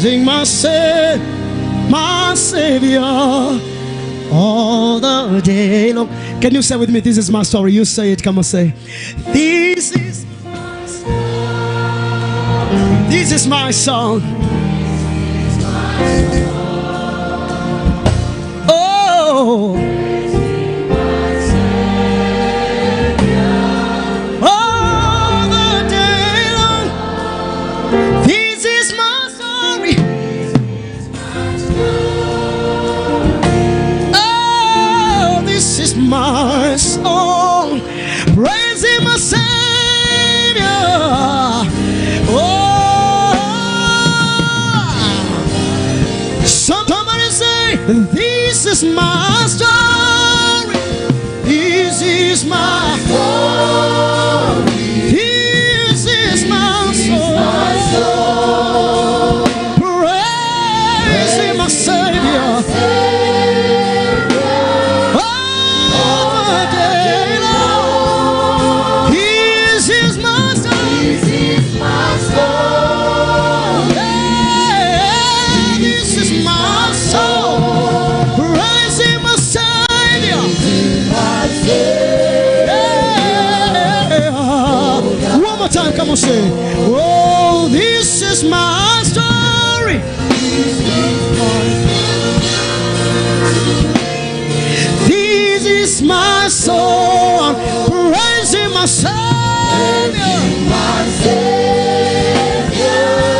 Praising my Savior all the day long. Can you say with me, this is my story? You say it, come on, say. This is my story. This is my song. Oh. All the day long. This is my story. Oh, this is my song. Praising my Savior. Oh, somebody say, this is my story. This is my story. This is my song. Praising my Savior. All the day long. This is my song. This is my song. Yeah, this is my song. Praising my Savior. Yeah. One more time, come on, say, oh, this is my story. This is my song. Praising my Savior.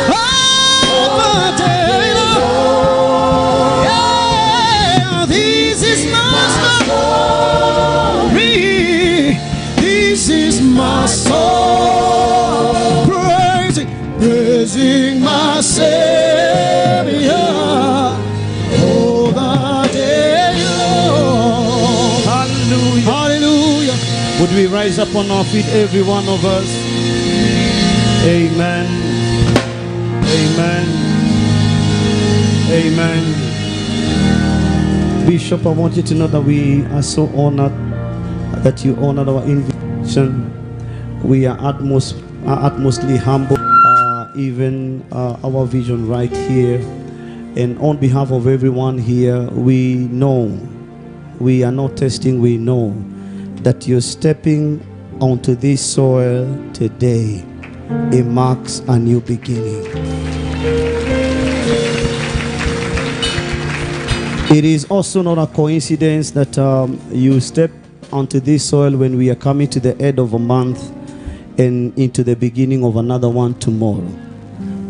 All the day long. Yeah, this is my story. This is my song. Praising, praising my Savior all the day long. Hallelujah. Hallelujah. Would we rise up on our feet, every one of us? Amen. Amen. Amen. Bishop, I want you to know that we are so honored that you honored our invitation. We are utmostly humble, even our vision right here. And on behalf of everyone here, we know, we are not testing, we know that you're stepping onto this soil today. It marks a new beginning. It is also not a coincidence that you step onto this soil when we are coming to the end of a month and into the beginning of another one tomorrow.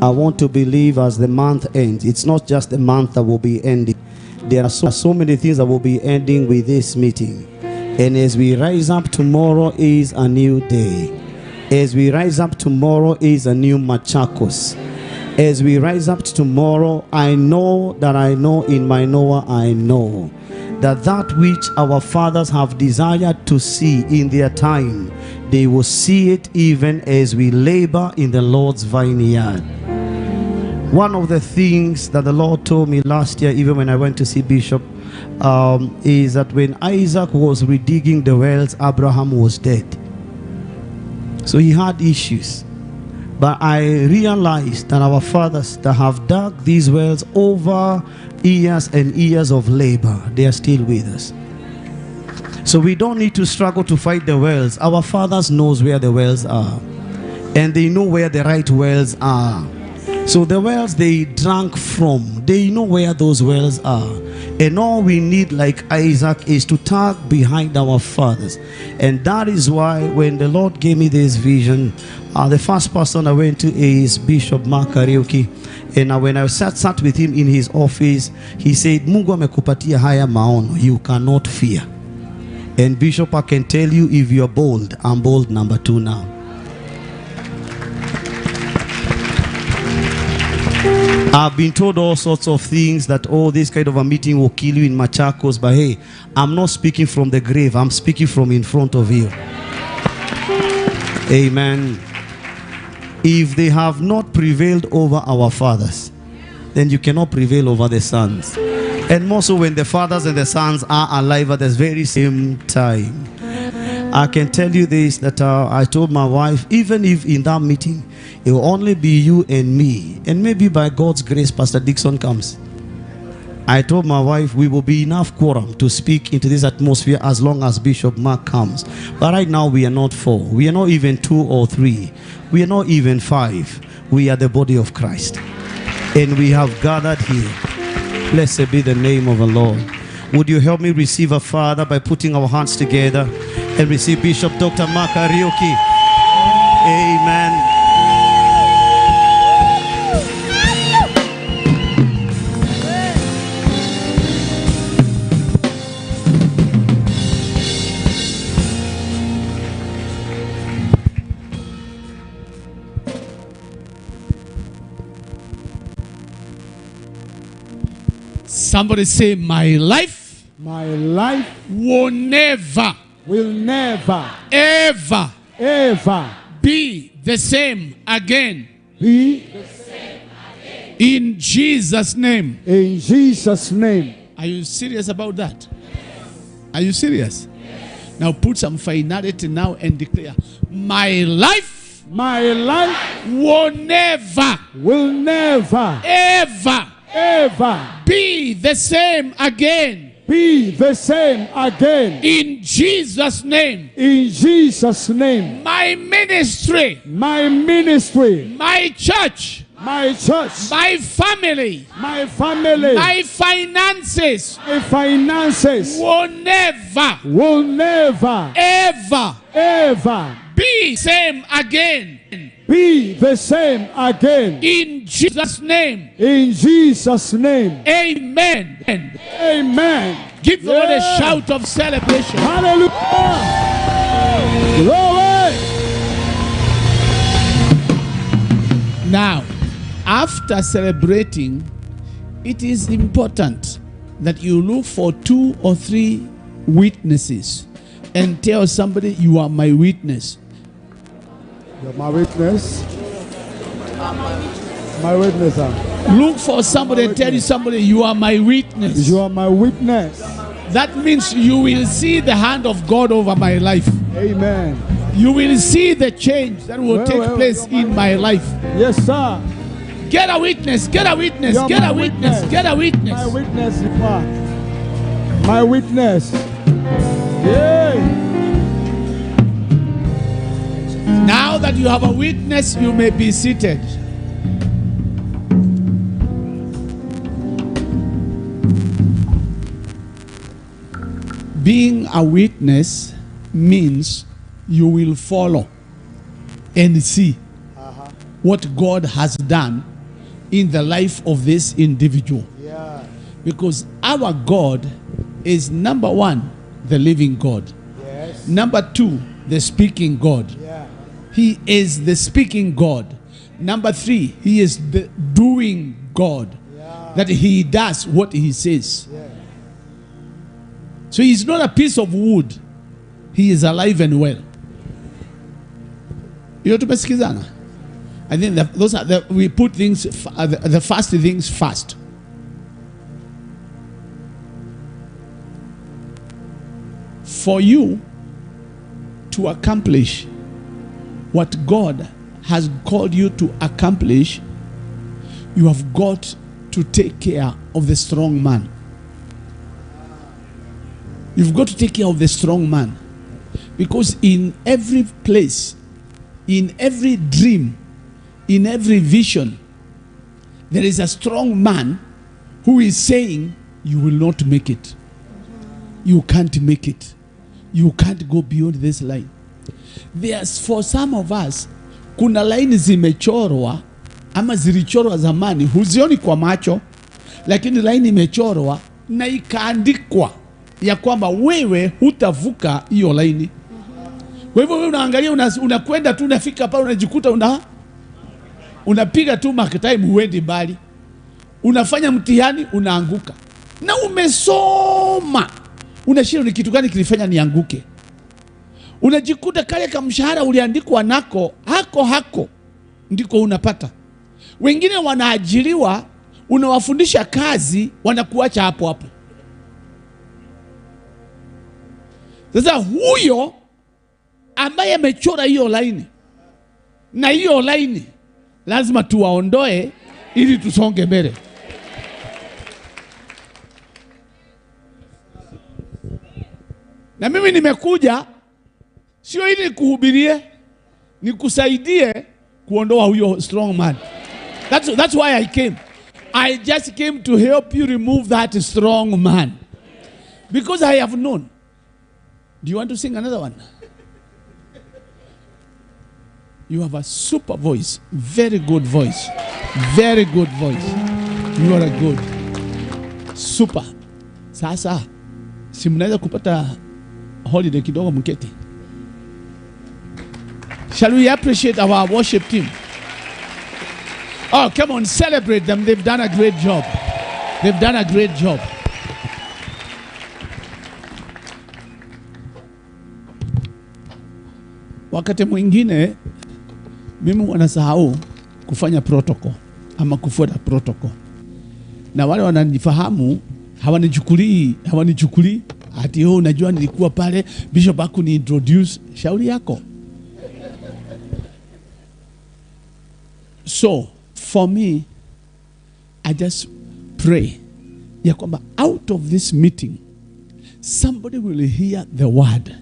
I want to believe as the month ends, it's not just the month that will be ending. There are so many things that will be ending with this meeting. And as we rise up, tomorrow is a new day. As we rise up, tomorrow is a new Machakos. As we rise up tomorrow, I know that I know in my knower, I know that that which our fathers have desired to see in their time, they will see it even as we labor in the Lord's vineyard. One of the things that the Lord told me last year, even when I went to see Bishop, is that when Isaac was redigging the wells, Abraham was dead. So he had issues. But I realized that our fathers that have dug these wells over years and years of labor, they are still with us. So we don't need to struggle to fight the wells. Our fathers knows where the wells are. And they know where the right wells are. So the wells they drank from, they know where those wells are. And all we need, like Isaac, is to tag behind our fathers. And that is why when the Lord gave me this vision, the first person I went to is Bishop Mark Kariuki. And when I sat with him in his office, he said, Mungu amekupatia haya maono, you cannot fear. And Bishop, I can tell you, if you're bold, I'm bold number 2 now. I've been told all sorts of things that, oh, this kind of a meeting will kill you in Machakos. But hey, I'm not speaking from the grave. I'm speaking from in front of you. Amen. If they have not prevailed over our fathers, then you cannot prevail over the sons. And more so when the fathers and the sons are alive at the very same time. I can tell you this, that I told my wife, even if in that meeting, It will only be you and me. And maybe by God's grace, Pastor Dixon comes. I told my wife we will be enough quorum to speak into this atmosphere as long as Bishop Mark comes. But right now we are not 4. We are not even 2 or 3. We are not even 5. We are the body of Christ. And we have gathered here. Blessed be the name of the Lord. Would you help me receive a father by putting our hands together and receive Bishop Dr. Mark Kariuki. Amen. Somebody say, my life will never, ever, ever be the same again. Be the same again. In Jesus' name. In Jesus' name. Are you serious about that? Yes. Are you serious? Yes. Now put some finality now and declare, my life will never, ever, ever be the same again. Be the same again. In Jesus' name. In Jesus' name. My ministry. My ministry. My church. My church. My family. My family. My finances. My finances. Will never. Will never. Ever. Ever. Be same again. Be the same again. In Jesus' name. In Jesus' name. Amen. Amen. Give the Lord a shout of celebration. Hallelujah. Glory. Now, after celebrating, it is important that you look for 2 or 3 witnesses and tell somebody, you are my witness. You're my witness. My witness. Look for somebody and tell you somebody, you are my witness. You are my witness. That means you will see the hand of God over my life. Amen. You will see the change that will take place in my life. Yes, sir. Get a witness. Get a witness. You're get a witness. Get a witness. My witness, you are. My witness. Yeah. Now that you have a witness, you may be seated. Being a witness means you will follow and see what God has done in the life of this individual. Yeah. Because our God is, number 1, the living God. Yes. Number 2, the speaking God. Yeah. He is the speaking God. Number 3, he is the doing God. Yeah. That he does what he says. Yeah. So he's not a piece of wood. He is alive and well. You know, tumesikizana? I think that those are the, we put things, the fast things first. For you to accomplish what God has called you to accomplish, you have got to take care of the strong man. You've got to take care of the strong man. Because in every place, in every dream, in every vision, there is a strong man who is saying, you will not make it. You can't make it. You can't go beyond this line. There's, for some of us, kuna line zimechorwa ama zilichorwa zamani, huzioni kwa macho, lakini line imechorwa na ikaandikwa ya kwamba wewe hutavuka hiyo line. Kwa hivyo wewe unaangalia, unakwenda tu, unafika pale unajikuta unapiga tu mark time, huendi mbali. Unafanya mtihani unaanguka. Na umesoma. Unashindwa ni kitu gani kilifanya nianguke. Unajikuta kale kama mshahara uliandikwa nako, hako hako ndiko unapata. Wengine wanaajiriwa, unawafundisha kazi, wanakuacha hapo hapo. Sasa huyo ambaye amechora hiyo line, na hiyo line Lazima tuwaondoe ili tusonge mbele. Na mimi nimekuja sio ili nikuhubirie, nikusaidie kuondoa huyo strong man. That's why I came. I just came to help you remove that strong man. Because I have known. Do you want to sing another one? You have a super voice. Very good voice. Very good voice. You are a good. Super. Sasa, si mnaweza kupata holiday kidogo mketi. Shall we appreciate our worship team? Oh, come on, celebrate them. They've done a great job. They've done a great job. Wakati mwingine mimi wanasahau kufanya protocol ama kufuata protocol. Na wale wananifahamu hawanichukulii ati oh, unajua nilikuwa pale bishop hakuni introduce. Shauri yako. So for me, I just pray ya kwamba out of this meeting somebody will hear the word.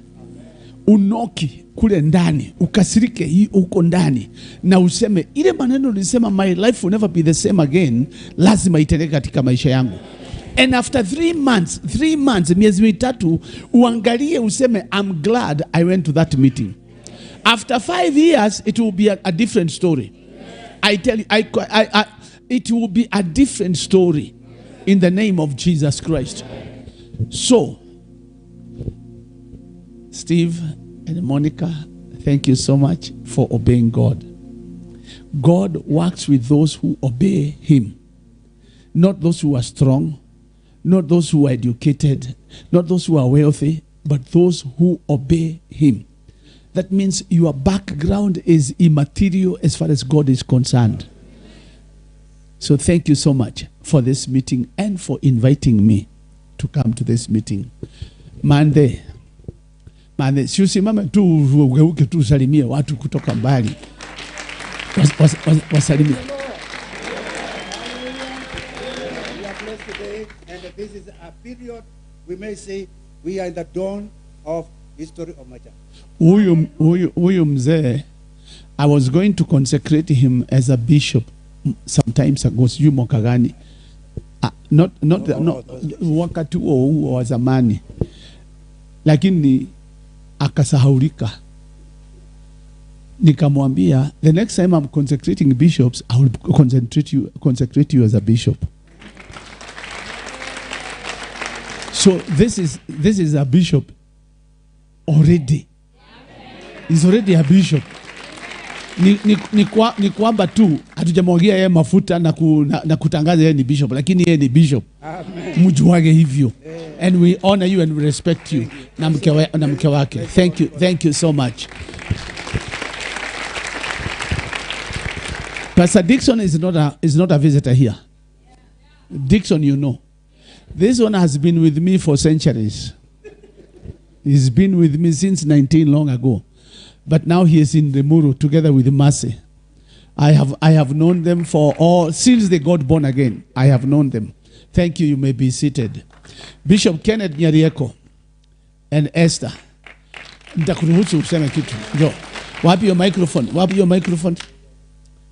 Unoki kule ndani, ukasirike hii uko ndani na useme ile maneno ulisema, my life will never be the same again, lazima itendeke katika maisha yangu. And after 3 months, 3 months, miezi mitatu, uangalie useme I'm glad I went to that meeting. After 5 years it will be a different story. I tell you, it will be a different story in the name of Jesus Christ. So Steve and Monica, thank you so much for obeying God. God works with those who obey him. Not those who are strong, not those who are educated, not those who are wealthy, but those who obey him. That means your background is immaterial as far as God is concerned. So thank you so much for this meeting and for inviting me to come to this meeting. Monday. Monday, si usimame tu ugeuke tu usalimie watu kutoka mbali. Wasalimie. We are blessed today, and this is a period we may say we are in the dawn of history of Machakos. Huyu mzee, I was going to consecrate him as a bishop some times ago, sijui mwaka gani. Not wakati huo huo wa zamani. Lakini akasahaulika. Nikamwambia, the next time I'm consecrating bishops, I will consecrate you as a bishop. So this is a bishop already. He's already a bishop. Ni kwamba tu hatujamwagia yeye mafuta na kutangaza yeye ni bishop, lakini yeye ni bishop. Mjuage hivyo. And we honor you and we respect you. Na mke wake. Thank you. Thank you so much. Pastor Dixon is not a visitor here. Dixon, you know. This one has been with me for centuries. He's been with me since 19 long ago. But now he is in Limuru together with Mercy. I have known them for all since they got born again. I have known them. Thank you. You may be seated. Bishop Kenneth Nyarieko and Esther. Nitakuruhusu useme kitu. Njoo. Wapi your microphone? Wapi your microphone?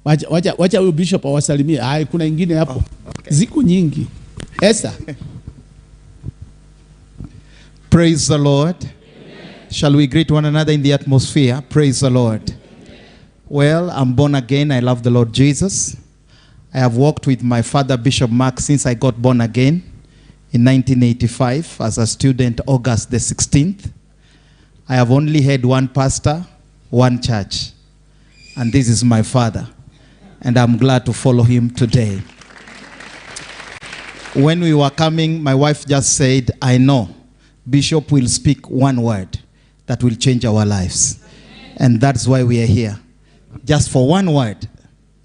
Wacha huyo bishop awasalimie. Ai, kuna ingine hapo. Oh, okay. Ziku nyingi. Esther. Praise the Lord. Shall we greet one another in the atmosphere? Praise the Lord. Well, I'm born again. I love the Lord Jesus. I have walked with my father, Bishop Mark, since I got born again in 1985 as a student, August the 16th. I have only had one pastor, one church, and this is my father. And I'm glad to follow him today. When we were coming, my wife just said, I know Bishop will speak one word that will change our lives. And that's why we are here. Just for one word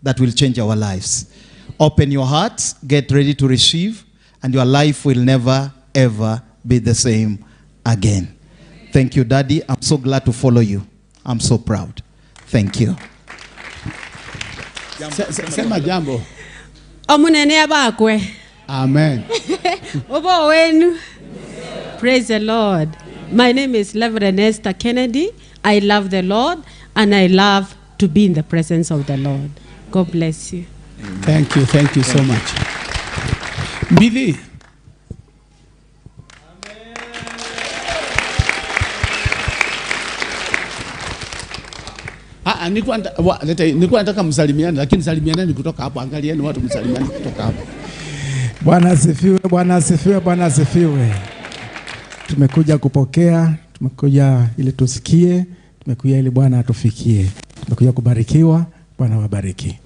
that will change our lives. Open your hearts, get ready to receive, and your life will never, ever be the same again. Thank you, Daddy. I'm so glad to follow you. I'm so proud. Thank you. Sema jambo. Omunene abakwe. Amen. Obo wenu. Praise the Lord. My name is Reverend Esther Kennedy. I love the Lord and I love to be in the presence of the Lord. God bless you. Thank you. Thank you so much. Mbili. Nilikuwa nataka msalimiane, lakini salimianeni kutoka hapo. Angalieni watu msalimiane kutoka hapo. Bwana asifiwe, Bwana asifiwe, Bwana asifiwe. Tumekuja kupokea, tumekuja ili tusikie, tumekuja ili Bwana atufikie. Tumekuja kubarikiwa, Bwana wabariki.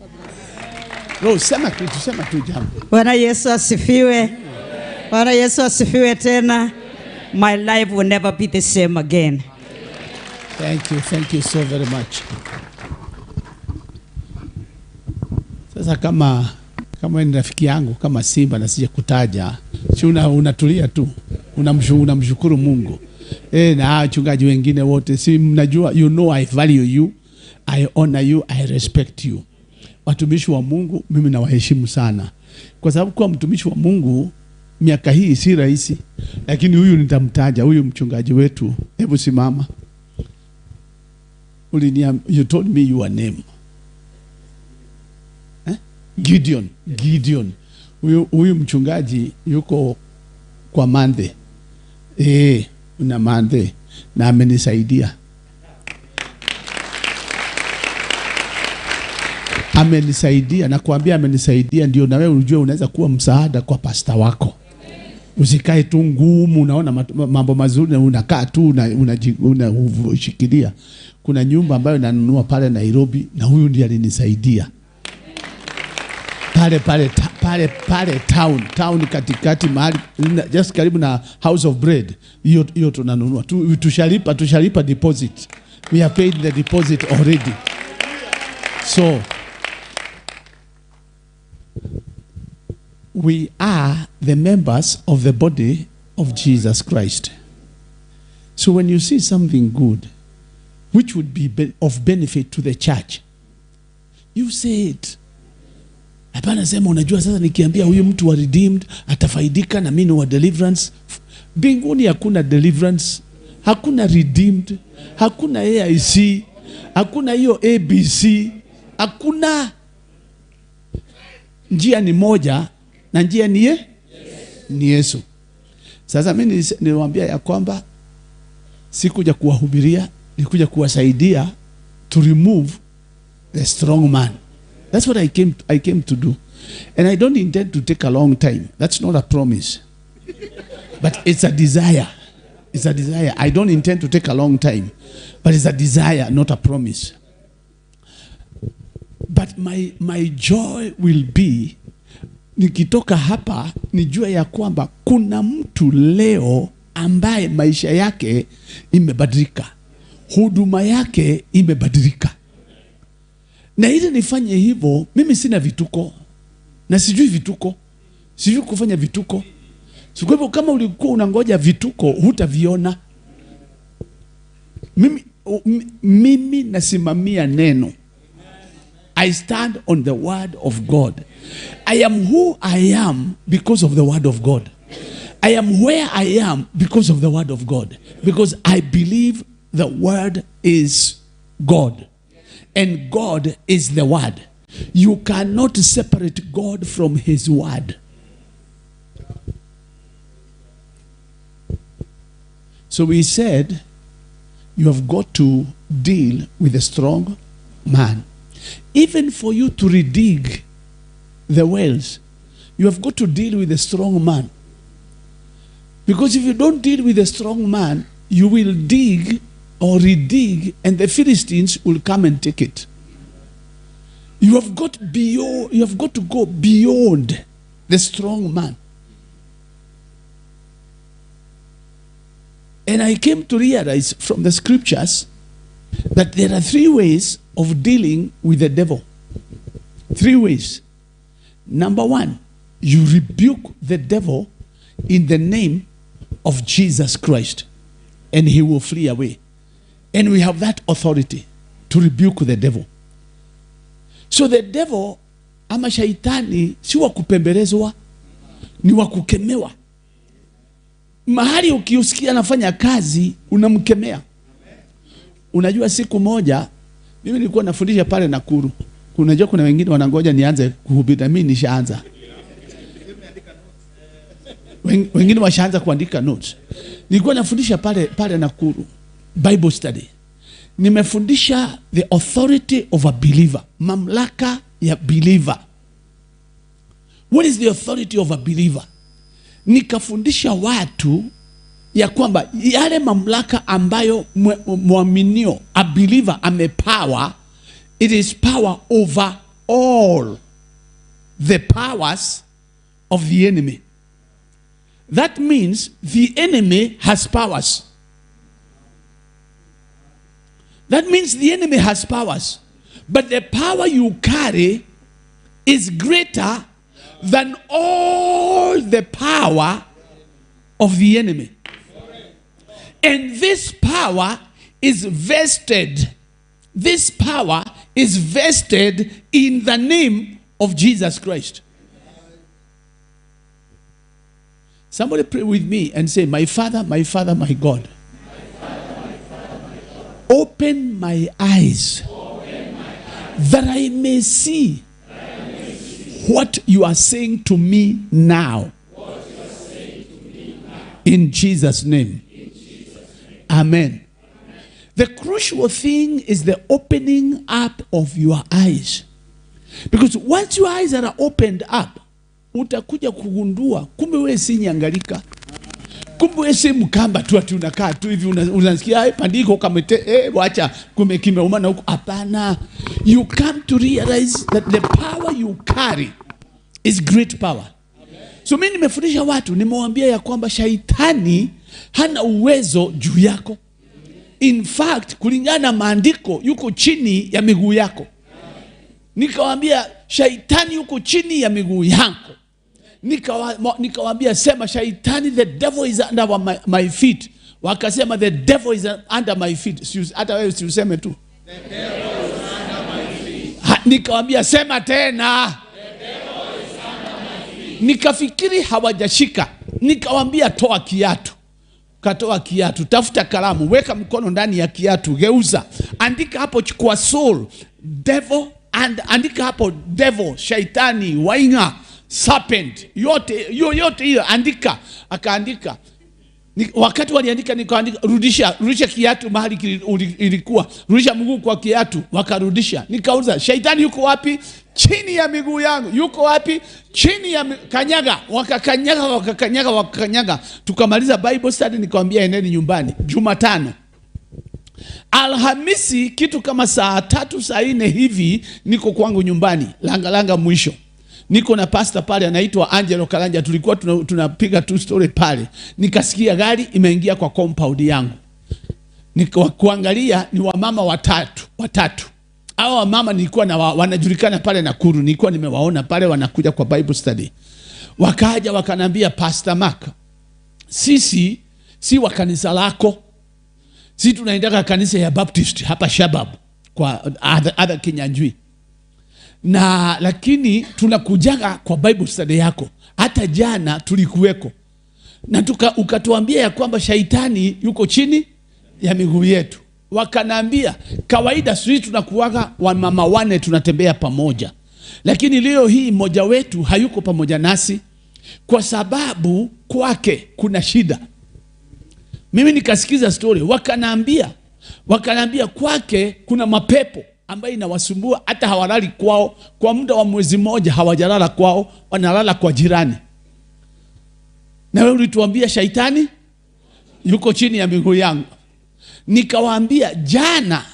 Rose, sema kitu, sema tu jambo. Bwana Yesu asifiwe. Bwana Yesu asifiwe tena. My life will never be the same again. Thank you so very much. Sasa kama ni rafiki yangu kama Simba na sija kutaja, si unatulia tu. Unamshukuru Mungu. Na wachungaji wengine wote, si mnajua, you know I value you, I honor you, I respect you. Watumishi wa Mungu mimi nawaheshimu sana. Kwa sababu kuwa mtumishi wa Mungu miaka hii si rahisi. Lakini huyu nitamtaja, huyu mchungaji wetu. Hebu simama. You told me your name. Gideon. Gideon. Huyu mchungaji yuko kwa Mande. Una Mande na amenisaidia. Amenisaidia na kuambia amenisaidia, ndio na wewe ujue unaweza kuwa msaada kwa pasta wako. Usikae tu ngumu, unaona mambo mazuri na unakaa tu unashikilia. Kuna nyumba ambayo nanunua pale Nairobi na huyu ndiye alinisaidia. Pale town katikati mahali just karibu na House of Bread. Hiyo tunanunua. Tushalipa deposit. We have paid the deposit already. So we are the members of the body of Jesus Christ. So when you see something good, which would be of benefit to the church, you say it. Hapana sema unajua sasa nikiambia huyu mtu wa redeemed atafaidika na mimi wa deliverance. Mbinguni hakuna deliverance, hakuna redeemed, hakuna AIC, hakuna hiyo ABC, hakuna. Njia ni moja na njia ni ye? Ni Yesu. Sasa mimi niliwaambia ya kwamba sikuja kuwahubiria, nilikuja kuwasaidia to remove the strong man. That's what I came to do. And I don't intend to take a long time. That's not a promise. But it's a desire. It's a desire. I don't intend to take a long time. But it's a desire, not a promise. But my joy will be nikitoka hapa nijue ya kwamba kuna mtu leo ambaye maisha yake imebadilika. Huduma yake imebadilika. Na ili nifanye hivyo, mimi sina vituko. Na sijui vituko. Sijui kufanya vituko. So kwa hivyo kama ulikuwa unangoja vituko, hutaviona. Mimi nasimamia neno. I stand on the word of God. I am who I am because of the word of God. I am where I am because of the word of God. Because I believe the word is God. And God is the word. You cannot separate God from his word. So we said, you have got to deal with a strong man. Even for you to redig the wells, you have got to deal with a strong man. Because if you don't deal with a strong man, you will dig or redig, and the Philistines will come and take it. You have got to go beyond the strong man. And I came to realize from the scriptures that there are three ways of dealing with the devil. Three ways. Number one, you rebuke the devil in the name of Jesus Christ, and he will flee away. And we have that authority to rebuke the devil. So the devil ama shaitani si wa kupembelezwa, ni wa kukemewa. Mahali ukiusikia anafanya kazi unamkemea. Unajua siku moja mimi nilikuwa nafundisha pale Nakuru. Unajua kuna wengine wanangoja nianze kuhubiri, mimi nishaanza. Wengine washaanza kuandika notes. Nilikuwa nafundisha pale Nakuru Bible study. Nimefundisha the authority of a believer, mamlaka ya believer. What is the authority of a believer? Nikafundisha watu ya kwamba yale mamlaka ambayo muaminio, a believer, amepower, it is power over all the powers of the enemy. That means the enemy has powers. That means the enemy has powers. But the power you carry is greater than all the power of the enemy. And this power is vested. This power is vested in the name of Jesus Christ. Somebody pray with me and say, my Father, my Father, my God. Open my eyes that I may see what you are saying to me now. In Jesus' name. Amen. The crucial thing is the opening up of your eyes. Because once your eyes are opened up, utakuja kugundua kumbe wewe si nyangalika. Kumbe wewe si mkamba tu ati unakaa tu hivi unasikia pandiko kamete wacha kumbe kimeuma huko. Hapana. You come to realize that the power you carry is great power. So mimi nimefundisha watu, nimewaambia ya kwamba shaitani hana uwezo juu yako. In fact, kulingana na maandiko yuko chini ya miguu yako. Nikawaambia shaitani yuko chini ya miguu yako. Nikawaambia sema shaitani, the devil is under my feet. Wakasema the devil is under my feet. Hata wewe usiseme tu. The devil is under my feet. Nikawaambia sema tena. The devil is under my feet. Nikafikiri hawajashika. Nikawaambia toa kiatu. Katoa kiatu, tafuta kalamu, weka mkono ndani ya kiatu, geuza. Andika hapo, chukua soul, devil, and andika hapo devil, shaitani, wainga, serpent, yote yote hiyo andika. Akaandika. Wakati waliandika nikaandika, rudisha kiatu mahali ilikuwa. Rudisha mguu kwa kiatu, wakarudisha. Nikauliza, shaitani yuko wapi? Chini ya miguu yangu. Yuko wapi? Chini ya kanyaga. Wakakanyaga, wakakanyaga, wakakanyaga. Tukamaliza Bible study, nikamwambia endeni nyumbani. Jumatano. Alhamisi kitu kama saa 3 saa 4 hivi niko kwangu nyumbani, langa langa mwisho. Niko na pastor pale anaitwa Angelo Karanja, tulikuwa tunapiga two story pale. Nikasikia gari imeingia kwa compound yangu. Nikaangalia ni wamama watatu. Hao wamama nilikuwa na wanajulikana pale Nakuru, nilikuwa nimewaona pale wanakuja kwa Bible study. Wakaja wakanambia, Pastor Mark, sisi si wa kanisa lako. Sisi tunaendaka kanisa ya Baptist hapa Shabab kwa other Kinyanjui. Na lakini tunakujaga kwa Bible study yako. Hata jana tulikuweko. Na ukatuambia ya kwamba shaitani yuko chini ya miguu yetu. Wakanambia kawaida sisi tunakuwaga wamama wane tunatembea pamoja. Lakini leo hii mmoja wetu hayuko pamoja nasi kwa sababu kwake kuna shida. Mimi nikasikiza story, wakanambia kwake kuna mapepo ambayo inawasumbua, hata hawalali kwao kwa muda wa mwezi mmoja, hawajalala kwao, wanalala kwa jirani. Na wewe ulituambia shaitani yuko chini ya miguu yangu. Nikawaambia jana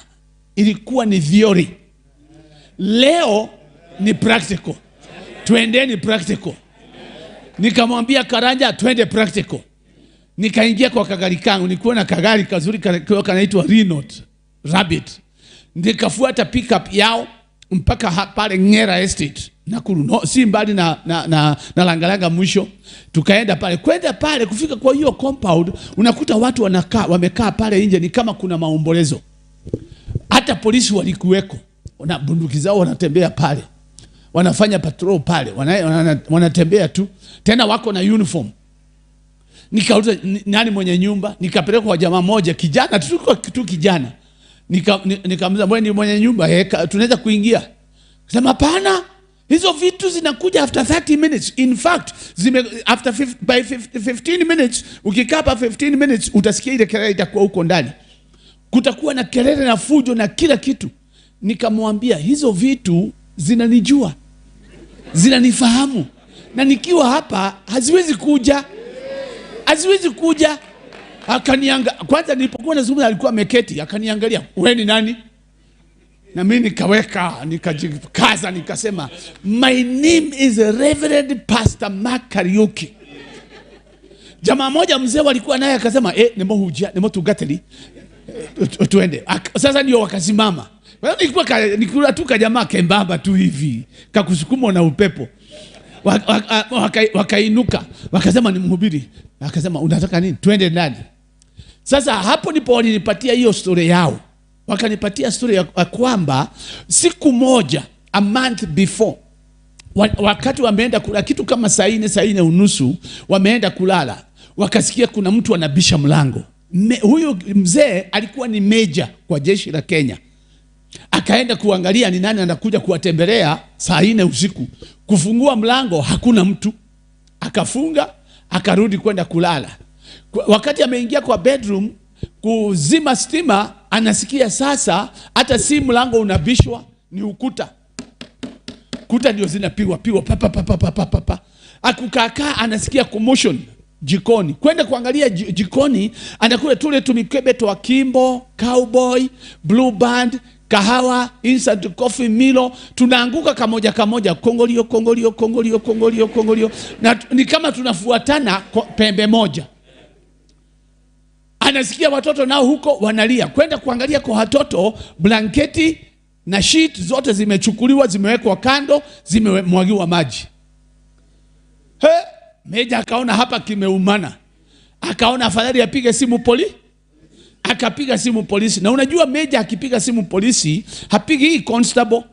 ilikuwa ni theory, leo ni practical. Twendeni practical. Nikamwambia Karanja twende practical. Nikaingia kwa kagari kangu, nilikuwa na kagari kazuri kanaitwa Renault Rabbit. Nikafuata pickup yao mpaka pale Ngera Estate Nakuru, no, si mbali na Langalanga mwisho. Tukaenda pale, kwenda pale kufika kwa hiyo compound unakuta watu wanakaa, wamekaa pale nje ni kama kuna maombolezo. Hata polisi walikuweko. Na bunduki zao wanatembea pale. Wanafanya patrol pale, wanatembea tu. Tena wako na uniform. Nikauliza nani mwenye nyumba? Nikapelekwa kwa jamaa moja kijana, tulikuwa tu kijana. Nikamuuliza wewe ni mwenye nyumba? Tunaweza kuingia? Akasema hapana. Hizo vitu zinakuja after 30 minutes. In fact, after by 15 minutes, ukikaa hapa 15 minutes utasikia ile kelele itakuwa huko ndani. Kutakuwa na kelele na fujo na kila kitu. Nikamwambia hizo vitu zinanijua, zinanifahamu, na nikiwa hapa haziwezi kuja. Haziwezi kuja. Kwanza nilipokuwa nazungumza alikuwa ameketi, akaniangalia, wewe ni nani? Na mimi nikaweka, nikajikaza, nikasema my name is Reverend Pastor Mark Kariuki. Jamaa moja mzee walikuwa naye akasema nimo huja, nimo tugateli, tuende. Sasa ndio wakasimama. Kwa hiyo nilikuwa tu kajamaa kembamba tu hivi, kakusukumwa na upepo. Wakainuka, wakasema ni mhubiri. Akasema unataka nini? Tuende ndani. Sasa hapo ndipo walinipatia hiyo story yao. Wakanipatia story ya kwamba siku moja, a month before, wakati wameenda kula kitu kama saa 4:30 wameenda kulala, wakasikia kuna mtu anabisha mlango. Huyu mzee alikuwa ni meja kwa jeshi la Kenya. Akaenda kuangalia ni nani anakuja kuwatembelea saa 4 usiku. Kufungua mlango hakuna mtu. Akafunga, akarudi kwenda kulala. Wakati ameingia kwa bedroom kuzima stima, anasikia sasa hata si mlango unabishwa, ni ukuta. Kuta ndio zinapigwa pigwa pa pa pa pa pa pa pa. Akukakaa anasikia commotion jikoni. Kwenda kuangalia jikoni, anakula tule tumikebe twa Kimbo, Cowboy, Blue Band, kahawa, instant coffee, Milo, tunaanguka kamoja kamoja, kongolio kongolio kongolio kongolio kongolio, na ni kama tunafuatana kwa pembe moja. Anasikia watoto nao huko wanalia. Kwenda kuangalia kwa watoto, blanketi na sheet zote zimechukuliwa, zimewekwa kando, zimemwagiwa maji. He, meja akaona hapa kimeumana. Akaona afadhali apige simu polisi. Akapiga simu polisi. Na unajua meja akipiga simu polisi, hapigi constable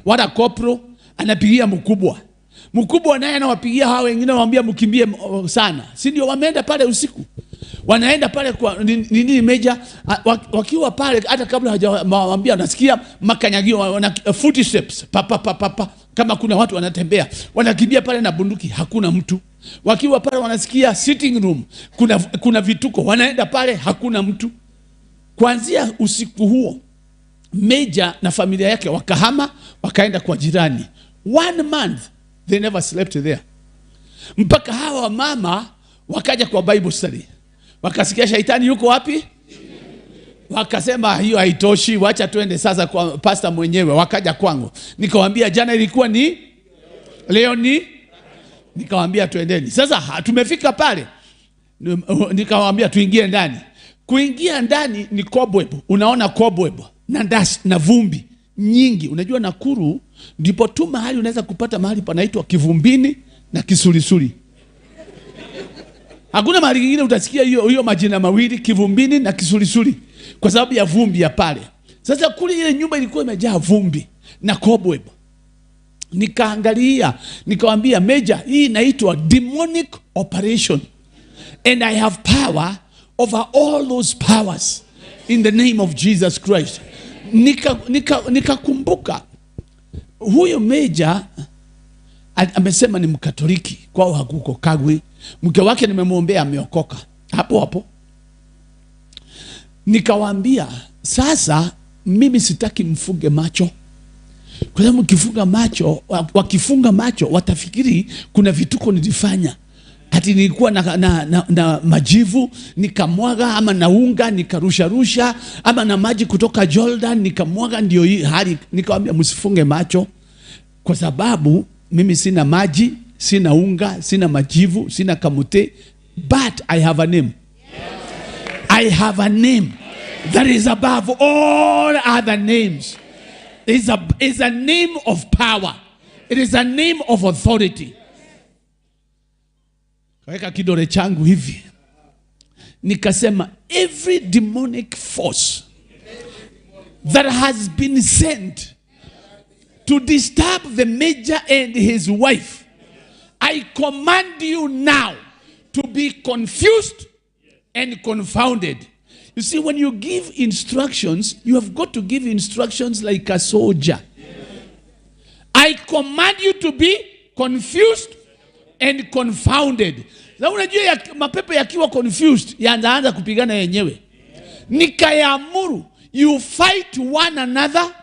wala corporal, anapigia mkubwa. Mkubwa naye anawapigia hao wengine, anawaambia mkimbie sana. Si ndio wameenda pale usiku? Wanaenda pale kwa nini meja, wakiwa pale hata kabla hawajawaambia nasikia makanyagio, footsteps pa pa pa pa, kama kuna watu wanatembea. Wanakimbia pale na bunduki, hakuna mtu. Wakiwa pale wanasikia sitting room kuna vituko, wanaenda pale hakuna mtu. Kuanzia usiku huo meja na familia yake wakahama, wakaenda kwa jirani. 1 month they never slept there. Mpaka hawa mama wakaja kwa Bible study. Wakasikia shaitani yuko wapi? Wakasema hiyo haitoshi, wacha tuende sasa kwa pastor mwenyewe. Wakaja kwangu. Nikawaambia jana ilikuwa ni leo ni, nikawaambia tuendeni. Sasa tumefika pale. Nikawaambia tuingie ndani. Kuingia ndani ni cobweb. Unaona cobweb na dust na vumbi nyingi. Unajua Nakuru ndipo tu mahali unaweza kupata mahali panaitwa Kivumbini na Kisulisuli. Hakuna mahali kingine utasikia hiyo majina mawili, Kivumbini na Kisulisuli, kwa sababu ya vumbi ya pale. Sasa kule ile nyumba ilikuwa imejaa vumbi na cobweb. Nikaangalia, nikamwambia meja, hii inaitwa demonic operation, and I have power over all those powers in the name of Jesus Christ. Nikakumbuka huyo meja amesema ni Mkatoliki, kwao hakuko kagwi. Mke wake nimemwombea ameokoka hapo hapo. Nikawaambia sasa mimi sitaki mfunge macho, kwa sababu mkifunga macho, wakifunga macho watafikiri kuna vituko nilifanya. Ati nilikuwa na majivu nikamwaga, ama na unga nikarusha rusha, ama na maji kutoka Jordan nikamwaga, ndio hii hali. Nikamwambia msifunge macho, kwa sababu mimi sina maji, sina unga, sina majivu, sina kamute, but I have a name. I have a name that is above all other names. It's a name of power. It is a name of authority. Kaweka kidole changu hivi. Nikasema every demonic force that has been sent to disturb the major and his wife, I command you now to be confused and confounded. You see, when you give instructions, you have got to give instructions like a soldier. I command you to be confused and confounded. Na unajua mapepo yakiwa confused, yanaanza kupigana yenyewe. Nikayaamuru, you fight one another,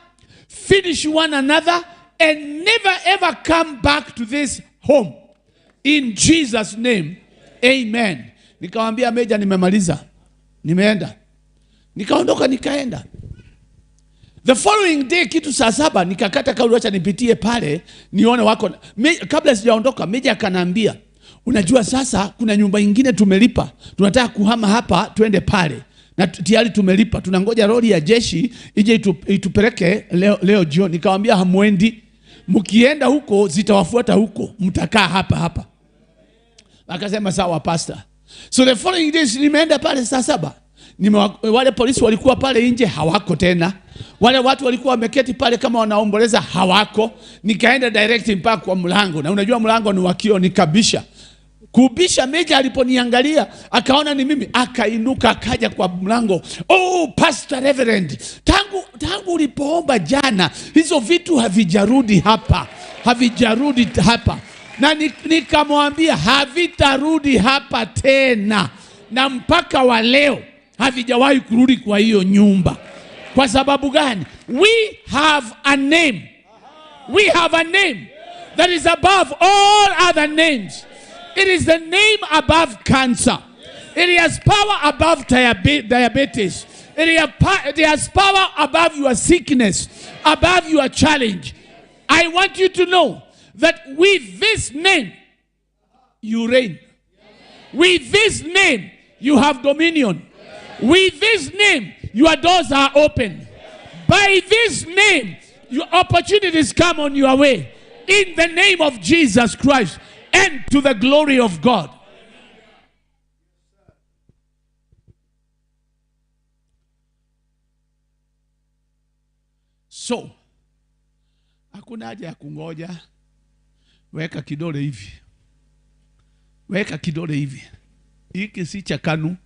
finish one another, and never ever come back to this home. In Jesus' name, amen. Nikamwambia meja, nimemaliza. Nimeenda. Nikaondoka nikaenda. The following day kitu saa 7 nikakata kauli, acha nipitie pale nione wako. Kabla sijaondoka meja akaniambia, unajua sasa kuna nyumba nyingine tumelipa. Tunataka kuhama hapa tuende pale. Na tayari tumelipa. Tunangoja lori ya jeshi ije itupeleke leo jioni. Nikamwambia hamwendi. Mkienda huko zitawafuata huko. Mtakaa hapa hapa. Akasema sawa pastor. So the following days nimeenda pale saa 7. Wale polisi walikuwa pale nje hawako tena. Wale watu walikuwa wameketi pale kama wanaomboleza hawako. Nikaenda direct mpaka kwa mlango. Na unajua mlango ni wa kioo, nikabisha. Kubisha, meja aliponiangalia akaona ni mimi, akainuka akaja kwa mlango. Oh, Pastor Reverend, tangu ulipoomba jana hizo vitu havijarudi hapa. Havijarudi hapa. Na nikamwambia havitarudi hapa tena. Na mpaka wa leo havijawahi kurudi kwa hiyo nyumba. Kwa sababu gani? We have a name. We have a name that is above all other names. It is the name above cancer. It has power above diabetes. It has power above your sickness, above your challenge. I want you to know that with this name, you reign. With this name, you have dominion. With this name, your doors are open. By this name, your opportunities come on your way. In the name of Jesus Christ and to the glory of God. So, hakuna haja ya kungoja. Weka kidole hivi. Weka kidole hivi. Hiki si cha KANU.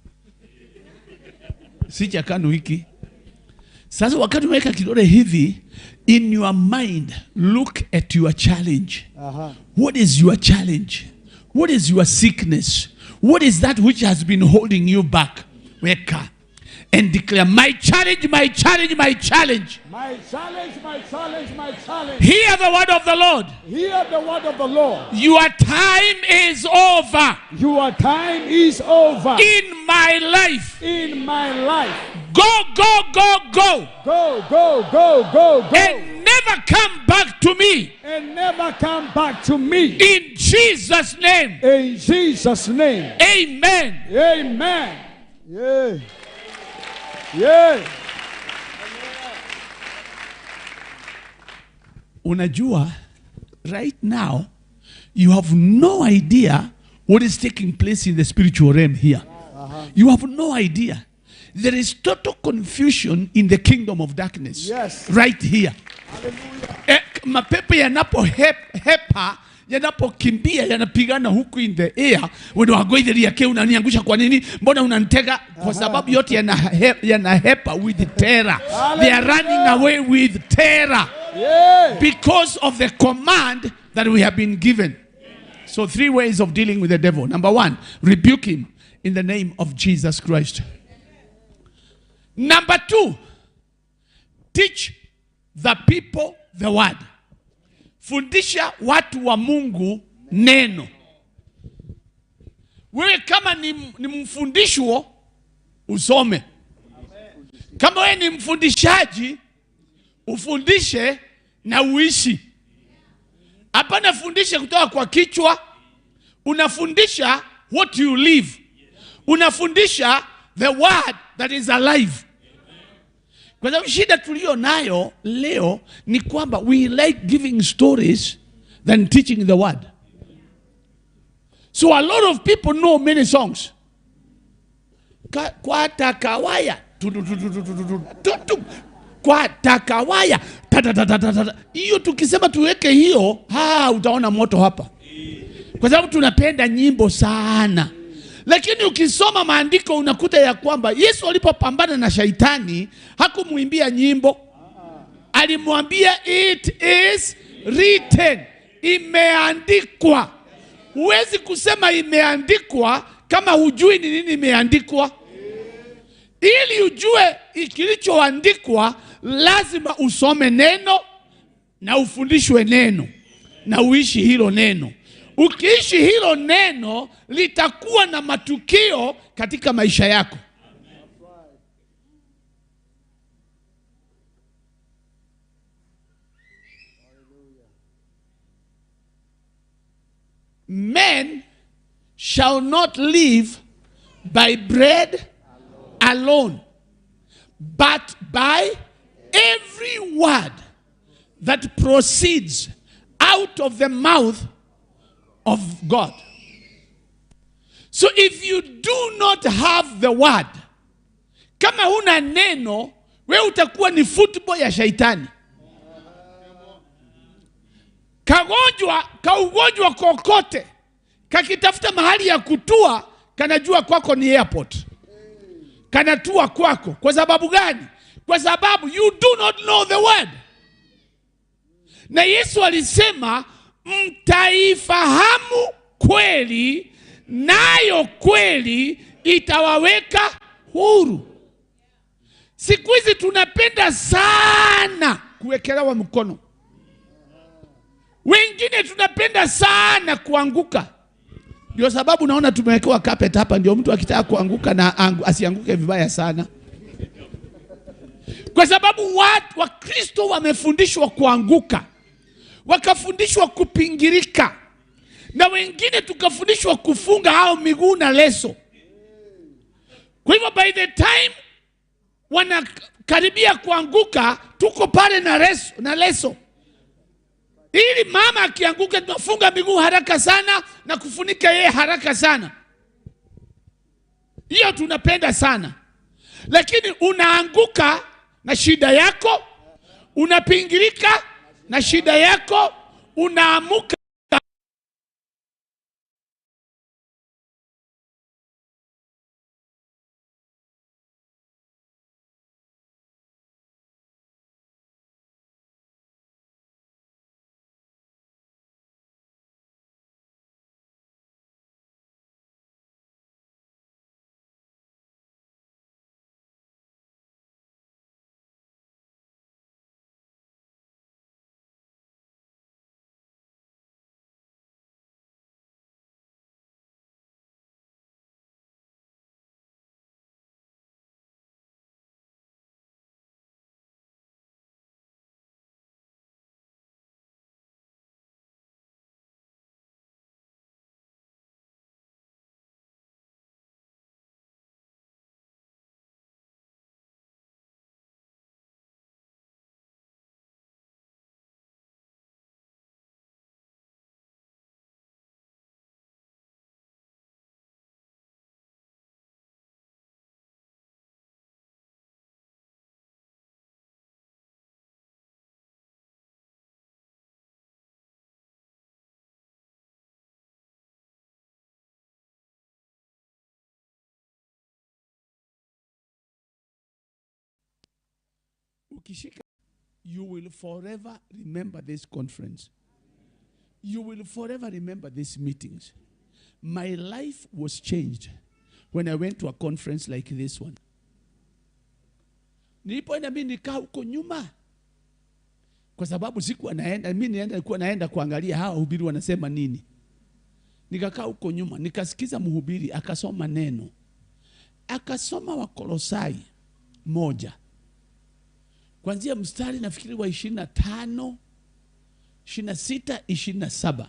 Si cha KANU hiki. Sasa wakati weka kidole hivi, in your mind, look at your challenge. What is your challenge? What is your sickness? What is that which has been holding you back? Weka. And declare, my challenge, my challenge, my challenge. My challenge, my challenge, my challenge. Hear the word of the Lord. Hear the word of the Lord. Your time is over. Your time is over. In my life. In my life. Go, go, go, go. Go, go, go, go, go. And never come back to me. And never come back to me. In Jesus' name. In Jesus' name. Amen. Amen. Yeah. Yeah. Unajua, right now, you have no idea what is taking place in the spiritual realm here. You have no idea. There is total confusion in the kingdom of darkness. Yes. Right here. Mapepo yanapohepa, yanapokimbia, yanapigana huku in the air. Wanagoitheria ke unaniangusha kwa nini? Mbona unanitega? Kwa sababu yote yanahepa with terror. They are running away with terror. Yeah. Because of the command that we have been given. So 3 ways of dealing with the devil. Number 1, rebuke him in the name of Jesus Christ. Number 2, teach the people the word. Fundisha watu wa Mungu neno. Wewe kama ni mfundishwo, usome. Kama wewe ni mfundishaji, ufundishe na uishi. Hapana fundisha kutoka kwa kichwa. Unafundisha what you live. Unafundisha the word that is alive. Kwa sababu shida tulio nayo leo ni kwamba we like giving stories than teaching the word. So a lot of people know many songs. Kwa takawaya, kwa takawaya, Ta. Hiyo tukisema tuweke hiyo, utaona moto hapa. Kwa sababu tunapenda nyimbo sana. Lakini ukisoma maandiko unakuta ya kwamba Yesu alipopambana na shaitani hakumuimbia nyimbo. Alimwambia it is written, imeandikwa. Huwezi kusema imeandikwa kama hujui ni nini imeandikwa. Ili ujue kilichoandikwa lazima usome neno na ufundishwe neno na uishi hilo neno. Ukiishi hilo neno litakuwa na matukio katika maisha yako. Men shall not live by bread alone, but by every word that proceeds out of the mouth of God. So if you do not have the word, kama huna neno, we utakuwa ni football ya shaitani. Kaugonjwa kokote, kakitafuta mahali ya kutua, kanajua kwako ni airport. Kanatua kwako. Kwa sababu gani? Kwa sababu you do not know the word. Na Yesu alisema mtaifahamu kweli, nayo kweli itawaweka huru. Siku hizi tunapenda sana kuwekelewa mkono. Wengine tunapenda sana kuanguka. Ndio sababu naona tumewekewa carpet hapa, ndio mtu akitaka kuanguka na asianguke vibaya sana. Kwa sababu watu wa Kristo wamefundishwa kuanguka, wakafundishwa kupingirika, na wengine tukafundishwa kufunga hao miguu na leso. Kwa hivyo by the time wanakaribia kuanguka, tuko pale na leso. Ili mama akianguka tunafunga miguu haraka sana na kufunika yeye haraka sana. Hiyo tunapenda sana. Lakini unaanguka na shida yako, unapingirika na shida yako, unaamuka ukishika, you will forever remember this conference. You will forever remember these meetings. My life was changed when I went to a conference like this one. Nilipoenda mimi nikaa huko nyuma. Kwa sababu sikuwa naenda, mimi nilikuwa naenda kuangalia hawa wahubiri wanasema nini. Nikakaa huko nyuma, nikasikiza mhubiri akasoma neno. Akasoma Wakolosai 1. Kuanzia mstari nafikiri wa 25, 26, 27.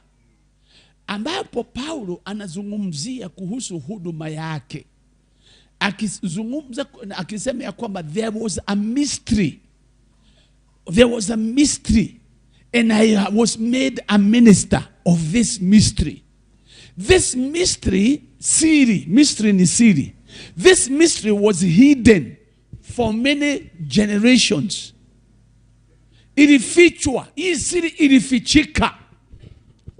Ambapo Paulo anazungumzia kuhusu huduma yake. Akizungumza akisema ya kwamba there was a mystery. There was a mystery and I was made a minister of this mystery. This mystery, siri, mystery ni siri. This mystery was hidden for many generations. Ilifichwa, hii siri ilifichika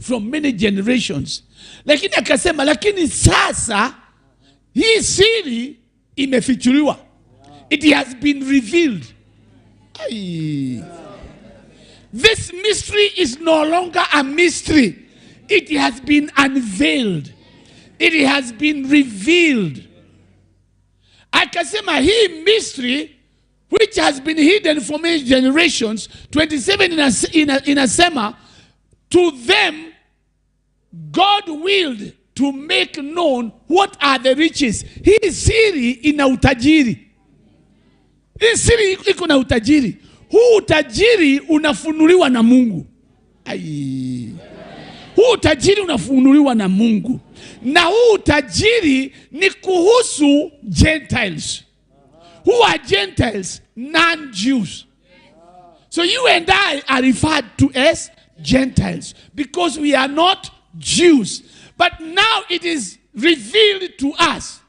from many generations, lakini akasema, lakini sasa hii siri imefichuliwa, it has been revealed. Ay. This mystery is no longer a mystery, it has been unveiled, it has been revealed. Akasema hii mystery which has been hidden for many generations, 27 inasema, to them God willed to make known what are the riches. Hii siri ina utajiri. Hii siri iko na utajiri. Huu utajiri unafunuliwa na Mungu. Ai. Huu utajiri unafunuliwa na Mungu. Na huu utajiri ni kuhusu Gentiles. Who are Gentiles? Non-Jews. So you and I are referred to as Gentiles because we are not Jews. But now it is revealed to us.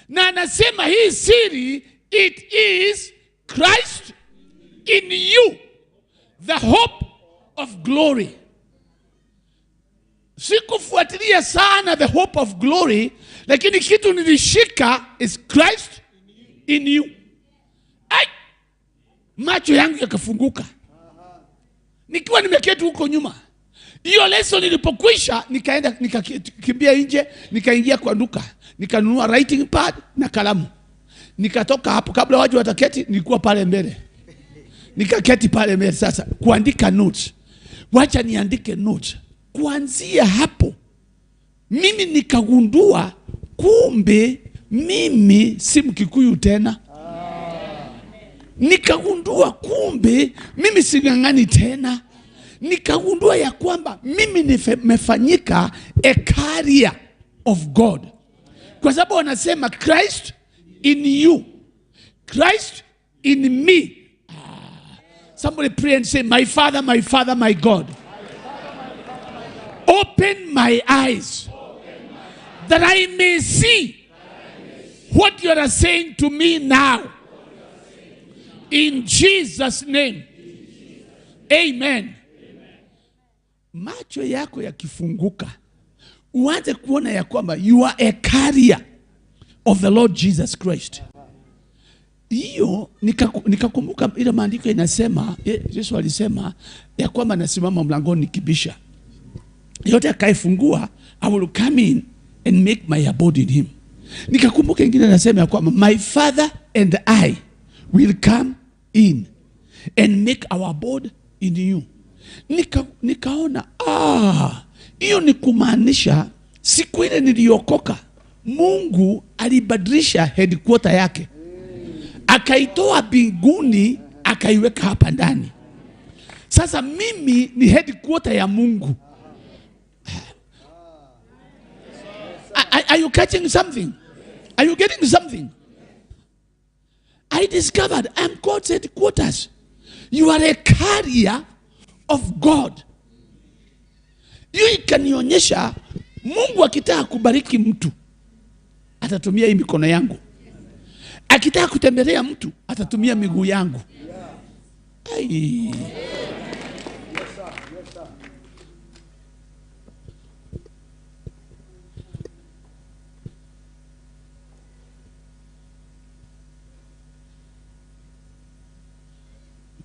Na anasema hii siri, it is Christ in you, the hope of glory. Sikufuatilia sana the hope of glory, lakini kitu nilishika is Christ in you. Ay, macho yangu yakafunguka nikiwa nimeketi huko nyuma. Hiyo lesson ilipokwisha, nikaenda nikakimbia nje, nikaingia kwa duka, nikanunua writing pad na kalamu. Nikatoka hapo kabla waje wataketi, nilikuwa pale mbele. Nikaketi pale mbele sasa kuandika notes. Wacha niandike notes. Kuanzia hapo mimi nikagundua kumbe mimi si Mkikuyu tena. Nikagundua kumbe mimi sing'ang'ani tena. Nikagundua ya kwamba mimi nimefanyika a carrier of God. Kwa sababu wanasema Christ in you, Christ in me. Somebody pray and say, my Father, my Father, my God, open my eyes that I may see what you are saying to me now. In Jesus' name. Amen. Macho yako yakifunguka, uanze kuona ya kwamba you are a carrier of the Lord Jesus Christ. Hiyo nikakumbuka ile maandiko inasema, Yesu alisema ya kwamba nasimama mlangoni nikibisha, yote akaifungua, I will come in and make my abode in him. Nikakumbuka ingine inasema ya kwamba my Father and I will come in and make our abode in you. Nikaona hiyo ni kumaanisha siku ile niliokoka, Mungu alibadilisha headquarter yake, akaitoa mbinguni akaiweka hapa ndani. Sasa mimi ni headquarter ya Mungu. Are you catching something? Are you getting something? I discovered I'm God's headquarters. You are a carrier of God. Hiyo ikanionyesha Mungu akitaka kubariki mtu atatumia hii mikono yangu. Akitaka kutembelea mtu atatumia miguu yangu. Ai.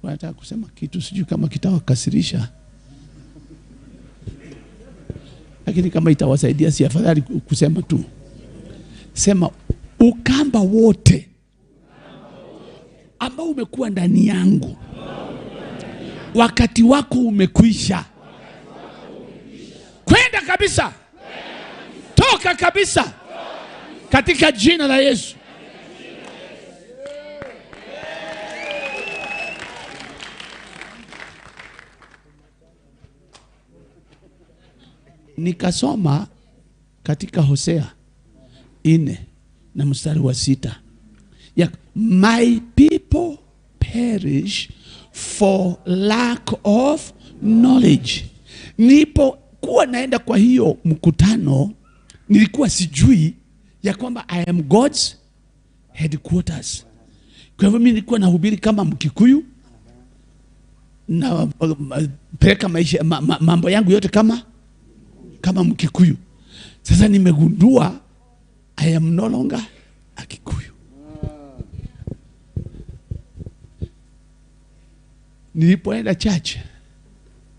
Nataka kusema kitu, sijui kama kitawakasirisha, lakini kama itawasaidia si afadhali kusema tu. Sema, ukamba wote ambao umekuwa ndani yangu, wakati wako umekwisha. Kwenda kabisa, toka kabisa, katika jina la Yesu. Nikasoma katika Hosea 4 na mstari wa 6. Ya, my people perish for lack of knowledge. Nilipokuwa naenda kwa hiyo mkutano, nilikuwa sijui ya kwamba I am God's headquarters. Kwa hivyo mimi nilikuwa nahubiri kama Mkikuyu. na peleka maisha mambo yangu yote kama Mkikuyu. Sasa nimegundua I am no longer a Kikuyu. Nilipoenda church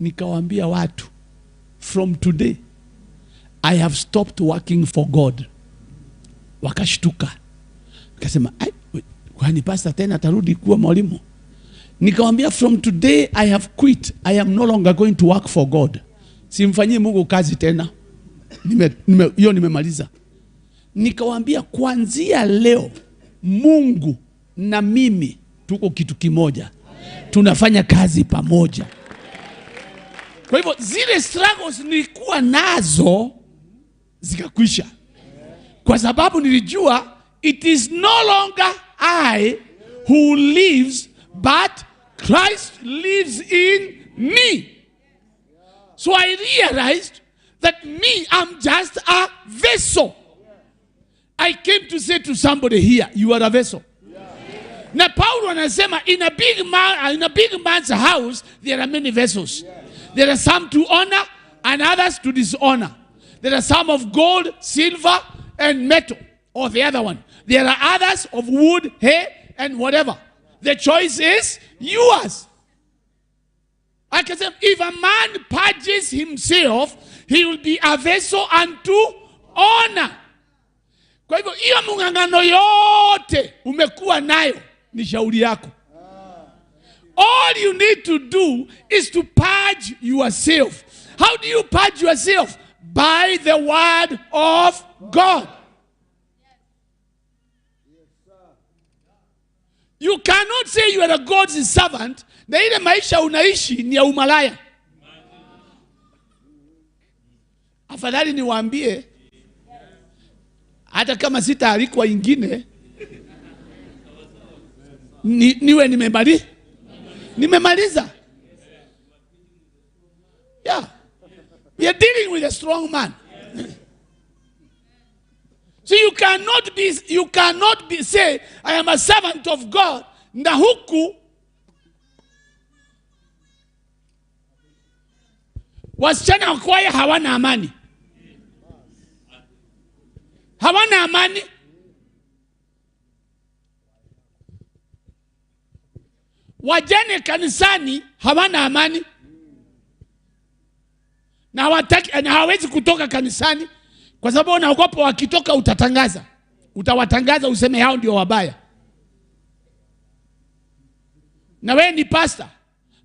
nikawaambia watu, from today I have stopped working for God. Wakashtuka. Wakasema, kwani pastor tena atarudi kuwa mwalimu? Nikamwambia, from today I have quit. I am no longer going to work for God. Simfanyii Mungu kazi tena. Hiyo nimemaliza. Nikamwambia, kuanzia leo Mungu na mimi tuko kitu kimoja. Tunafanya kazi pamoja. Kwa hivyo zile struggles nilikuwa nazo zikakwisha. Kwa sababu nilijua it is no longer I who lives, but Christ lives in me. So I realized that me, I'm just a vessel. I came to say to somebody here, you are a vessel. Na Paulo anasema, in a big man's house, there are many vessels. There are some to honor and others to dishonor. There are some of gold, silver, and metal, or the other one. There are others of wood, hay, and whatever. The choice is yours. I can say, if a man purges himself, he will be a vessel unto honor. Kwa hivyo, hiyo mungangano yote umekuwa nayo ni shauri yako. All you need to do is to purge yourself. How do you purge yourself? By the word of God. You cannot say you are a God's servant na ile maisha unaishi ni ya umalaya. Afadhali niwaambie, hata kama sitaalikwa ingine, niwe nimemaliza. Yeah. We are dealing with a strong man. So you cannot be say, I am a servant of God, na huku wasichana wa kwaya hawana amani. Hawana amani. Wajane kanisani hawana amani. Na hawataki, na hawawezi kutoka kanisani kwa sababu wanaogopa wakitoka utatangaza. Utawatangaza useme hao ndio wabaya. Na wewe ni pastor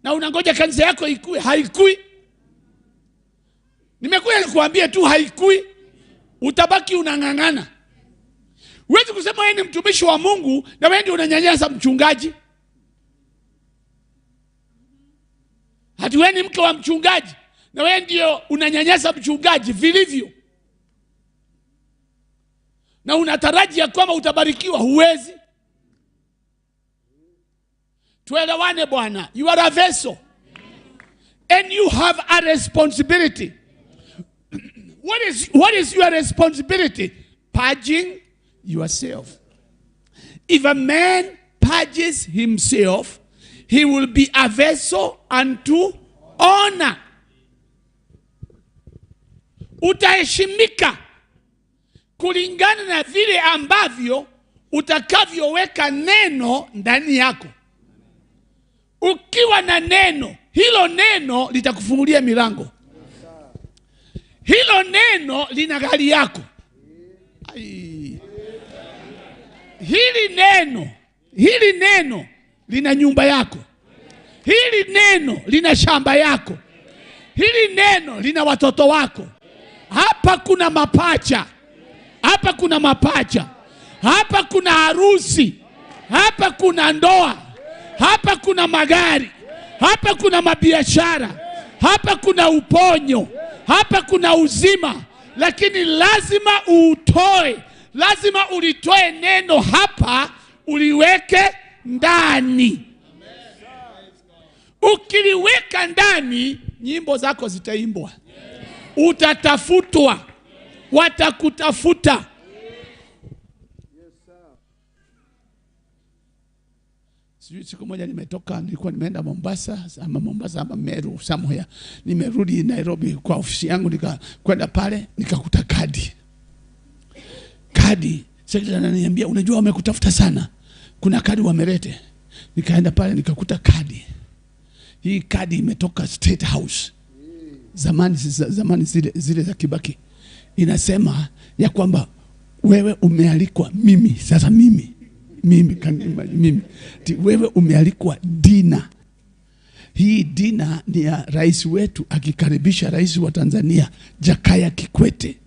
na unangoja kanisa yako ikue, haikui. Nimekuja nikuambie tu haikui. Utabaki unang'ang'ana. Huwezi kusema wewe ni mtumishi wa Mungu na wewe ndio unanyanyasa mchungaji. Hati wewe ni mke wa mchungaji na wewe ndio unanyanyasa mchungaji vilivyo. Na unatarajia kwamba utabarikiwa, huwezi. Tuelewane bwana, you are a vessel. And you have a responsibility. What is your responsibility? Purging yourself. If a man purges himself, he will be a vessel unto honor. Utaheshimika kulingana na vile ambavyo utakavyoweka neno ndani yako. Ukiwa na neno, hilo neno litakufungulia milango. Hilo neno lina gari yako. Ai. Hili neno lina nyumba yako. Hili neno lina shamba yako. Hili neno lina watoto wako. Hapa kuna mapacha. Hapa kuna mapacha. Hapa kuna harusi. Hapa kuna ndoa. Hapa kuna magari. Hapa kuna mabiashara. Hapa kuna uponyo. Hapa kuna uzima. Lakini lazima utoe. Lazima ulitoe neno hapa, uliweke ndani. Ukiliweka ndani, nyimbo zako zitaimbwa. Utatafutwa. Watakutafuta. Sijui siku moja nimetoka, nilikuwa nimeenda Mombasa ama Meru somewhere. Nimerudi Nairobi kwa ofisi yangu, nikakwenda pale nikakuta kadi. Kadi, secretary ananiambia, unajua wamekutafuta sana. Kuna kadi wamelete. Nikaenda pale nikakuta kadi. Hii kadi imetoka State House. Zamani zile za Kibaki. Inasema ya kwamba wewe umealikwa, mimi sasa mimi wewe umealikwa dina. Hii dina ni ya rais wetu akikaribisha rais wa Tanzania Jakaya Kikwete,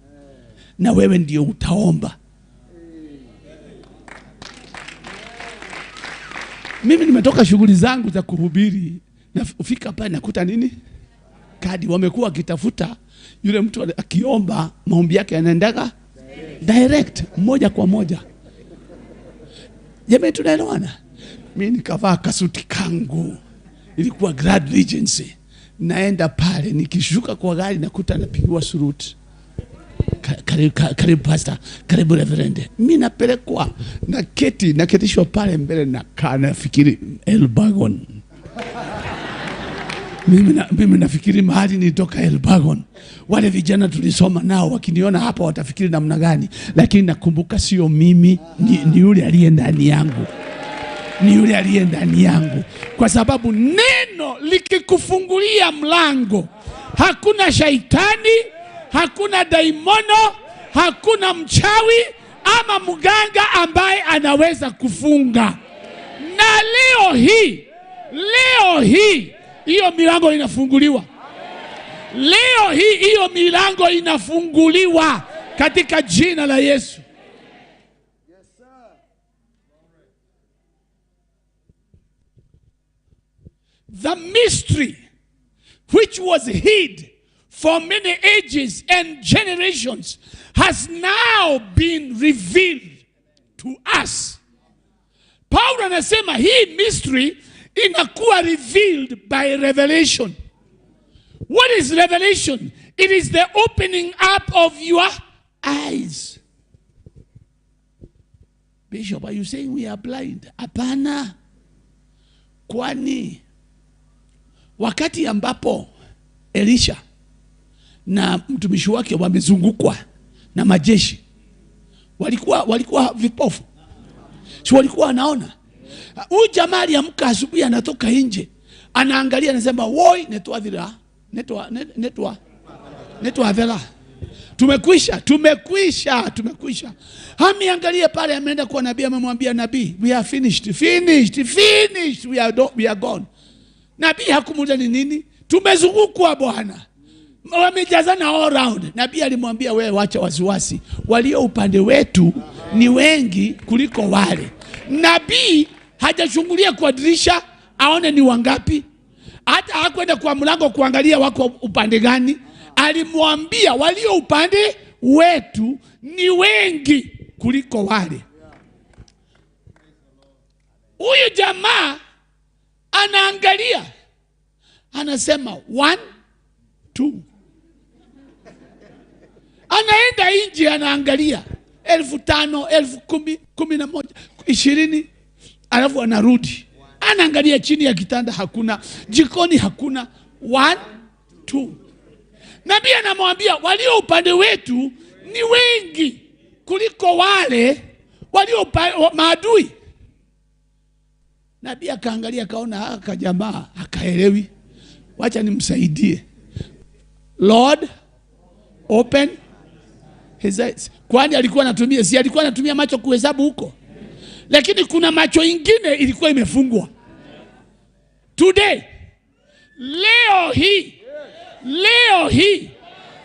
na wewe ndio utaomba. Mimi nimetoka shughuli zangu za kuhubiri, nafika pale nakuta nini? Kadi. Wamekuwa wakitafuta yule mtu akiomba, maombi yake yanaendaga direct, moja kwa moja. Jamani, tunaelewana? Mimi nikavaa kasuti kangu, ilikuwa Grand Regency. Naenda pale, nikishuka kwa gari nakuta napigiwa suruti. Karibu pastor, karibu reverend. Mimi napelekwa na keti, naketishwa pale mbele na nafikiri Elbagon. Mimi nafikiri mahali nilitoka Elbagon. Wale vijana tulisoma nao wakiniona hapa watafikiri namna gani, lakini nakumbuka sio mimi, ni yule aliye ndani yangu. Ni yule aliye ndani yangu. Kwa sababu neno likikufungulia mlango, hakuna shaitani, hakuna daimono, hakuna mchawi ama mganga ambaye anaweza kufunga. Na leo hii hiyo milango inafunguliwa. Leo hii hiyo milango inafunguliwa katika jina la Yesu. Yes, sir. The mystery which was hid for many ages and generations has now been revealed to us. Paulo anasema hii mystery inakuwa revealed by revelation. What is revelation? It is the opening up of your eyes. Bishop, are you saying we are blind? Hapana. Kwani wakati ambapo Elisha na mtumishi wake wamezungukwa na majeshi, walikuwa vipofu? Si walikuwa wanaona? Huyu jamaa aliamka asubuhi, anatoka nje, anaangalia, anasema woi, netwa dhira. Tumekwisha. Ameangalia pale, ameenda kwa nabii, amemwambia nabii, we are finished, we are gone. Nabii hakumuuliza ni nini? Tumezungukwa bwana, wamejazana all round. Nabii alimwambia, wewe wacha wasiwasi, walio upande wetu ni wengi kuliko wale. Nabii hajachungulia kwa dirisha aone ni wangapi, hata hakwenda kwa mlango kuangalia wako upande gani. Alimwambia walio upande wetu ni wengi kuliko wale. Huyu jamaa anaangalia, anasema 1 2. Anaenda nje anaangalia 5,000, 10,000, 11, 20, alafu anarudi. Anaangalia chini ya kitanda hakuna, jikoni hakuna. 1 2. Nabii anamwambia walio upande wetu ni wengi kuliko wale walio maadui. Nabii akaangalia akaona haka jamaa akaelewi, wacha nimsaidie. Lord, open his eyes. Kwani alikuwa anatumia, si alikuwa anatumia macho kuhesabu huko? Lakini kuna macho ingine ilikuwa imefungwa. Today, leo hii,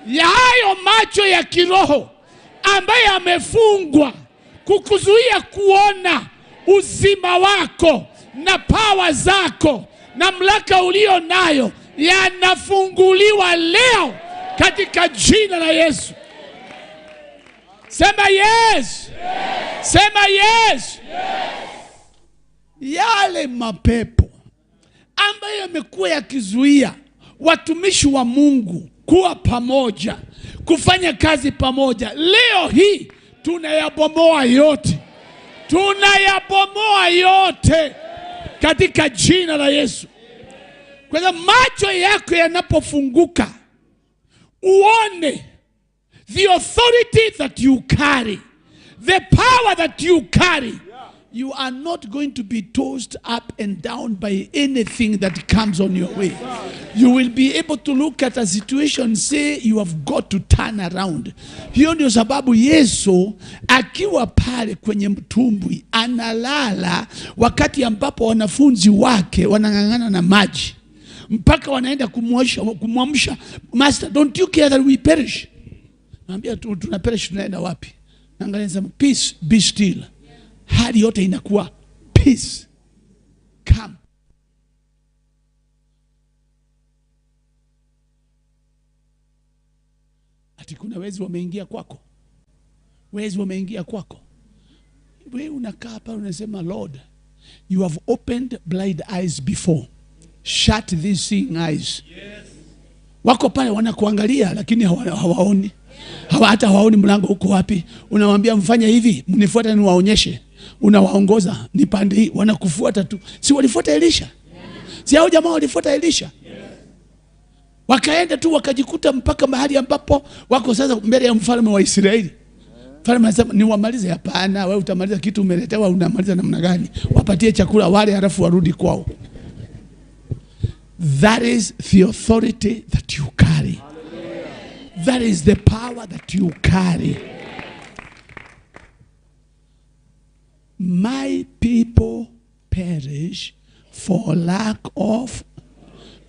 ya hayo macho ya kiroho ambaye amefungwa kukuzuia kuona uzima wako na power zako na mamlaka ulio nayo, yanafunguliwa leo katika jina la Yesu. Sema yes. Sema yes. Yale mapepo ambayo yamekuwa yakizuia watumishi wa Mungu kuwa pamoja, kufanya kazi pamoja, leo hii tunayabomoa yote. Tunayabomoa yote. Katika jina la Yesu. Kwa hiyo macho yako yanapofunguka, uone the authority that you carry, the power that you carry. You are not going to be tossed up and down by anything that comes on your way. You will be able to look at a situation and say you have got to turn around. Hiyo ndio sababu Yesu akiwa pale kwenye mtumbwi analala wakati ambapo wanafunzi wake wanang'ang'ana na maji. Mpaka wanaenda kumwamsha, Master, don't you care that we perish? Naambia tuna perish, tunaenda wapi? Naangalia nasema, peace be still. Hali yote inakuwa peace. Come. Ati kuna wezi wameingia kwako. Wezi wameingia kwako. Wewe unakaa pale unasema, Lord, you have opened blind eyes before. Shut these seeing eyes. Yes. Wako pale wanakuangalia lakini hawaoni. Hata hawaoni mlango uko wapi. Unawaambia mfanye hivi, mnifuate niwaonyeshe. Unawaongoza ni pande hii, wanakufuata tu. Si walifuata Elisha? Si hao jamaa walifuata Elisha? Wakaenda tu wakajikuta mpaka mahali ambapo wako sasa mbele ya mfalme wa Israeli. Mfalme anasema niwamalize? Hapana, wewe utamaliza kitu umeletewa, unamaliza namna gani? Wapatie chakula wale halafu warudi kwao. That is the authority that you carry. That is the power that you carry. My people perish for lack of.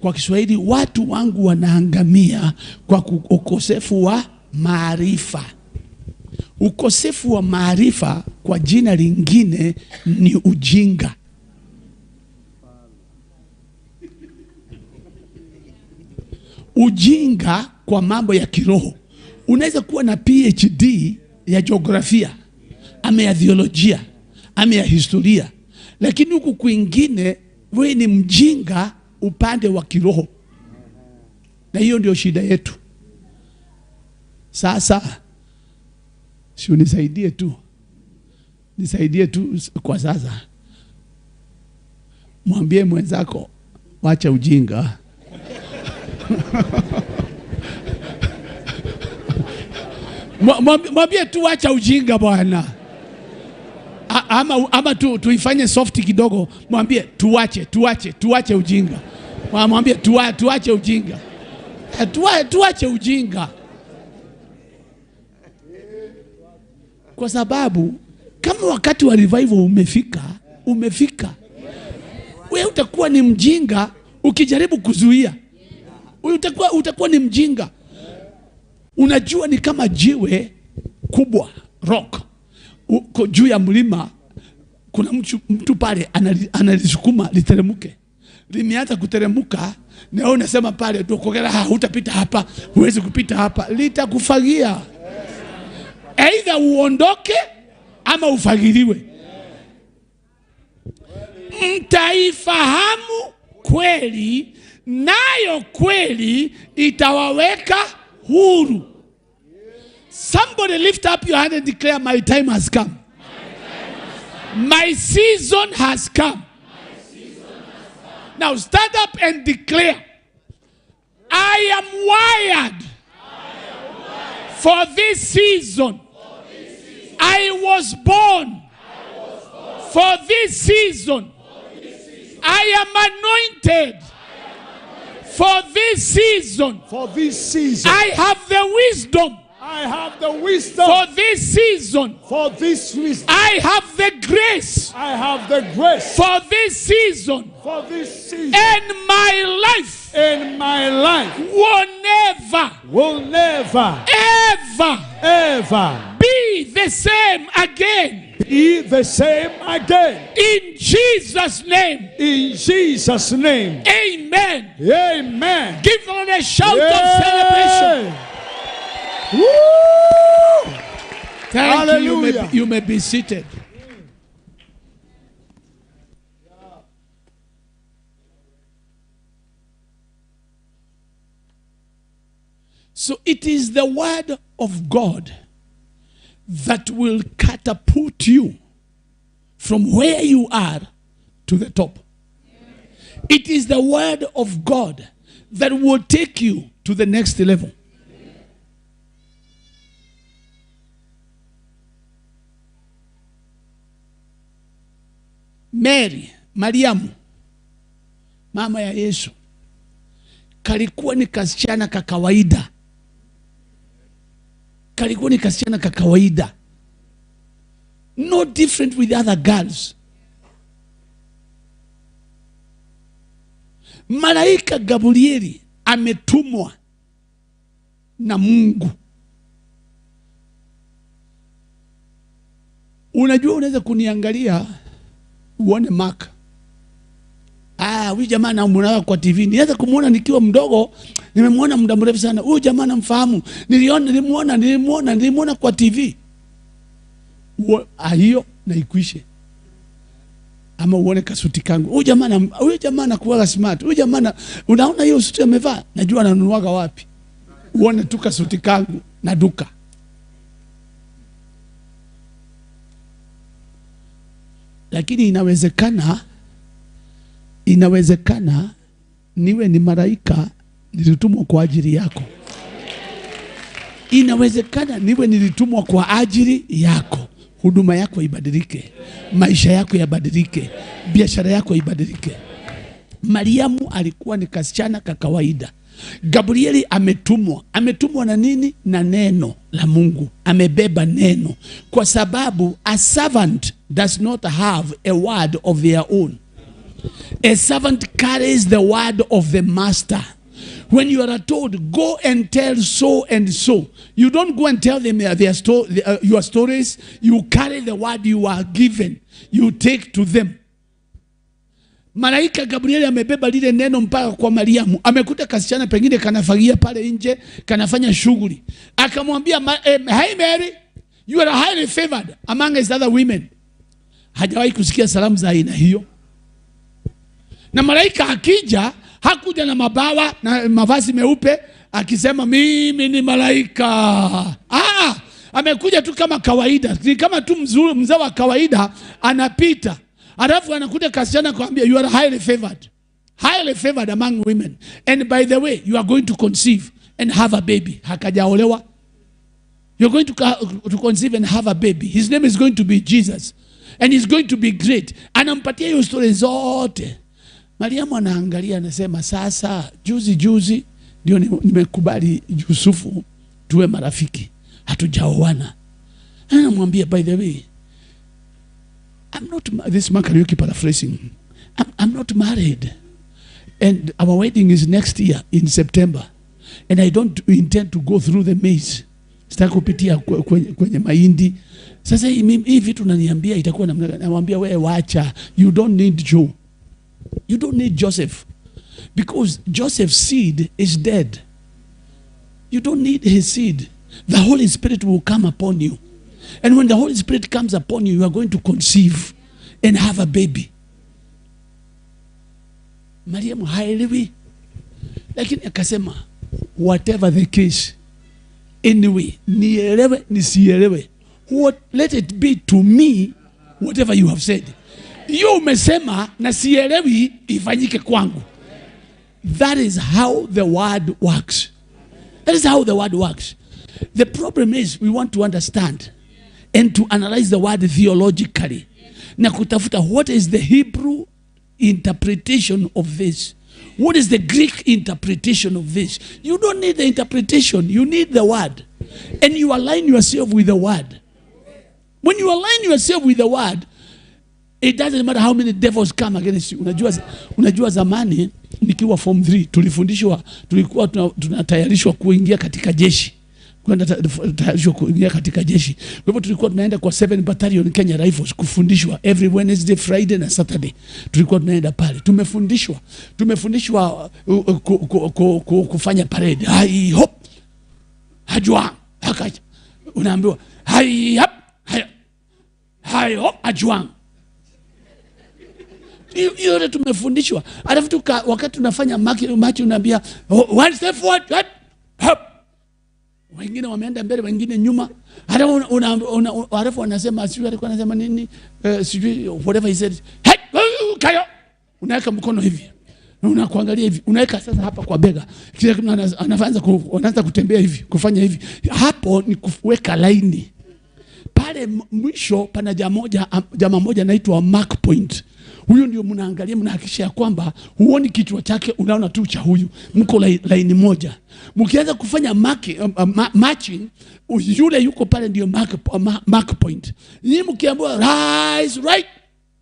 Kwa Kiswahili, watu wangu wanaangamia kwa ukosefu wa maarifa. Ukosefu wa maarifa kwa jina lingine ni ujinga. Ujinga kwa mambo ya kiroho. Unaweza kuwa na PhD ya jiografia, ama ya theolojia, ama ya historia, lakini huku kwingine wewe ni mjinga upande wa kiroho. Na hiyo ndio shida yetu. Sasa si unisaidie tu. Nisaidie tu kwa sasa. Mwambie mwenzako wacha ujinga. Mwambie tu wacha ujinga bwana. Ama tu tuifanye soft kidogo, mwambie tuache ujinga. Mwambie tuache ujinga. Tuache ujinga. Kwa sababu kama wakati wa revival umefika. Wewe utakuwa ni mjinga ukijaribu kuzuia. Utakuwa ni mjinga. Unajua ni kama jiwe kubwa, rock. Uko juu ya mlima, kuna mtu pale analisukuma literemke. Limeanza kuteremuka, na wewe unasema pale tukogera, hutapita hapa, huwezi kupita hapa, litakufagia. Either uondoke ama ufagiliwe. Mtaifahamu kweli, nayo kweli itawaweka huru. Somebody lift up your hand and declare, my time has come. My season has come. Now stand up and declare, I am wired for this season. I was born for this season. I am anointed for this season. For this season. I have the wisdom. I have the wisdom. For this season. For this wisdom. I have the grace. I have the grace. For this season. For this season. And my life. And my life. Will never. Will never. Ever. Ever. Be the same again. Be the same again. In Jesus' name. In Jesus' name. Amen. Amen. Give the Lord a shout of celebration. Woo! Thank Hallelujah. you. You may be seated. So it is the word of God that will catapult you from where you are to the top. It is the word of God that will take you to the next level. Mary, Mariamu, mama ya Yesu, kalikuwa ni kasichana ka kawaida. Kalikuwa ni kasichana ka kawaida. No different with other girls. Malaika Gabrieli ametumwa na Mungu. Unajua, unaweza kuniangalia uone Mark. Ah, huyu jamaa namuona kwa TV. Niweza kumuona nikiwa mdogo, nimemuona muda mrefu sana. Huyu jamaa namfahamu. Nilimuona kwa TV. Hiyo na ikuishe. Ama uone kasuti kangu. Huyu jamaa anakuwa smart. Huyu jamaa, unaona hiyo suti amevaa? Najua ananunuaga wapi. Uone tu kasuti kangu na duka. Lakini inawezekana niwe ni malaika nilitumwa kwa ajili yako. Inawezekana niwe nilitumwa kwa ajili yako. Huduma yako ibadilike, maisha yako yabadilike, biashara yako ibadilike. Mariamu alikuwa ni kasichana ka kawaida. Gabrieli ametumwa. Ametumwa na nini? Na neno la Mungu. Amebeba neno. Kwa sababu a servant does not have a word of their own. A servant carries the word of the master. When you are told, go and tell so and so, you don't go and tell them your stories. You carry the word you are given. You take to them. Malaika Gabrieli amebeba lile neno mpaka kwa Mariamu. Amekuta kasichana pengine kanafagia pale nje, kanafanya shughuli. Akamwambia, hey Mary, you are highly favored among other women. Hajawahi kusikia salamu za aina hiyo. Na malaika akija, hakuja na mabawa na mavazi meupe akisema mimi ni malaika. Ah, amekuja tu kama kawaida, ni kama tu mzee wa kawaida anapita. Alafu anakuja kasichana kuambia you are highly favored. Highly favored among women. And by the way, you are going to conceive and have a baby. Hakajaolewa. You are going to conceive and have a baby. His name is going to be Jesus. And he's going to be great. Anampatia hiyo story zote. Mariamu anaangalia anasema sasa juzi ndio nimekubali Yusufu tuwe marafiki. Hatujaoana. Anamwambia by the way, I'm not, this man Kariuki paraphrasing, I'm not married. And our wedding is next year in September. And I don't intend to go through the maze. Sitaki kupitia kwenye mahindi. Sasa hii vitu unaniambia itakuwa namna gani? Namwambia wewe wacha. You don't need Joe. You don't need Joseph. Because Joseph's seed is dead. You don't need his seed. The Holy Spirit will come upon you. And when the Holy Spirit comes upon you, you are going to conceive and have a baby. Mariamu haelewi. Lakini akasema, whatever the case, anyway, nielewe, nisielewe, what, let it be to me whatever you have said. You umesema na sielewi, ifanyike kwangu. That is how the word works. That is how the word works. The problem is we want to understand and to analyze the word theologically. Na kutafuta what is the Hebrew interpretation of this? What is the Greek interpretation of this? You don't need the interpretation. You need the word. And you align yourself with the word. When you align yourself with the word, it doesn't matter how many devils come against you. Unajua zamani nikiwa form 3 tulifundishwa, tulikuwa tunatayarishwa kuingia katika jeshi. Kwenda tayarishwa kuingia katika jeshi. Kwa hivyo tulikuwa tunaenda kwa 7 Battalion Kenya Rifles kufundishwa every Wednesday, Friday na Saturday. Tulikuwa tunaenda pale. Tumefundishwa kufanya parade. Hai hop. Hajua. Hakaja. Unaambiwa hai hop. Hai hop ajuang. Hiyo tumefundishwa. Alafu wakati tunafanya machi unaambia one step forward, hop. Wengine wameenda mbele, wengine nyuma. Alafu wanasema sijui alikuwa anasema nini, sijui whatever he said. Hey, kayo. Unaweka mkono hivi. Unakuangalia hivi, unaweka sasa hapa kwa bega. Kila mtu anaanza kutembea hivi, kufanya hivi. Hapo ni kuweka laini. Pale mwisho pana jamaa moja anaitwa Mark Point. Huyu ndio mnaangalia, mnahakikisha kwamba huoni kichwa chake, unaona tu cha huyu. Mko laini moja. Mkianza kufanya matching, yule yuko pale ndio mark point. Nyinyi mkiambiwa rise right,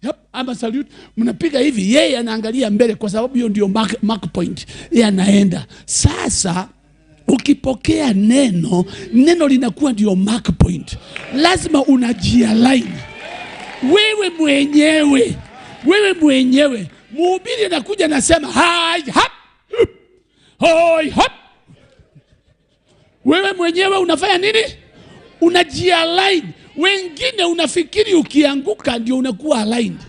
yep, ama salute, mnapiga hivi, yeye anaangalia mbele kwa sababu hiyo ndio mark point. Yeye anaenda. Sasa ukipokea neno, neno linakuwa ndio mark point. Lazima unajialign wewe mwenyewe. Wewe mwenyewe. Mhubiri anakuja anasema hai hap, hoi hap. Wewe mwenyewe unafanya nini? Unajialign. Wengine unafikiri ukianguka ndio unakuwa aligned.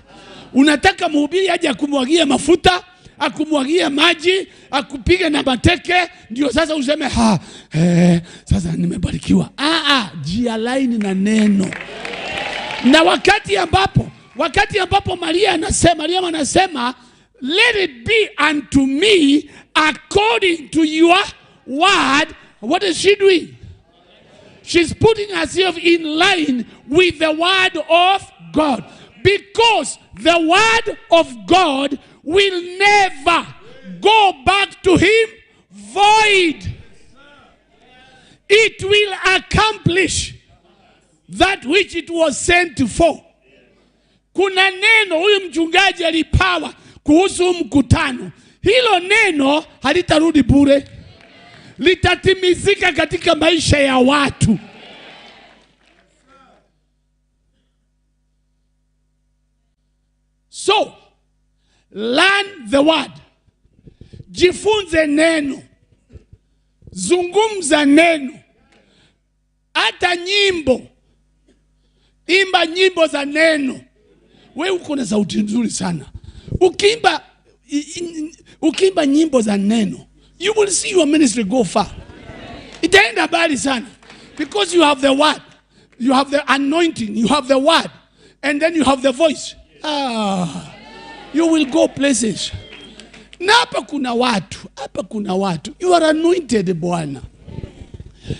Unataka mhubiri aje akumwagie mafuta, akumwagie maji, akupige na mateke, ndio sasa useme ha, sasa nimebarikiwa. Jialign na neno. Na wakati ambapo Maria anasema, let it be unto me according to your word. What is she doing? She's putting herself in line with the word of God. Because the word of God will never go back to him void. It will accomplish that which it was sent for. Kuna neno huyu mchungaji alipawa kuhusu mkutano. Hilo neno halitarudi bure. Litatimizika katika maisha ya watu. So, learn the word. Jifunze neno. Zungumza neno. Hata nyimbo. Imba nyimbo za neno. Wewe uko na sauti nzuri sana. Ukiimba nyimbo za neno, you will see your ministry go far. Itaenda mbali sana. Because you have the word. You have the anointing. You have the word. And then you have the voice. You will go places. Na hapa kuna watu. Hapa kuna watu. You are anointed, Bwana.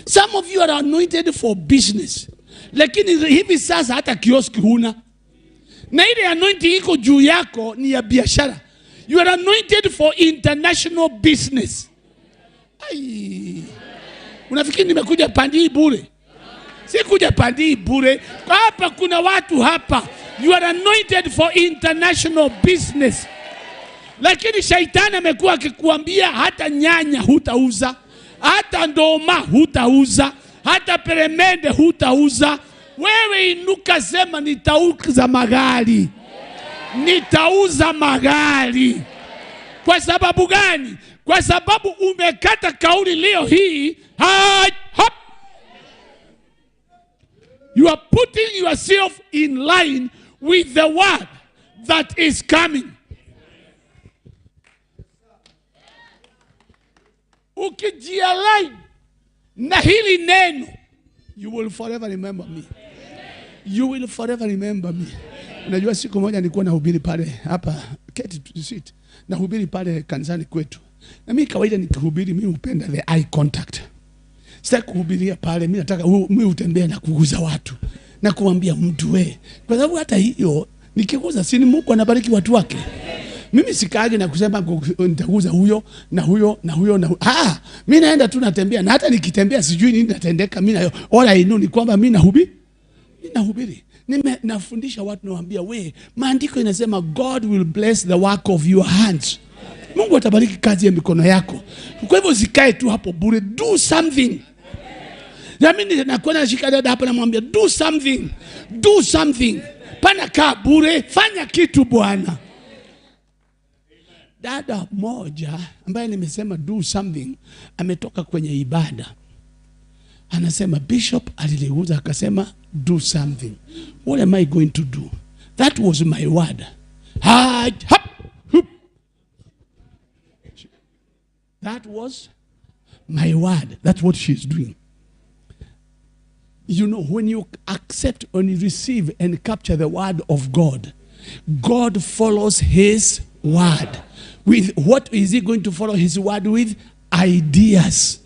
Some of you are anointed for business. Lakini hivi sasa hata kioski huna. Na ile anointing iko juu yako ni ya biashara. You are anointed for international business. Ai. Unafikiri nimekuja pandi bure? Sikuja pandi bure. Hapa kuna watu hapa. You are anointed for international business. Lakini shaitani amekuwa akikuambia hata nyanya hutauza, hata ndoma hutauza, hata peremende hutauza. Wewe inuka sema nitauza magari. Nitauza magari. Kwa sababu gani? Kwa sababu umekata kauli leo hii. Hai, hop. You are putting yourself in line with the word that is coming. Ukijialign na hili neno, you will forever remember me. You will forever remember me. Unajua siku moja nilikuwa nahubiri pale hapa, keti sit. Nahubiri pale kanisani kwetu. Na mimi kawaida nikihubiri mimi hupenda the eye contact. Sitaki kuhubiria pale, mimi nataka mimi utembee na kuguza watu na kuambia mtu we. Kwa sababu hata hiyo nikiguza si ni Mungu anabariki watu wake. Mimi sikaage na kusema nitaguza huyo na huyo na huyo na huyo. Mimi naenda tu natembea, na hata nikitembea sijui nini natendeka. Mimi na all I know ni kwamba mimi nahubiri. Mimi nahubiri. Nafundisha watu, nawaambia we, maandiko inasema God will bless the work of your hands. Mungu atabariki kazi ya mikono yako. Kwa hivyo usikae tu hapo bure, do something. Na mimi nakuwa nashika dada hapa namwambia do something. Do something. Pana kaa bure, fanya kitu Bwana. Dada moja ambaye nimesema do something ametoka kwenye ibada. Anasema bishop aliliguza akasema do something. What am I going to do? That was my word. Ha, hap, hup. That was my word. That's what she's doing. You know, when you accept and you receive and capture the word of God, God follows his word. With what is he going to follow his word with? Ideas.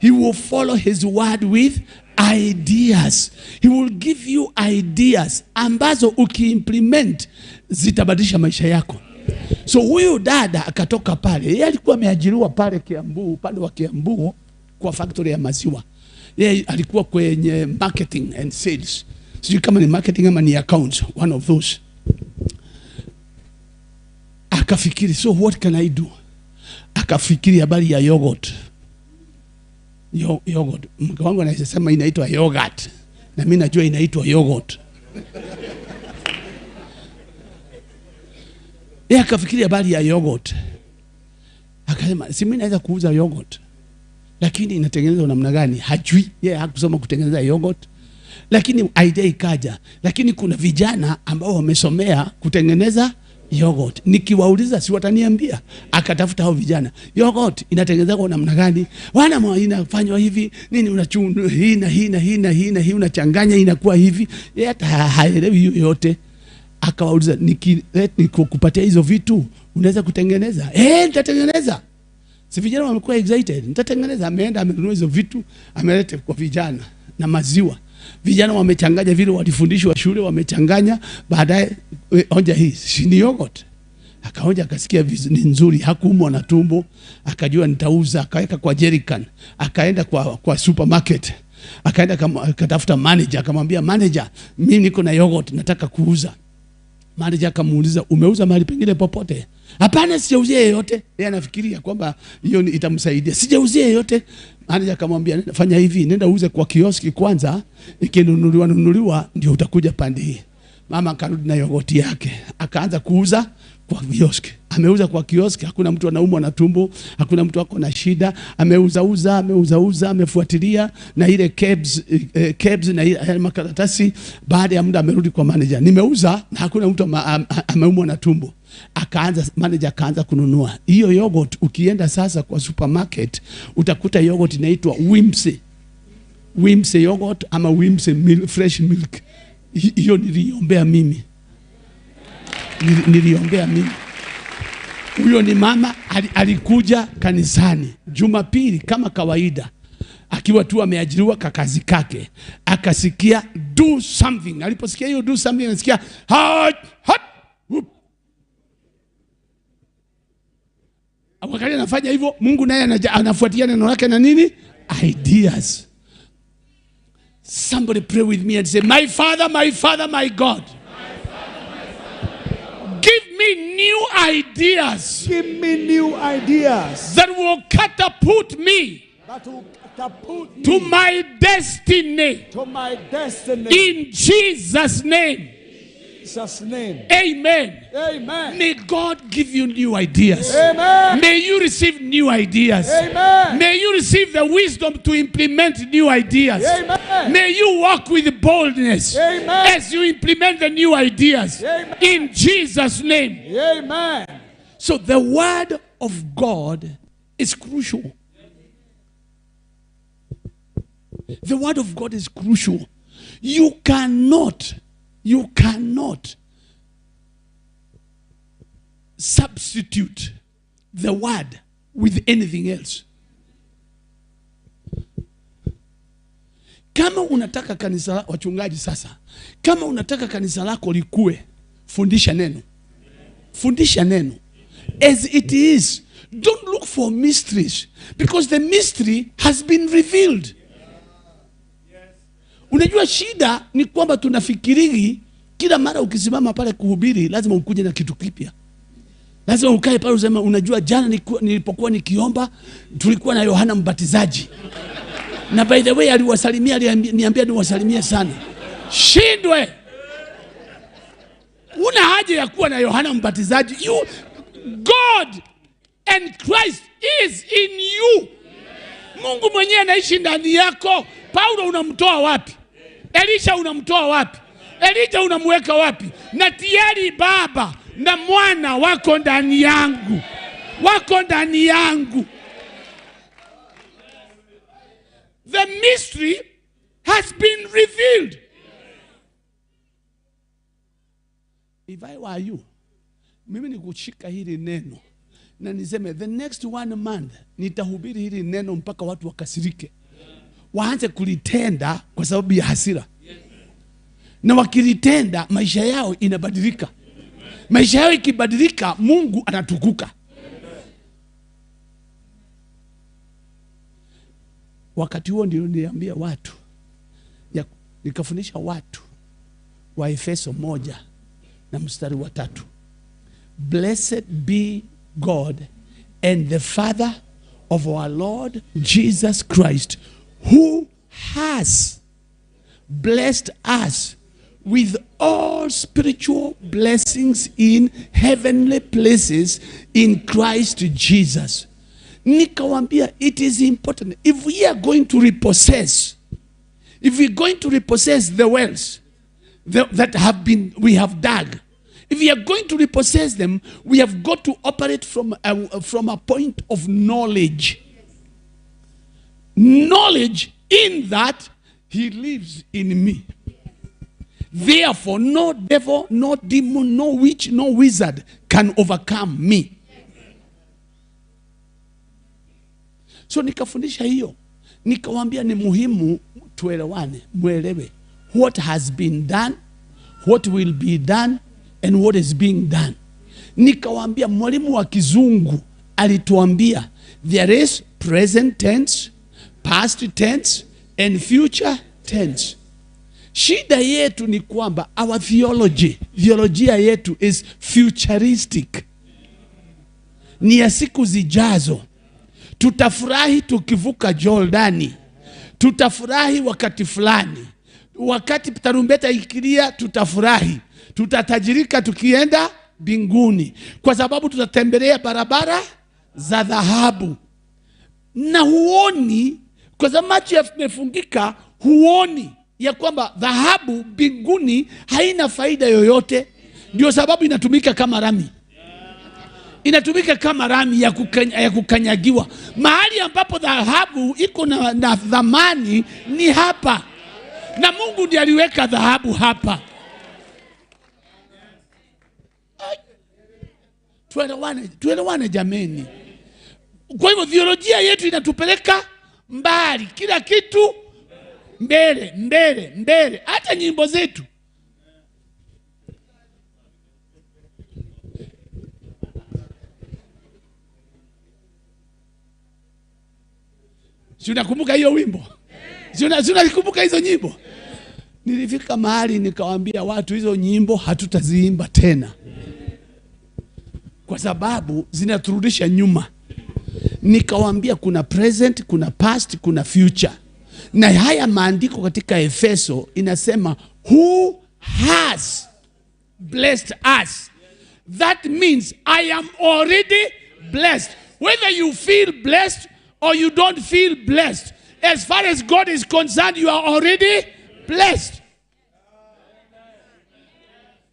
He will follow his word with ideas. He will give you ideas ambazo ukiimplement zitabadilisha maisha yako. So huyu dada akatoka pale, yeye alikuwa ameajiriwa pale Kiambu, upande wa Kiambu kwa factory ya maziwa. Yeye alikuwa kwenye marketing and sales. Sijui kama ni marketing ama ni accounts, one of those. Akafikiri, so what can I do? Akafikiri habari ya yogurt. Yogurt. Mke wangu anasema inaitwa yogurt. Na mimi najua inaitwa yogurt. Yeye akafikiri habari ya yogurt. Akasema, si mimi naweza kuuza yogurt. Lakini inatengenezwa namna gani? Hajui. Yeye hakusoma kutengeneza yogurt. Lakini idea ikaja. Lakini kuna vijana ambao wamesomea kutengeneza yogurt. Nikiwauliza si wataniambia. Akatafuta hao vijana. Yogurt inatengenezwa kwa namna gani? Wana inafanywa hivi, nini unachunu hii na hii na hii na hii na hii unachanganya inakuwa hivi. Yeye hata haelewi hiyo yote. Akawauliza, nikikupatia hizo vitu unaweza kutengeneza? Nitatengeneza. Si vijana wamekuwa excited, nitatengeneza. Ameenda amenunua hizo vitu, ameleta kwa vijana na maziwa. Vijana wamechanganya vile walifundishwa shule, wamechanganya, baadaye onja hii, si ni yogurt. Akaonja akasikia ni nzuri, hakuumwa na tumbo, akajua nitauza, akaweka kwa jerrycan, akaenda kwa supermarket. Akaenda akatafuta manager, akamwambia manager, mimi niko na yogurt nataka kuuza. Manager akamuuliza, umeuza mahali pengine popote? Hapana, sijauzia yeyote. Yeye anafikiria kwamba hiyo itamsaidia. Sijauzia yeyote. Manager akamwambia, fanya hivi, nenda uuze kwa kioski kwanza, ikinunuliwa nunuliwa ndio utakuja pande hii. Mama akarudi na yogoti yake, akaanza kuuza kwa kioski. Ameuza kwa kioski, hakuna mtu anaumwa na tumbo, hakuna mtu ako na shida. Ameuza uza, ameuza uza, amefuatilia na ile kebs na ile makaratasi. Baada ya muda amerudi kwa manager, nimeuza na hakuna mtu ameumwa na tumbo. Akaanza manager akaanza kununua hiyo yogurt. Ukienda sasa kwa supermarket utakuta yogurt inaitwa Wimsey. Wimsey yogurt ama Wimsey milk, fresh milk. Hiyo niliombea mimi. Niliombea mimi. Huyo ni mama alikuja kanisani Jumapili kama kawaida, akiwa tu ameajiriwa kakazi kake, akasikia do something. Aliposikia hiyo do something, anasikia hot hot. Wakati anafanya hivyo, Mungu naye anafuatia neno lake na nini? Ideas. Somebody pray with me and say, my Father, my Father, my God. Give me new ideas. Give me new ideas. That will catapult me. That will catapult me to my destiny. To my destiny. In Jesus' name. Jesus' name. Amen. Amen. May God give you new ideas. Amen. May you receive new ideas. Amen. May you receive the wisdom to implement new ideas. Amen. May you walk with boldness. Amen. As you implement the new ideas. Amen. In Jesus' name. Amen. So the word of God is crucial. The word of God is crucial. You cannot substitute the word with anything else. Kama unataka kanisa, wachungaji sasa, kama unataka kanisa lako likue, fundisha neno. Fundisha neno. As it is. Don't look for mysteries, because the mystery has been revealed. Unajua shida ni kwamba tunafikiri kila mara ukisimama pale kuhubiri lazima ukuje na kitu kipya. Lazima ukae pale useme, unajua jana nilipokuwa nikiomba tulikuwa na Yohana Mbatizaji. Na by the way aliwasalimia, aliniambia niwasalimie sana. Shindwe. Una haja ya kuwa na Yohana Mbatizaji. You, God and Christ is in you. Mungu mwenyewe anaishi ndani yako. Paulo unamtoa wapi? Elisha unamtoa wapi? Elija unamweka wapi? Na tayari Baba na Mwana wako ndani yangu. Wako ndani yangu. The mystery has been revealed. If I were you, mimi nikushika hili neno. Na niseme the next 1 month nitahubiri hili neno mpaka watu wakasirike. Waanze kulitenda kwa sababu ya hasira. Na wakilitenda maisha yao inabadilika. Maisha yao ikibadilika, Mungu anatukuka. Wakati huo ndio niliambia watu, nikafundisha watu wa Efeso 1:3. Blessed be God and the Father of our Lord Jesus Christ, who has blessed us with all spiritual blessings in heavenly places in Christ Jesus. Nikawambia, it is important. If we are going to repossess, if we are going to repossess the wells that have been, we have dug, if we are going to repossess them, we have got to operate from a point of knowledge. Knowledge in that he lives in me. Therefore, no devil, no demon, no witch, no wizard can overcome me. So nikafundisha hiyo. Nikawambia ni muhimu tuelewane, muelewe what has been done, what will be done, and what is being done. Nikawambia mwalimu wa kizungu alituambia there is present tense, past tense, and future tense. Shida yetu ni kwamba our theology, theolojia yetu is futuristic. Ni ya siku zijazo. Tutafurahi tukivuka Jordani. Tutafurahi wakati fulani. Wakati tarumbeta ikilia tutafurahi. Tutatajirika tukienda mbinguni. Kwa sababu tutatembelea barabara za dhahabu. Na huoni, kwa sababu macho yamefungika, huoni ya kwamba dhahabu mbinguni haina faida yoyote. Ndio sababu inatumika kama rami. Inatumika kama rami ya kukanyagiwa. Mahali ambapo dhahabu iko na dhamani ni hapa. Na Mungu ndiye aliweka dhahabu hapa. Tuelewane jameni. Kwa hivyo theolojia yetu inatupeleka mbali. Kila kitu mbele, mbele, mbele. Hata nyimbo zetu. Si unakumbuka hiyo wimbo? Si unakumbuka hizo nyimbo? Nilifika mahali nikawaambia watu hizo nyimbo hatutaziimba tena. Kwa sababu zinaturudisha nyuma. Nikawaambia kuna present, kuna past, kuna future. Na haya maandiko katika Efeso inasema who has blessed us. That means I am already blessed. Whether you feel blessed or you don't feel blessed, as far as God is concerned, you are already blessed.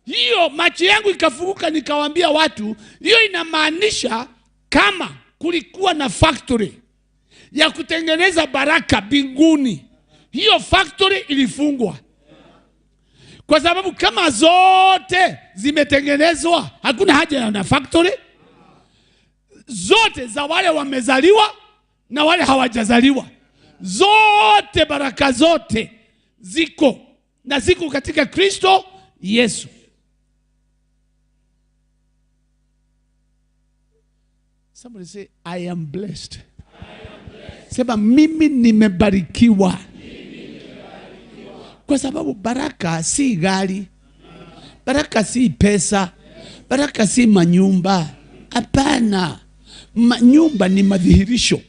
Hiyo macho yangu ikafunguka, nikawaambia watu, hiyo inamaanisha kama kulikuwa na factory ya kutengeneza baraka mbinguni, hiyo factory ilifungwa. Kwa sababu kama zote zimetengenezwa, hakuna haja ya factory. Zote za wale wamezaliwa na wale hawajazaliwa, zote baraka zote ziko na ziko katika Kristo Yesu. Somebody say, I am blessed. Sema mimi nimebarikiwa. Kwa sababu baraka si gari, baraka si pesa, baraka si manyumba. Hapana. Manyumba ni madhihirisho.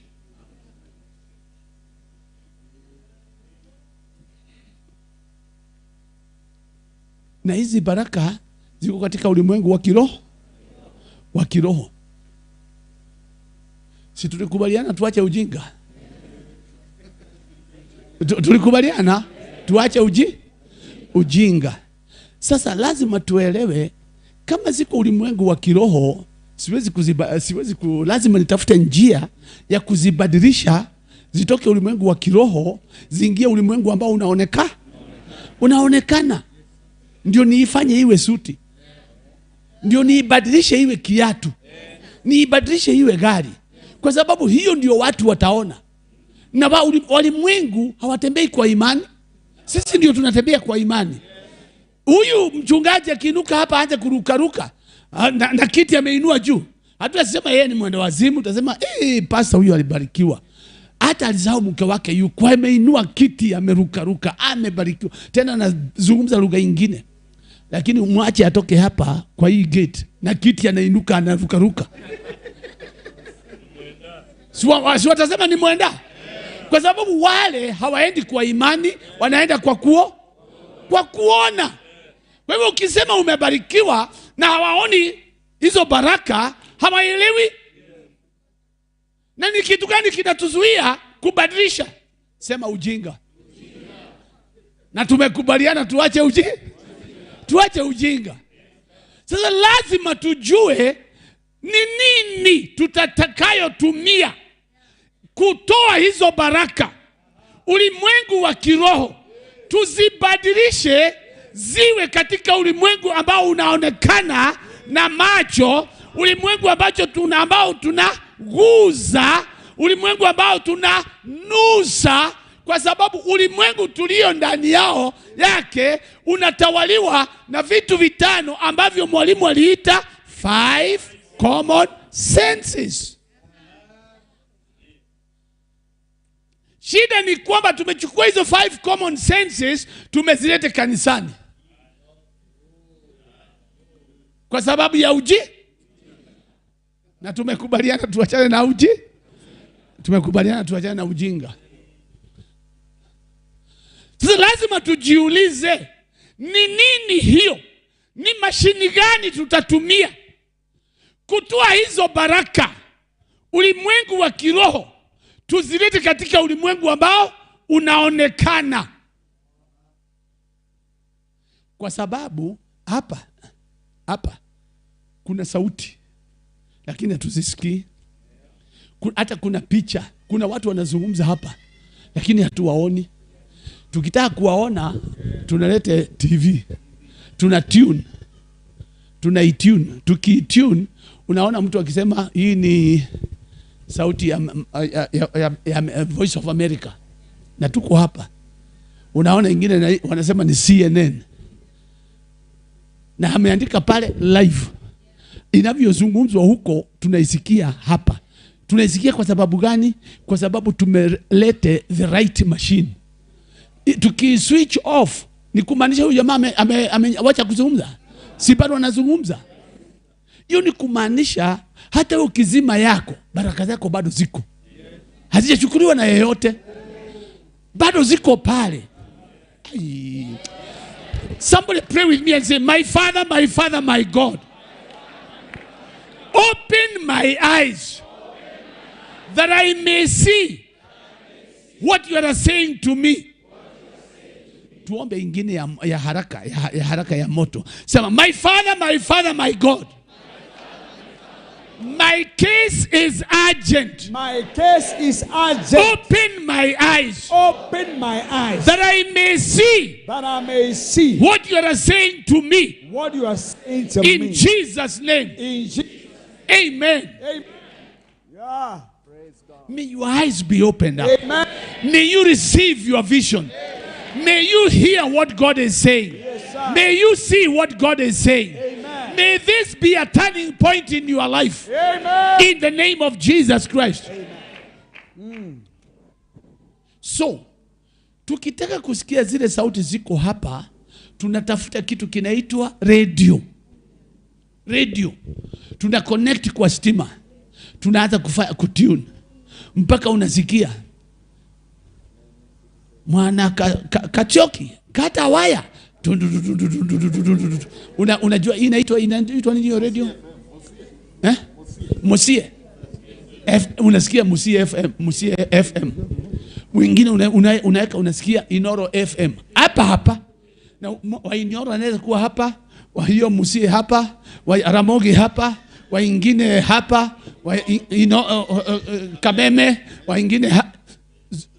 Na hizi baraka ziko katika ulimwengu wa kiroho, wa kiroho. Si tulikubaliana tuache ujinga? Tulikubaliana tuache ujinga. Sasa lazima tuelewe kama ziko ulimwengu wa kiroho, lazima nitafute njia ya kuzibadilisha zitoke ulimwengu wa kiroho ziingie ulimwengu ambao unaonekana. Ndio niifanye iwe suti, ndio niibadilishe iwe kiatu, Niibadilishe iwe gari. Kwa sababu hiyo ndio watu wataona. Na walimwengu hawatembei kwa imani. Sisi ndio tunatembea kwa imani. Huyu mchungaji akiinuka hapa aanze kurukaruka na kiti ameinua juu, hatutasema yeye ni mwenda wazimu, tutasema pastor huyu alibarikiwa. Hata alisahau mke wake yuko, ameinua kiti amerukaruka, amebarikiwa. Tena anazungumza lugha nyingine. Lakini mwache atoke hapa kwa hii gate na kiti anainuka anarukaruka. Si watasema ni mwenda? Kwa sababu wale hawaendi kwa imani, wanaenda kwa kuona. Kwa hivyo ukisema umebarikiwa na hawaoni hizo baraka, hawaelewi. Na ni kitu gani kinatuzuia kubadilisha? Sema ujinga. Na tumekubaliana tuache ujinga. Tuache ujinga. Sasa lazima tujue ni nini tutakayotumia kutoa hizo baraka. Ulimwengu wa kiroho tuzibadilishe ziwe katika ulimwengu ambao unaonekana na macho, ulimwengu ambao tunaguza, ulimwengu ambao tunanusa, kwa sababu ulimwengu tulio ndani yao yake unatawaliwa na vitu vitano ambavyo mwalimu aliita 5 common senses. Shida ni kwamba tumechukua hizo 5 common senses tumezilete kanisani kwa sababu ya uji. Na tumekubaliana tuachane na uji. Tumekubaliana tuachane na ujinga. Sasa lazima tujiulize ni nini hiyo? Ni mashini gani tutatumia kutoa hizo baraka ulimwengu wa kiroho tuzilete katika ulimwengu ambao unaonekana? Kwa sababu hapa kuna sauti lakini hatuzisikii. Hata kuna picha, kuna watu wanazungumza hapa lakini hatuwaoni. Tukitaka kuwaona tunalete TV, tuna tune, tunaitune. Tukitune unaona mtu akisema hii ni sauti ya Voice of America, na tuko hapa. Unaona ingine wanasema ni CNN, na ameandika pale live. Inavyozungumzwa huko tunaisikia hapa. Tunaisikia kwa sababu gani? Kwa sababu tumelete the right machine. Tuki switch off ni kumaanisha huyu jamaa amewacha kuzungumza, si bado anazungumza. Hiyo ni kumaanisha hata ukizima yako, baraka zako bado ziko, hazijachukuliwa na yeyote, bado ziko pale. Somebody pray with me and say, my Father, my Father, my God, open my eyes that I may see what you are saying to me. Tuombe ingine ya haraka, ya haraka ya moto. Sema, my Father, my Father, my God, my case is urgent. My case is urgent. Open my eyes. Open my eyes. That I may see. That I may see. What you are saying to me. What you are saying to me. In Jesus' name. In Jesus. Amen. Amen. Yeah. Praise God. May your eyes be opened up. Amen. May you receive your vision. Amen. May you hear what God is saying. Yes, sir. May you see what God is saying. Amen. May this be a turning point in your life. Amen. In the name of Jesus Christ. Amen. Mm. So, tukitaka kusikia zile sauti ziko hapa, tunatafuta kitu kinaitwa radio. Radio. Tuna connect kwa stima. Tunaanza kutune mpaka unasikia mwana kachoki kata waya. Unajua inaitwa nini hiyo radio? Eh? Musie. Unasikia Musie FM, Musie FM. Mwingine unaweka unasikia Inoro FM. Hapa hapa. Na wa Inoro anaweza kuwa hapa, wa hiyo Musie hapa, wa Ramogi hapa, wengine hapa, wa Kameme, wengine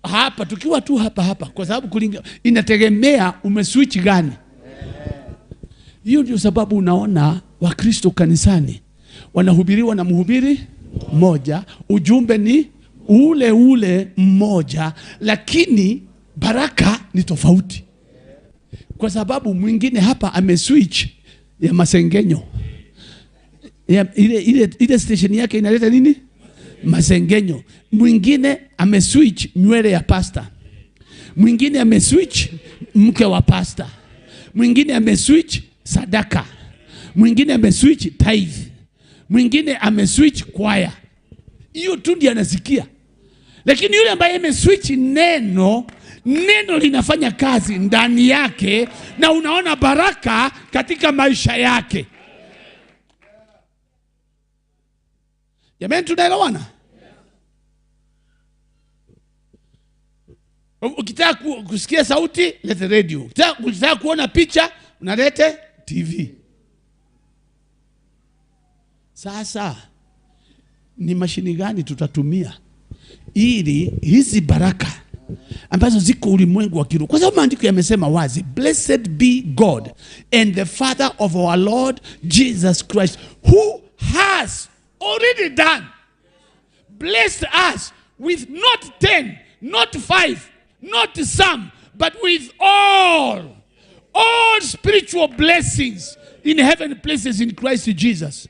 hapa, tukiwa tu hapa hapa, kwa sababu inategemea umeswitch gani. Hiyo ndio sababu unaona Wakristo kanisani Wanahubiriwa na mhubiri mmoja, ujumbe ni ule ule mmoja, lakini baraka ni tofauti. Kwa sababu mwingine hapa ameswitch ya masengenyo. Ya, ile station yake inaleta nini? Masengenyo. Mwingine ameswitch nywele ya pasta. Mwingine ameswitch mke wa pasta. Mwingine ameswitch sadaka. Mwingine ameswitch tithe. Mwingine ameswitch kwaya. Hiyo tu ndiyo anasikia. Lakini yule ambaye ameswitch neno, neno linafanya kazi ndani yake na unaona baraka katika maisha yake. Jamani, tunaelewana? Ukitaka kusikia sauti, lete radio. Ukitaka kuona picha, unalete TV. Sasa ni mashini gani tutatumia ili hizi baraka ambazo ziko ulimwengu wa kiroho? Kwa sababu maandiko yamesema wazi, blessed be God and the Father of our Lord Jesus Christ, who has already done, blessed us with not 10, not 5, not some, but with all spiritual blessings in heavenly places in Christ Jesus.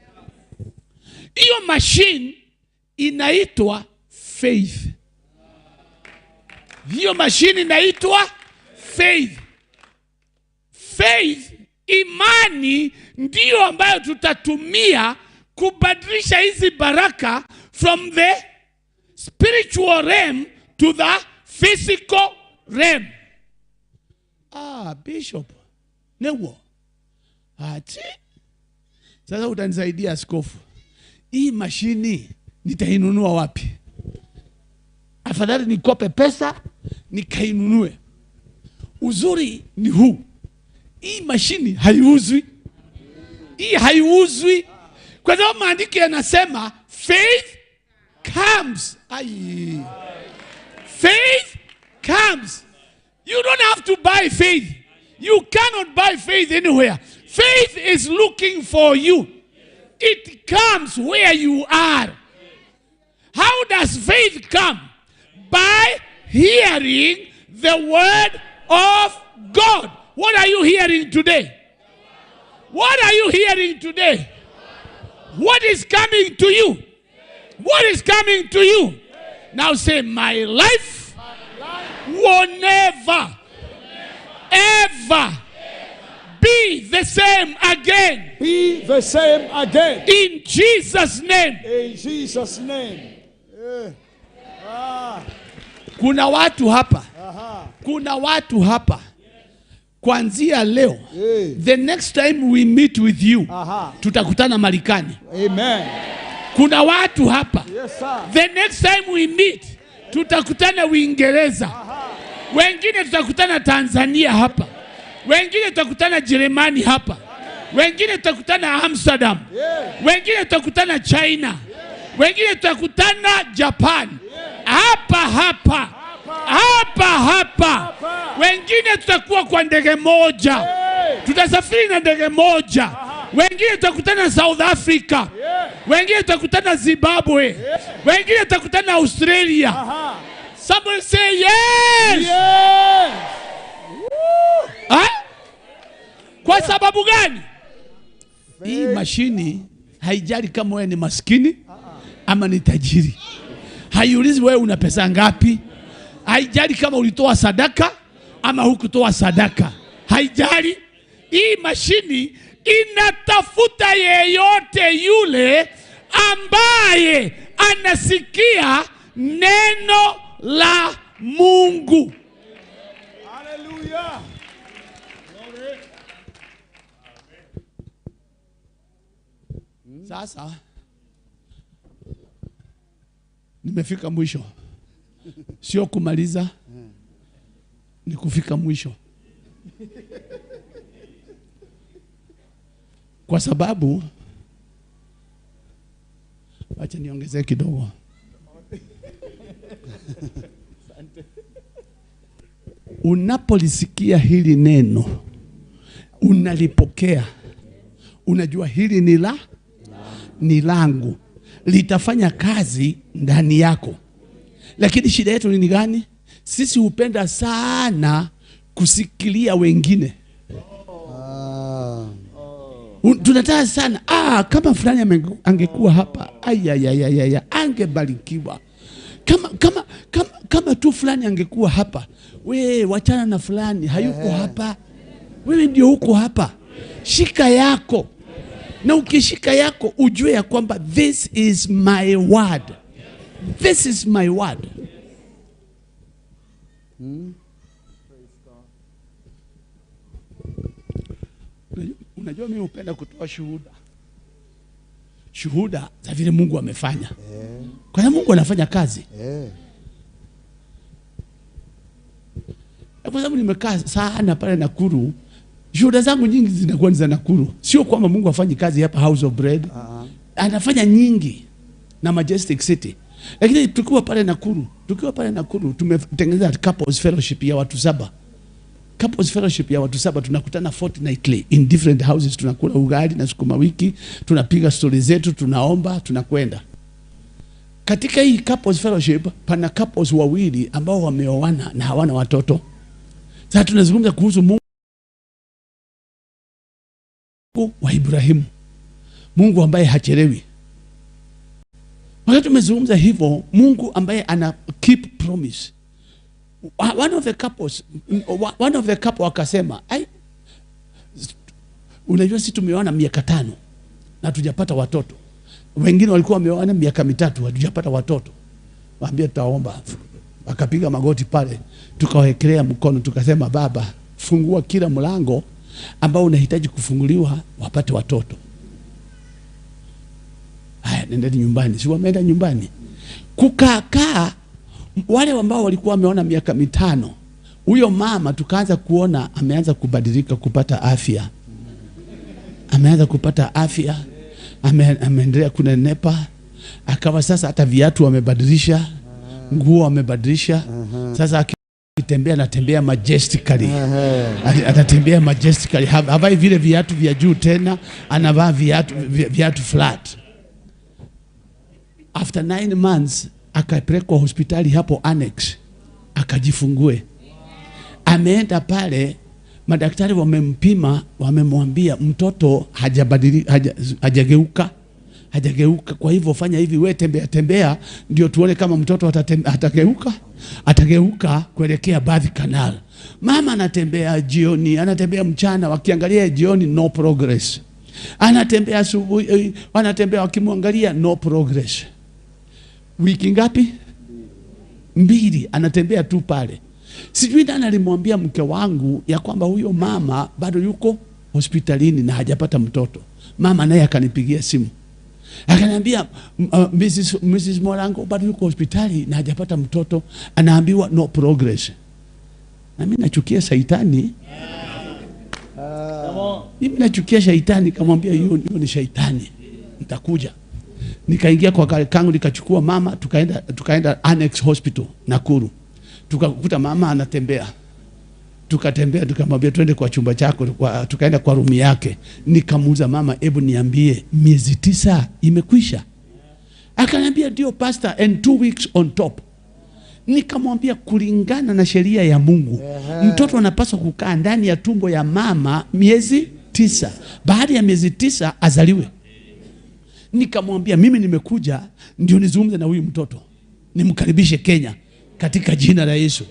Hiyo machine inaitwa faith. Hiyo machine inaitwa faith. Faith, imani ndiyo ambayo tutatumia kubadilisha hizi baraka from the spiritual realm to the physical realm. Ah, Bishop, newo. Ati. Sasa utanisaidia askofu. Hii mashini nitainunua wapi? Afadhali nikope pesa nikainunue. Uzuri ni huu. Hii mashini haiuzwi. Hii haiuzwi. Kwa sababu maandiko yanasema faith comes. Ai. Faith comes. You don't have to buy faith. You cannot buy faith anywhere. Faith is looking for you. It comes where you are. How does faith come? By hearing the word of God. What are you hearing today? What are you hearing today? What is coming to you? What is coming to you? Now say, my life will never, ever be the same again. Be the same again. In Jesus' name. In Jesus' name. Yeah. Ah. Kuna watu hapa. Aha. Kuna watu hapa. Kuanzia leo, yeah. The next time we meet with you, aha, tutakutana Marekani. Amen. Kuna watu hapa. Yes, sir. The next time we meet, tutakutana Uingereza. Wengine tutakutana Tanzania hapa. Wengine tutakutana Jerumani hapa. Wengine tutakutana Amsterdam. Wengine tutakutana China. Wengine tutakutana Japan. Hapa hapa. Hapa hapa. Wengine tutakuwa kwa ndege moja. Tutasafiri na ndege moja. Wengine tutakutana South Africa. Wengine tutakutana Zimbabwe. Wengine tutakutana Australia. Somebody say yes. Yes. Ha? Kwa sababu gani? Hii mashini haijali kama wewe ni maskini ama ni tajiri. Haiulizi wewe una pesa ngapi. Haijali kama ulitoa sadaka ama hukutoa sadaka. Haijali. Hii mashini inatafuta yeyote yule ambaye anasikia neno la Mungu. Hallelujah. Sasa nimefika mwisho. Sio kumaliza, ni kufika mwisho. Kwa sababu acha niongezee kidogo. Unapolisikia hili neno, unalipokea, unajua hili ni la, ni langu, litafanya kazi ndani yako. Lakini shida yetu ni gani? Sisi hupenda sana kusikilia wengine. Tunataka sana, kama fulani angekuwa hapa, ayayayaya, angebarikiwa. Kama tu fulani angekuwa hapa, we wachana na fulani, hayuko hapa. Wewe ndio uko hapa. Shika yako. Na ukishika yako ujue ya kwamba this is my word. This is my word. Unajua mimi hupenda kutoa shuhuda. Shuhuda za vile Mungu amefanya. Kwa sababu Mungu anafanya kazi. Kwa sababu nimekaa sana pale Nakuru, shuhuda zangu nyingi zinakuwa ni za Nakuru. Sio kwamba Mungu hafanyi kazi hapa House of Bread. Anafanya nyingi na Majestic City. Lakini tukiwa pale Nakuru tumetengeneza couples fellowship ya watu 7. Couples fellowship ya watu 7, tunakutana fortnightly in different houses, tunakula ugali na sukuma wiki, tunapiga stories zetu, tunaomba, tunakwenda. Katika hii couples fellowship pana couples wawili ambao wameoana na hawana watoto. Sasa tunazungumza kuhusu Mungu wa Ibrahimu, Mungu ambaye hachelewi. Wakati tumezungumza hivyo, Mungu ambaye ana keep promise. One of the couple akasema, ai, unajua sisi tumeoana miaka 5 na hatujapata watoto. Wengine walikuwa wameoana miaka 3 hatujapata watoto. Waambia tutaomba. Akapiga magoti pale, tukawekelea mkono, tukasema Baba, fungua kila mlango ambao unahitaji kufunguliwa wapate watoto. Haya, nendeni nyumbani. Si wameenda nyumbani. Kukaa wale ambao walikuwa wameona miaka 5, huyo mama tukaanza kuona ameanza kubadilika, kupata afya. Ameanza kupata afya, ameendelea kunenepa, akawa sasa hata viatu amebadilisha, nguo amebadilisha. Sasa akitembea anatembea majestically. Anatembea majestically. Havai vile viatu vya juu tena, anavaa viatu flat. After 9 months akapelekwa hospitali hapo Annex akajifungue. Ameenda pale, madaktari wamempima, wamemwambia mtoto hajageuka. Kwa hivyo fanya hivi, we tembea tembea ndio tuone kama mtoto atageuka. Atageuka kuelekea birth canal. Mama anatembea jioni, anatembea mchana, wakiangalia jioni no progress. Anatembea asubuhi, anatembea wakimwangalia no progress. Wiki ngapi? 2 anatembea tu pale. Sijui nani alimwambia mke wangu ya kwamba huyo mama bado yuko hospitalini na hajapata mtoto. Mama naye akanipigia simu. Akaniambia Mrs. Morango bado yuko hospitali na hajapata mtoto, anaambiwa no progress. Na mimi nachukia shaitani. Mimi nachukia shaitani, kamwambia hiyo ni shaitani. Nitakuja. Nikaingia kwa gari kangu, nikachukua mama, tukaenda Annex Hospital Nakuru. Tukakuta mama anatembea. Tukatembea, tukamwambia twende kwa chumba chako, tukaenda kwa room yake. Nikamuuliza mama, hebu niambie miezi 9 imekwisha? Akaniambia ndio pastor, and 2 weeks on top. Nikamwambia kulingana na sheria ya Mungu, mtoto anapaswa kukaa ndani ya tumbo ya mama miezi 9. Baada ya miezi 9 azaliwe. Nikamwambia mimi nimekuja ndio nizungumze na huyu mtoto, nimkaribishe Kenya katika jina la Yesu.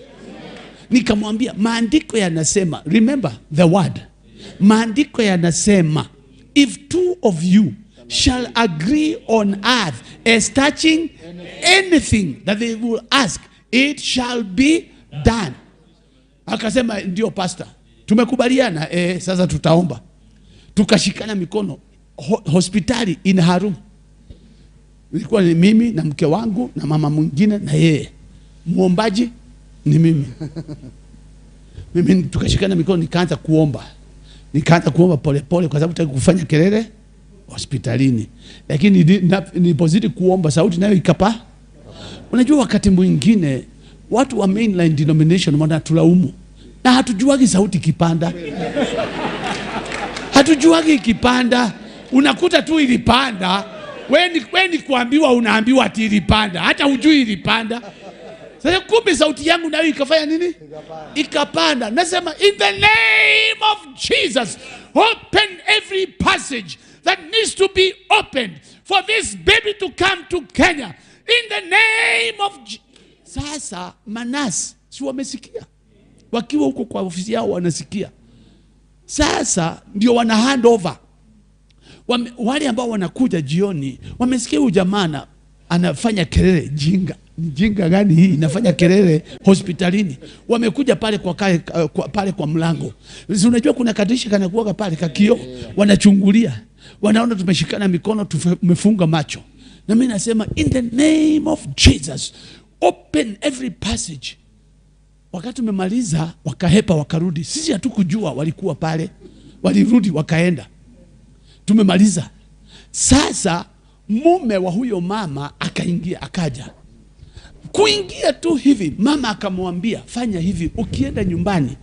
Nikamwambia maandiko yanasema, remember the word, maandiko yanasema if 2 of you shall agree on earth as touching anything that they will ask, it shall be done. Akasema ndio pastor, tumekubaliana, sasa tutaomba. Tukashikana mikono hospitali in Harum. Ilikuwa ni mimi na mke wangu na mama mwingine na yeye. Muombaji ni mimi. Mimi tukashikana mikono, nikaanza kuomba. Nikaanza kuomba pole pole kwa sababu sitaki kufanya kelele hospitalini. Lakini nilipozidi kuomba sauti nayo ikapa. Unajua wakati mwingine watu wa mainline denomination wanatulaumu. Na hatujuagi sauti ikipanda. Hatujuagi ikipanda. Unakuta tu ilipanda. Wewe ni kuambiwa, unaambiwa ati ilipanda, hata hujui ilipanda. Sasa kumbe sauti yangu nayo ikafanya nini? Ikapanda. Nasema in the name of Jesus, open every passage that needs to be opened for this baby to come to Kenya. In the name of Sasa manasi si wamesikia, wakiwa huko kwa ofisi yao wanasikia. Sasa ndio wana hand over. Wale ambao wanakuja jioni wamesikia huyu jamaa anafanya kelele, jinga. Ni jinga gani hii inafanya kelele hospitalini? Wamekuja pale pale kwa mlango. Si unajua kuna kadirisha kanakuwa pale kakio, wanachungulia. Wanaona tumeshikana mikono, tumefunga macho. Na mimi nasema in the name of Jesus, open every passage. Wakati tumemaliza wakahepa wakarudi. Sisi hatukujua walikuwa pale. Walirudi wakaenda. Tumemaliza. Sasa mume wa huyo mama akaingia, akaja. Kuingia tu hivi, mama akamwambia, fanya hivi, ukienda nyumbani,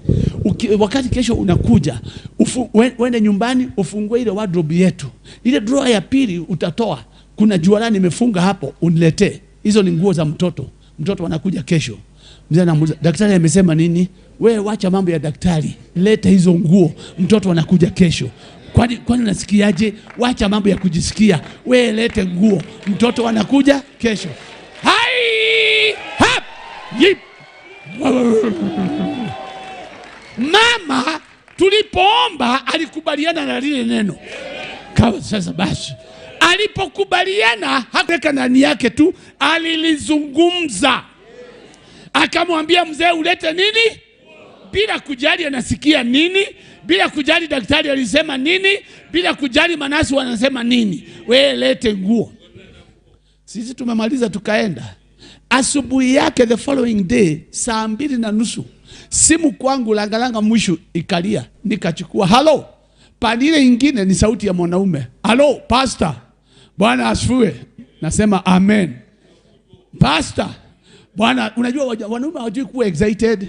wakati kesho unakuja, uende nyumbani, ufungue ile wardrobe yetu. Ile drawer ya pili utatoa, kuna juala nimefunga hapo, uniletee. Hizo ni nguo za mtoto. Mtoto anakuja kesho. Mzee anamuuliza, daktari amesema nini? Wewe wacha mambo ya daktari, leta hizo nguo, mtoto anakuja kesho. Kwani unasikiaje? Wacha mambo ya kujisikia, wewe lete nguo, mtoto anakuja kesho. Hai! Hap! Yip! Mama tulipoomba alikubaliana na lile neno. Kama sasa basi alipokubaliana hakuweka ndani yake tu, alilizungumza. Akamwambia mzee ulete nini? Bila kujali anasikia nini, bila kujali daktari alisema nini, bila kujali manasi wanasema nini, wewe lete nguo. Sisi tumemaliza tukaenda. Asubuhi yake the following day 2:30 simu kwangu langalanga mwisho ikalia, nikachukua. Halo. Panile ingine ni sauti ya mwanaume. Halo pastor. Bwana asifiwe. Nasema amen. Pastor. Bwana, unajua wanaume hawajui kuwa excited.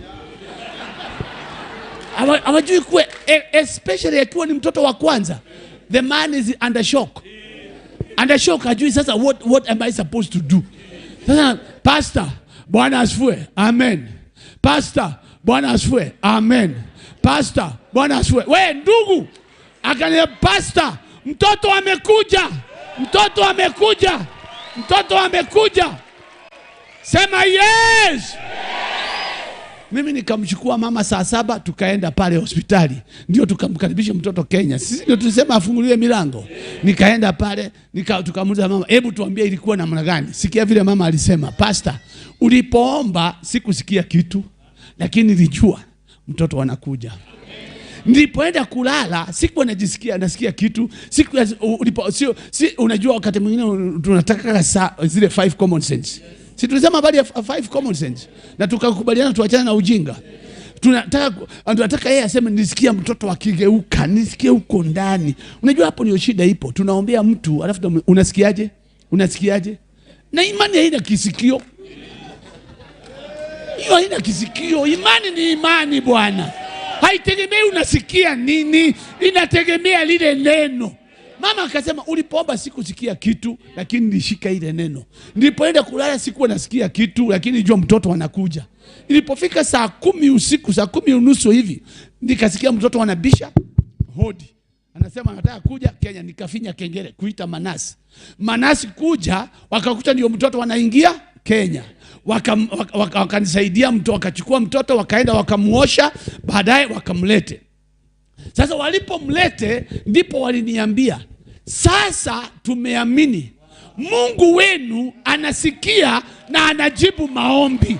Hawajui kuwa, especially akiwa ni mtoto wa kwanza. The man is under shock. Under shock, hajui sasa what am I supposed to do? Sasa pastor, Bwana asifiwe. Amen. Pastor, Bwana asifiwe. Amen. Pastor, Bwana asifiwe. We ndugu, akaniambia pastor, mtoto amekuja. Mtoto amekuja. Mtoto amekuja. Sema yes. Mimi nikamchukua mama 7:00 tukaenda pale hospitali. Ndio tukamkaribisha mtoto Kenya. Sisi ndio tulisema afunguliwe milango. Nikaenda pale, tukamuuliza mama, hebu tuambie ilikuwa namna gani? Sikia vile mama alisema, pastor, ulipoomba sikusikia kitu, lakini nilijua mtoto anakuja. Nilipoenda kulala sikuwa najisikia nasikia kitu. Siku ulipo sio si, unajua wakati mwingine tunataka zile 5 common sense. Si tulisema habari ya 5 common sense na tukakubaliana tuachane na ujinga. Tunataka yeye aseme nisikia mtoto akigeuka, nisikie huko ndani. Unajua hapo ndio shida ipo. Tunaombea mtu alafu unasikiaje? Unasikiaje? Na imani haina kisikio. Hiyo haina kisikio. Imani ni imani bwana. Haitegemei unasikia nini, inategemea lile neno. Mama akasema ulipoomba sikusikia kitu, lakini nilishika ile neno. Nilipoenda kulala sikuwa nasikia kitu, lakini nilijua mtoto anakuja. Ilipofika 10:00 usiku, 10:30 hivi, nikasikia mtoto anabisha hodi. Anasema anataka kuja Kenya. Nikafinya kengele kuita manasi. Manasi kuja, wakakuta ndio mtoto anaingia Kenya. Wakanisaidia mtoto, wakachukua mtoto, wakaenda wakamuosha, baadaye wakamlete. Sasa walipomlete ndipo waliniambia, sasa tumeamini Mungu wenu anasikia na anajibu maombi.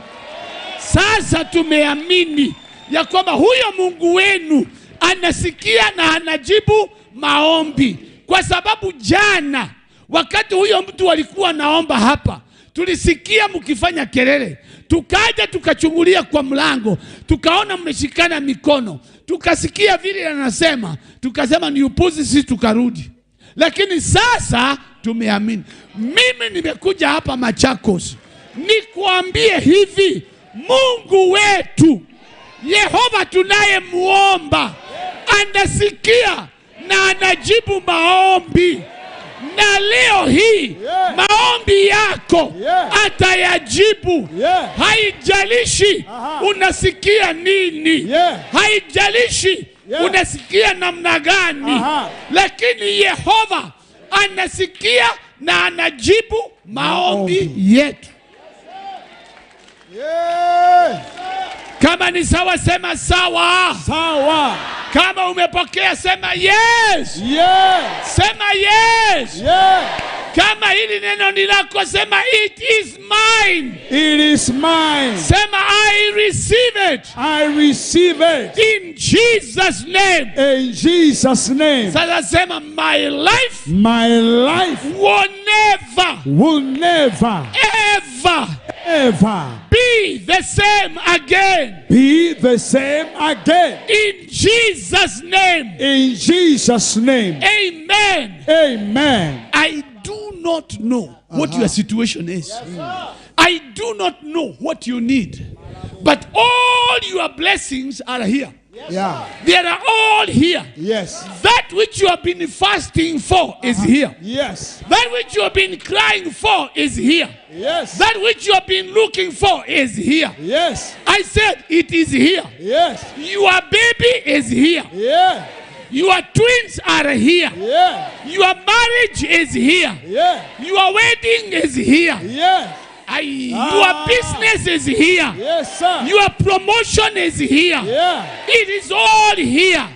Sasa tumeamini ya kwamba huyo Mungu wenu anasikia na anajibu maombi. Kwa sababu jana wakati huyo mtu alikuwa naomba hapa, tulisikia mkifanya kelele, tukaja tukachungulia kwa mlango, tukaona mmeshikana mikono, tukasikia vile anasema, tukasema ni upuzi, sisi tukarudi. Lakini sasa tumeamini. Mimi nimekuja hapa Machakos nikuambie hivi, Mungu wetu Yehova tunayemuomba anasikia na anajibu maombi. Na leo hii maombi yako atayajibu. Haijalishi unasikia nini, haijalishi unasikia namna gani, lakini Yehova anasikia na anajibu maombi yetu. Kama ni sawa sema sawa. Sawa. Kama umepokea sema yes. Yes. Sema yes. Yes. Kama hili neno ni lako sema it is mine. It is mine. Sema I receive it. I receive it. In Jesus name. In Jesus name. Sasa sema my life. My life will never. Will never. Ever. Ever be the same again. Be the same again. In Jesus' name. In Jesus' name. Amen. Amen. I do not know what your situation is. Yes, I do not know what you need. But all your blessings are here. Yes, yeah. They are all here. Yes. That which you have been fasting for is here. Yes. That which you have been crying for is here. Yes. That which you have been looking for is here. Yes. I said it is here. Yes. Your baby is here. Yeah. Your twins are here. Yeah. Your marriage is here. Yeah. Your wedding is here. Yeah. Your business is here. Yes, sir. Your promotion is here. Yeah. It is all here.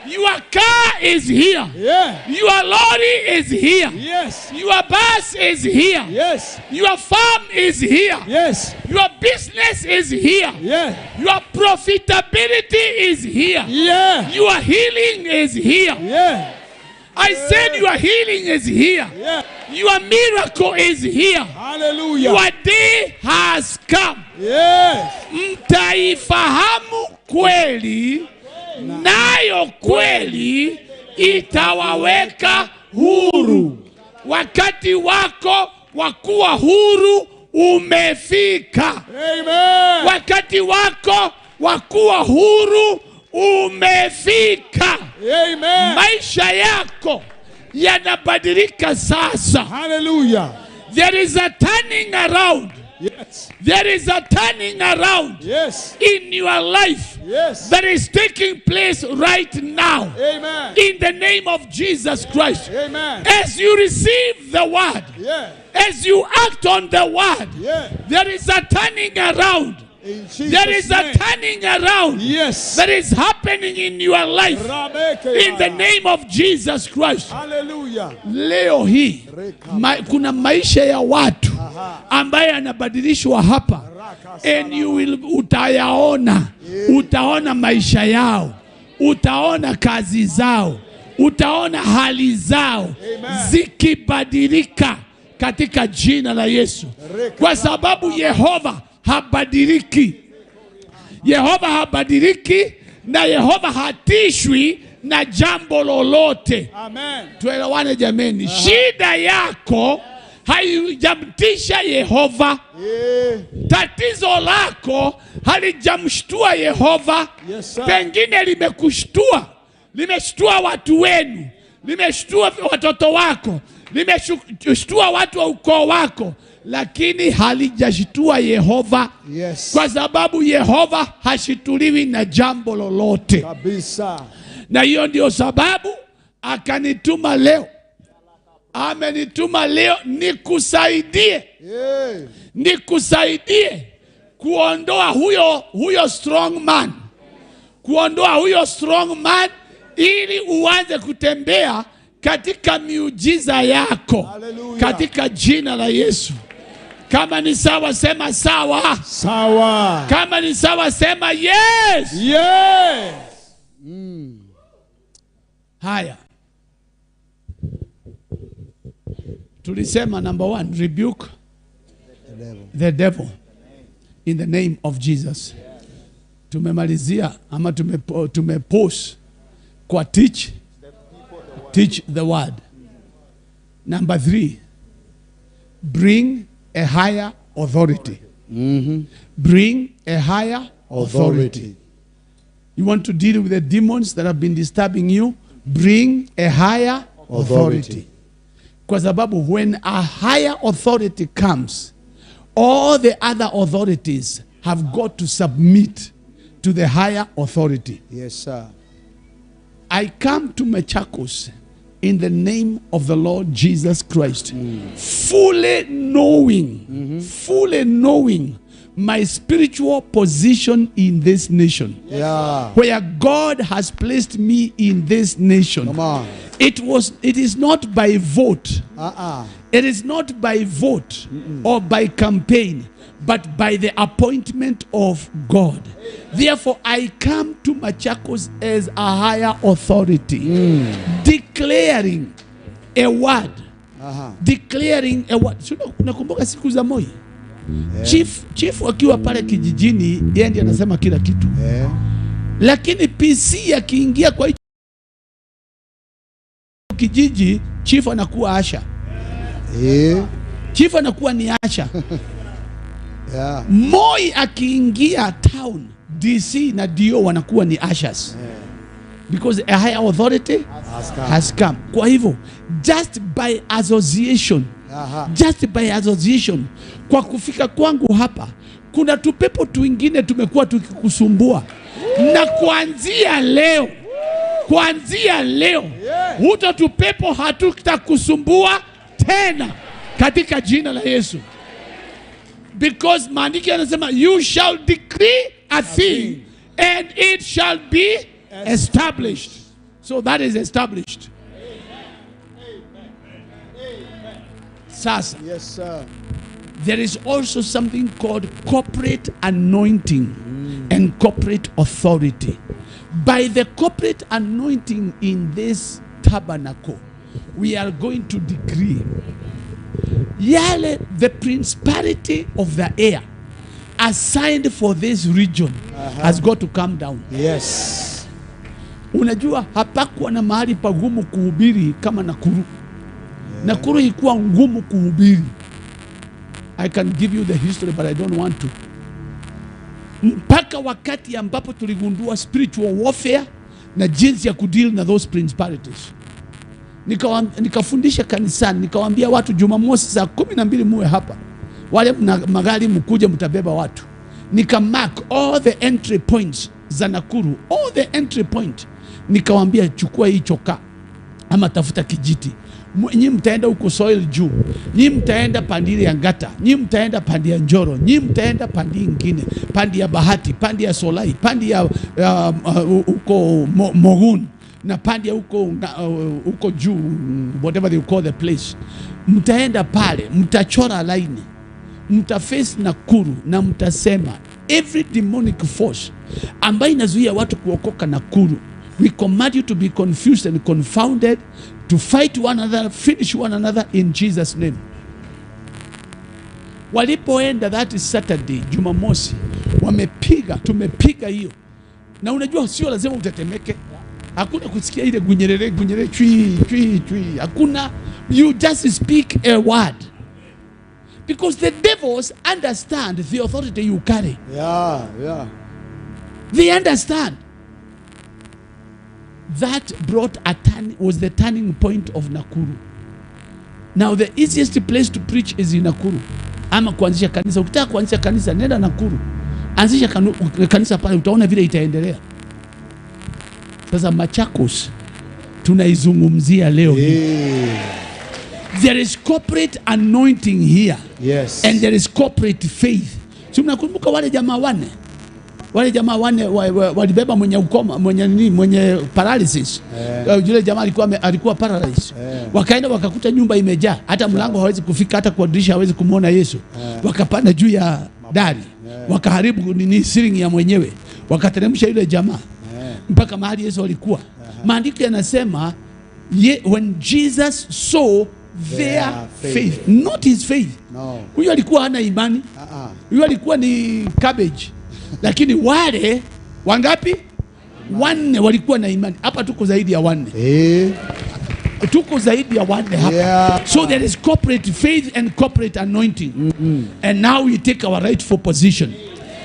Your car is here. Yeah. Your lorry is here. Yes. Your bus is here. Yes. Your farm is here. Yes. Your business is here. Yeah. Your profitability is here. Yeah. Your healing is here. Yeah. I said your healing is here. Yeah. Your miracle is here. Hallelujah. Your day has come. Yes. Mtaifahamu kweli, nayo kweli itawaweka huru. Wakati wako wa kuwa huru umefika. Amen. Wakati wako wa kuwa huru umefika. Amen. Maisha yako yanabadilika sasa. Hallelujah. There is a turning around. Yes. There is a turning around. Yes. In your life. Yes. That is taking place right now. Amen. In the name of Jesus Christ. Amen. As you receive the word. Yeah. As you act on the word. Yeah. There is a turning around. In Jesus' There is a name. turning around. Yes. That is happening in your life. In the name of Jesus Christ. Hallelujah. Leo hii kuna maisha ya watu ambaye yanabadilishwa hapa. And you will utayaona. Utaona maisha yao. Utaona kazi zao. Utaona hali zao zikibadilika katika jina la Yesu. Kwa sababu Yehova habadiliki. Yehova habadiliki na Yehova hatishwi na jambo lolote. Amen. Tuelewane jameni. Shida yako haijamtisha Yehova. Tatizo lako halijamshtua Yehova. Yes, sir. Pengine limekushtua. Limeshtua watu wenu. Limeshtua watoto wako. Limeshtua watu wa ukoo wako. Lakini halijashtua Yehova. Yes. Kwa sababu Yehova hashituliwi na jambo lolote. Kabisa. Na hiyo ndio sababu akanituma leo. Amenituma leo nikusaidie. Yeah. Nikusaidie kuondoa huyo strong man. Kuondoa huyo strong man ili uanze kutembea katika miujiza yako. Hallelujah. Katika jina la Yesu. Kama ni sawa sema sawa. Sawa. Kama ni sawa sema yes. Yes. Haya. Tulisema number 1, rebuke the devil in the name of Jesus. Tumemalizia ama tumepost kwa teach the word. Number 3, bring a higher authority. Bring a higher authority. You want to deal with the demons that have been disturbing you? Bring a higher authority. Kwa sababu when a higher authority comes, all the other authorities have got to submit to the higher authority. Yes, sir. I come to Machakos in the name of the Lord Jesus Christ, fully knowing, fully knowing my spiritual position in this nation. Yeah. Where God has placed me in this nation. Come on. It is not by vote. It is not by vote or by campaign, but by the appointment of God. Therefore, I come to Machakos as a higher authority, declaring a word. Declaring a word. So, unakumbuka siku za Moi? Chief akiwa pale kijijini, yeye ndiye anasema kila kitu. Lakini PC akiingia kwa hicho kijiji, chief anakuwa Asha. Chief anakuwa ni Asha. Moi akiingia town, DC na DO wanakuwa ni Ashas. Because a higher authority has come. Kwa hivyo, just by association, just by association, kwa kufika kwangu hapa, kuna tupepo tuingine tumekuwa tukikusumbua. Na kuanzia leo, huto tupepo hatutakusumbua tena katika jina la Yesu. Because maandiko yanasema, you shall decree a thing and it shall be established. So that is established. Sasa. Yes, sir. There is also something called corporate anointing and corporate authority. By the corporate anointing in this tabernacle, we are going to decree yale the principality of the air assigned for this region has got to come down. Yes. Unajua hapakuwa na mahali pagumu kuhubiri kama Nakuru. Nakuru ilikuwa ngumu kuhubiri. I can give you the history, but I don't want to. Mpaka wakati ambapo tuligundua spiritual warfare na jinsi ya kudeal na those principalities. Nikafundisha kanisani, nikawaambia watu Jumamosi saa 12 muwe hapa. Wale mna magari mkuje mtabeba watu. Nika mark all the entry points za Nakuru, all the entry point. Nikawaambia chukua hii choka ama tafuta kijiti. Nyi mtaenda huko soil juu, nyi mtaenda pandi ya Ngata, nyi mtaenda pandi ya Njoro, nyi mtaenda pandi ingine, pandi ya Bahati, pandi ya Solai, pandi ya huko Mogun na pandi ya huko juu, whatever they call the place. Mtaenda pale, mtachora line, mtaface Nakuru na mtasema every demonic force ambayo inazuia watu kuokoka Nakuru, we command you to be confused and confounded, to fight one another, finish one another in Jesus' name. Walipoenda that is Saturday, Jumamosi, wamepiga, tumepiga hiyo. Na unajua sio lazima utetemeke. Hakuna kusikia ile gunyerere, gunyerere, chui, chui, chui. Hakuna. You just speak a word. Because the devils understand the authority you carry. Yeah, yeah. They understand. That brought a turn, was the turning point of Nakuru. Now the easiest place to preach is in Nakuru. Ama kuanzisha kanisa. Ukitaka kuanzisha kanisa, nenda Nakuru. Anzisha kanisa pale, utaona vile itaendelea. Sasa Machakos tunaizungumzia leo hii. There is corporate anointing here. Yes. And there is corporate faith. Si mnakumbuka wale jamaa wanne? Wale jamaa wanne walibeba mwenye ukoma, mwenye nini, mwenye paralysis. Yule jamaa alikuwa paralyzed. Wakaenda wakakuta nyumba imejaa, hata mlango hawezi kufika, hata kwa dirisha hawezi kumuona Yesu. Wakapanda juu ya dari, wakaharibu nini ceiling ya mwenyewe. Wakateremsha yule jamaa mpaka mahali Yesu alikuwa. Maandiko yanasema when Jesus saw their faith, not his faith. No. Huyo alikuwa hana imani. Huyo alikuwa ni cabbage. Lakini wale wangapi? Wanne walikuwa na imani. Hapa tuko zaidi ya wanne. Tuko zaidi ya wanne hapa. Yeah. So there is corporate faith and corporate anointing. And now we take our rightful position.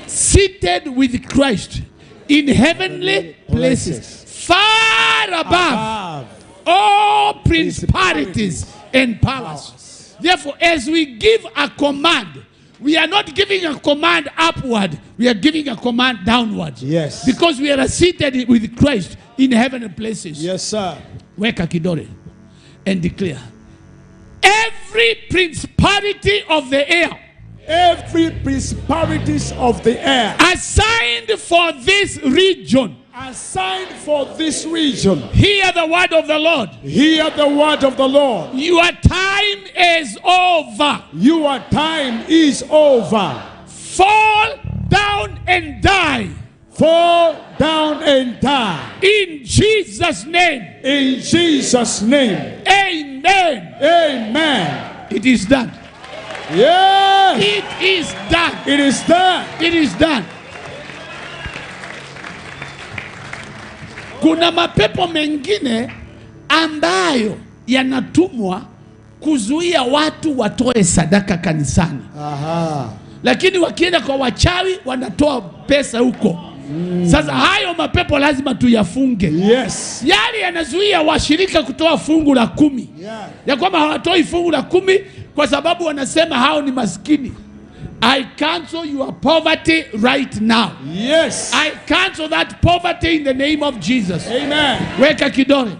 Seated with Christ in heavenly places, far above all principalities And powers. Therefore, as we give a command, we are not giving a command upward, we are giving a command downward. Yes. Because we are seated with Christ in heavenly places. Yes, sir. Weka kidole and declare. Every principality of the air. Every principalities of the air. Assigned for this region. Assigned for this region. Hear the word of the Lord. Hear the word of the Lord. Your time is over. Your time is over. Fall down and die. Fall down and die. In Jesus' name. In Jesus' name. Amen. Amen. It is done. Yes. It is done. It is done. It is done. Kuna mapepo mengine ambayo yanatumwa kuzuia watu watoe sadaka kanisani. Aha. Lakini wakienda kwa wachawi wanatoa pesa huko. Sasa hayo mapepo lazima tuyafunge. Yes. Yale yanazuia washirika kutoa fungu la 10. Yeah. Ya kwamba hawatoi fungu la 10 kwa sababu wanasema hao ni maskini. I cancel your poverty right now. Yes. I cancel that poverty in the name of Jesus. Amen. Weka kidole.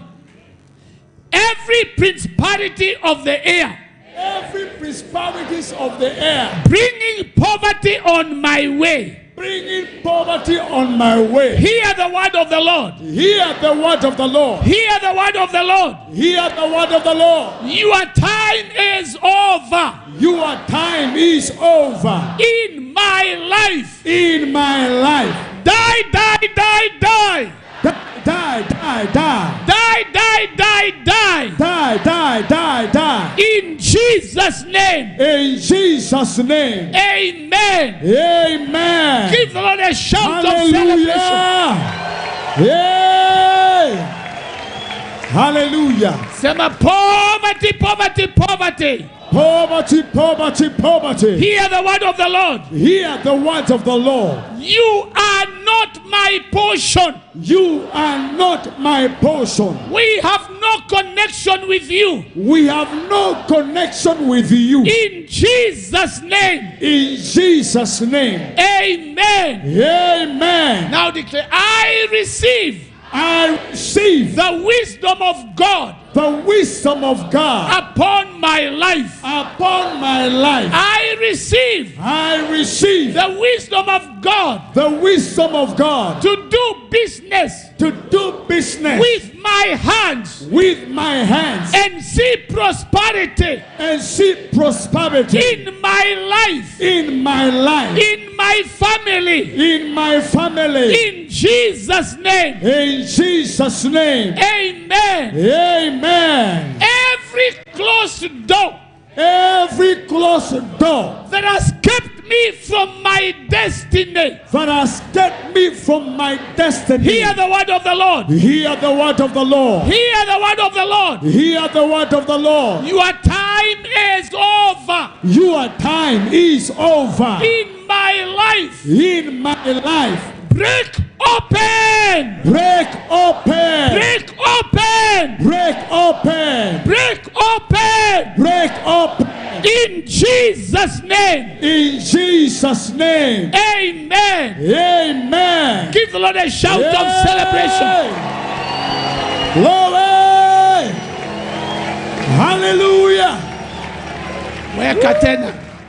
Every principality of the air. Every principalities of the air. Bringing poverty on my way. Bringing poverty on my way. Hear the word of the Lord. Hear the word of the Lord. Hear the word of the Lord. Hear the word of the Lord. Your time is over. Your time is over. In my life. In my life. Die, die, die, die. Die, die, die. Die, die, die, die. Die, die, die, die. In Jesus' name. In Jesus' name. Amen. Amen. Give the Lord a shout of celebration. Yeah. Hallelujah. Sema poverty, poverty, poverty. Poverty, poverty, poverty. Hear the word of the Lord. Hear the words of the Lord. You are not my portion. You are not my portion. We have no connection with you. We have no connection with you. In Jesus' name. In Jesus' name. Amen. Amen. Now declare, I receive. I receive the wisdom of God. The wisdom of God upon my life. Upon my life. I receive. I receive the wisdom of God. The wisdom of God to do business. To do business with my hands. With my hands. And see prosperity. And see prosperity in my life. In my life. In my family. In my family. In Jesus' name. In Jesus' name. Amen. Amen. Every closed door. Every closed door that has kept me from my destiny. That has kept me from my destiny. Hear the word of the Lord. Hear the word of the Lord. Hear the word of the Lord. Hear the word of the Lord. Your time is over. Your time is over. In my life. In my life. Break open. Break open. Break open. Break open. Break open. Break open. In Jesus' name. In Jesus' name. Amen. Amen. Give the Lord a shout of celebration. Glory. Hallelujah.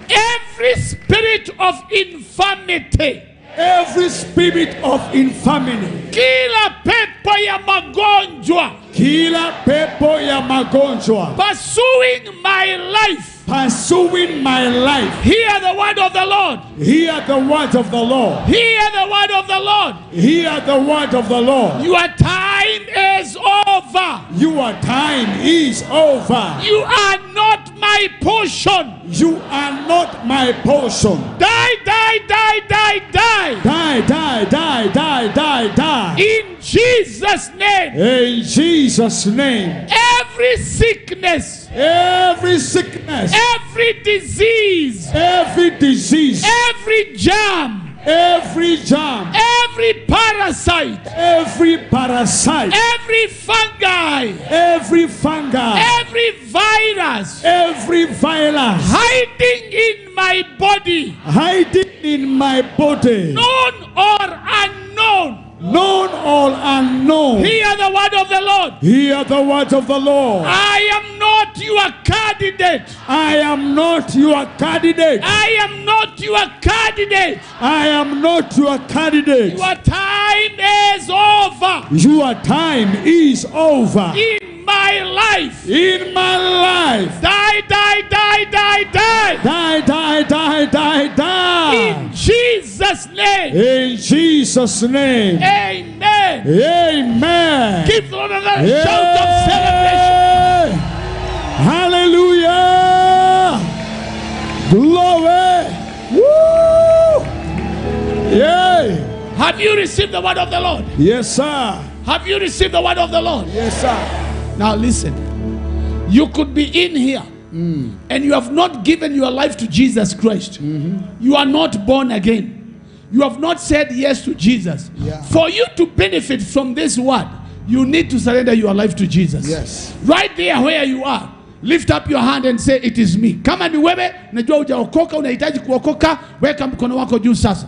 Every spirit of infirmity. Every spirit of infirmity. Kila pepo ya magonjwa. Kila pepo ya magonjwa. Pursuing my life. Pursuing my life. Hear the word of the Lord. Hear the word of the Lord. Hear the word of the Lord. Hear the word of the Lord. Your time is over. Your time is over. You are not my portion. You are not my portion. Die, die, die, die, die. Die, die, die, die, die, die. In Jesus' name. In Jesus' name. Every sickness. Every sickness. Every disease. Every disease. Every jam. Every jam. Every Every parasite. Every parasite. Every fungi. Every fungi. Every virus. Every virus. Hiding in my body. Hiding in my body. Known or unknown. Known or unknown. Hear the word of the Lord. Hear the word of the Lord. I am not your candidate. I am not your candidate. I am not your candidate. I am not your candidate. Your time is over. Your time is over. In my life. In my life. Die, die, die, die, die. Die, die, die, die, die. In Jesus' name. In Jesus' name. Amen. Amen. Give the Lord another shout of celebration. Hallelujah. Glory. Woo. Yay. Have you received the word of the Lord? Yes, sir. Have you received the word of the Lord? Yes, sir. Now listen. You could be in here and you have not given your life to Jesus Christ. You are not born again. You have not said yes to Jesus. Yeah. For you to benefit from this word, you need to surrender your life to Jesus. Yes. Right there where you are, lift up your hand and say, it is me. Kama ni wewe, unajua hujaokoka, unahitaji kuokoka, weka mkono wako juu sasa.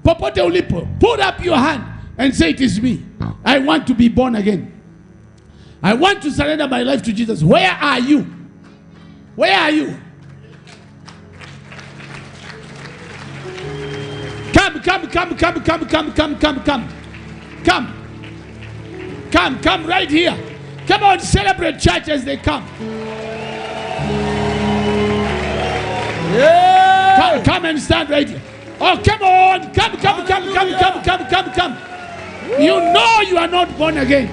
Popote ulipo, put up your hand and say, it is me. I want to be born again. I want to surrender my life to Jesus. Where are you? Where are you? Come, come, come, come, come, come, come, come, come. Come. Come, come right here. Come on, celebrate church as they come. Yeah. Come, come and stand right here. Oh, come on. Come, come, come, come, come, come, come, come. You know you are not born again.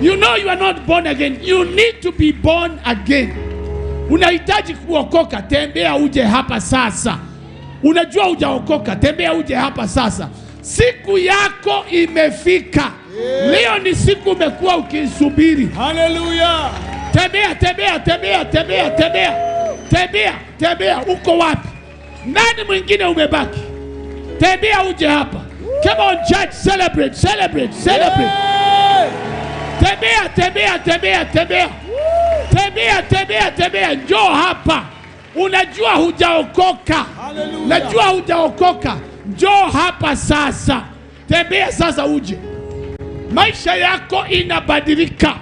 You know you are not born again. You need to be born again. Unahitaji kuokoka, tembea uje hapa sasa. Unajua hujaokoka, tembea uje hapa sasa. Siku yako imefika. Yeah. Leo ni siku umekuwa ukisubiri. Hallelujah. Tembea, tembea, tembea, tembea, tembea. Tembea, tembea. Uko wapi? Nani mwingine umebaki? Tembea uje hapa. Come on church, celebrate, celebrate, celebrate. Yeah. Tembea, tembea, tembea, tembea. Tembea, tembea, tembea. Njoo hapa. Unajua hujaokoka. Najua hujaokoka. Njoo hapa sasa. Tembea sasa uje. Maisha yako inabadilika.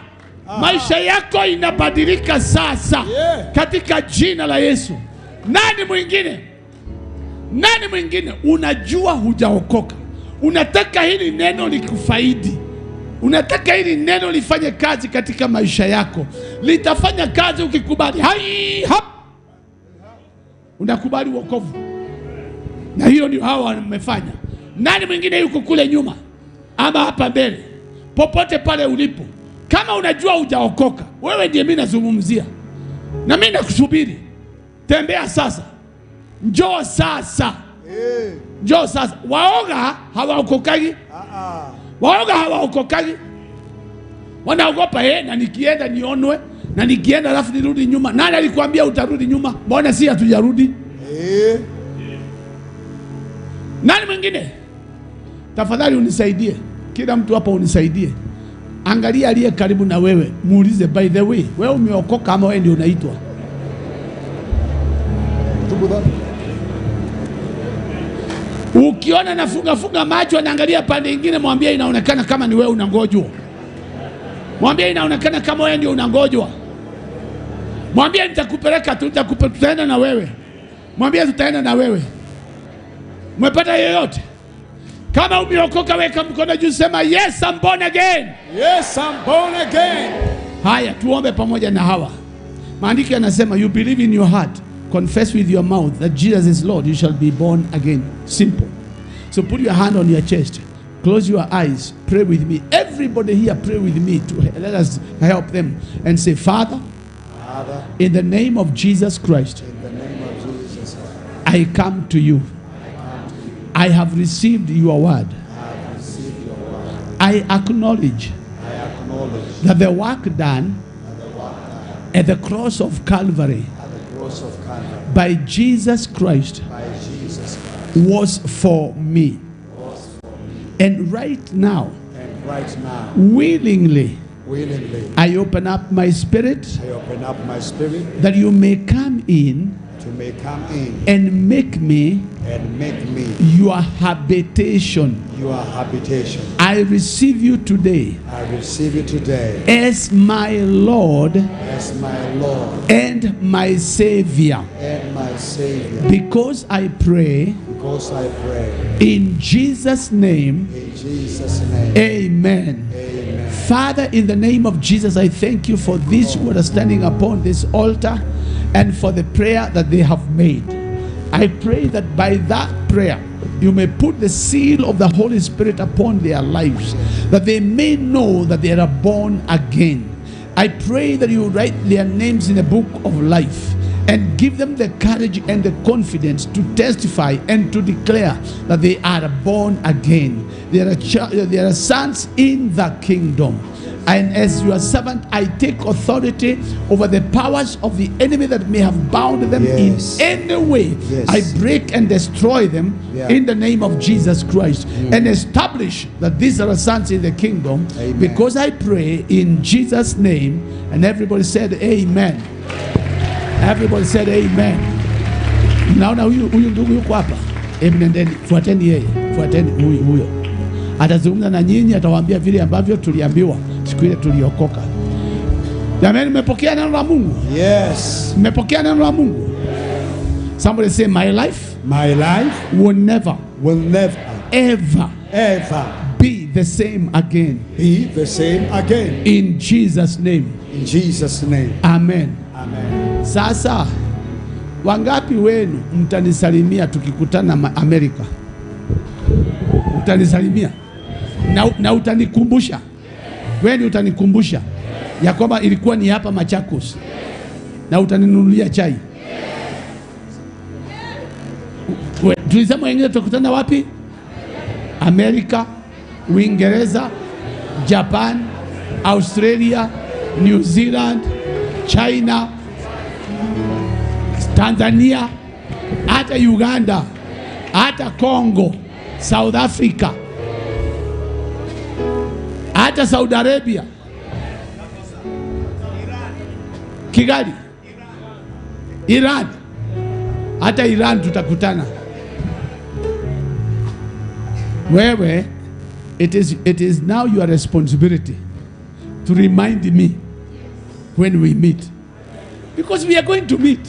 Maisha yako inabadilika sasa. Yeah. Katika jina la Yesu. Nani mwingine? Nani mwingine? Unajua hujaokoka. Unataka hili neno likufaidi. Unataka hili neno lifanye kazi katika maisha yako. Litafanya kazi ukikubali. Hai hap. Unakubali wokovu. Na hiyo ndio hawa wamefanya. Nani mwingine yuko kule nyuma ama hapa mbele? Popote pale ulipo, kama unajua hujaokoka, wewe ndiye mimi nazungumzia. Na mimi nakusubiri. Tembea sasa. Njoo sasa. Njoo sasa. Waoga hawaokokagi. Waoga hawaokokagi. Wanaogopa, na nikienda nionwe, na nikienda alafu nirudi nyuma. Nani alikwambia utarudi nyuma? Mbona si hatujarudi? Nani mwingine? Tafadhali unisaidie. Kila mtu hapa unisaidie. Angalia aliye karibu na wewe, muulize, by the way, wewe umeokoka ama wewe ndio unaitwa? Ukiona nafunga funga macho anaangalia pande nyingine, mwambie inaonekana kama ni wewe unangojwa. Mwambie inaonekana kama wewe ndio unangojwa. Mwambie nitakupeleka tu, tutaenda na wewe. Mwambie tutaenda na wewe. Umepata yeyote? Kama umeokoka weka mkono juu, sema yes, I'm born again. Yes, I'm born again. Haya, tuombe pamoja na hawa. Maandiko yanasema you believe in your heart, confess with your mouth that Jesus is Lord, you shall be born again. Simple. So put your hand on your chest. Close your eyes. Pray with me. Everybody here, pray with me. To let us help them and say, Father, in the name of Jesus Christ, in the name of Jesus Christ, I come to you. I have received your word. I acknowledge that the work done at the cross of Calvary by Jesus Christ was for me. And right now, willingly, I open up my spirit, that you may come in, and make me, your habitation. I receive you today, as my Lord, and my Savior. Because I pray, in Jesus' name, amen. Amen. Father, in the name of Jesus, I thank you for these who are standing upon this altar and for the prayer that they have made. I pray that by that prayer, you may put the seal of the Holy Spirit upon their lives, that they may know that they are born again. I pray that you write their names in the book of life and give them the courage and the confidence to testify and to declare that they are born again. They are sons in the kingdom. And as your servant, I take authority over the powers of the enemy that may have bound them in any way. I break and destroy them in the name of Jesus Christ, and establish that these are sons in the kingdom. Amen. Because I pray in Jesus' name. And everybody said amen. Everybody said amen. Naona huyu ndugu yuko hapa. Nendeni, fuateni yeye, fuateni huyu huyo. Atazungumza na nyinyi, atawaambia vile ambavyo tuliambiwa siku ile tuliokoka. Jamani, mmepokea neno la Mungu? Yes. Mmepokea neno la Mungu? Somebody say, my life, will never, ever, ever be the same again. Be the same again. In Jesus' name. In Jesus' name. Amen. Amen. Sasa, wangapi wenu mtanisalimia tukikutana Amerika? Utanisalimia na utanikumbusha. Wewe utanikumbusha ya kwamba ilikuwa ni hapa Machakos, na utaninunulia chai. Tulisema wengine tutakutana wapi? Amerika, Uingereza, Japan, Australia, New Zealand, China, Tanzania, hata Uganda, hata Congo, South Africa, hata Saudi Arabia, Kigali, Iran, hata Iran tutakutana. Wewe, it is now your responsibility to remind me when we meet, because we are going to meet.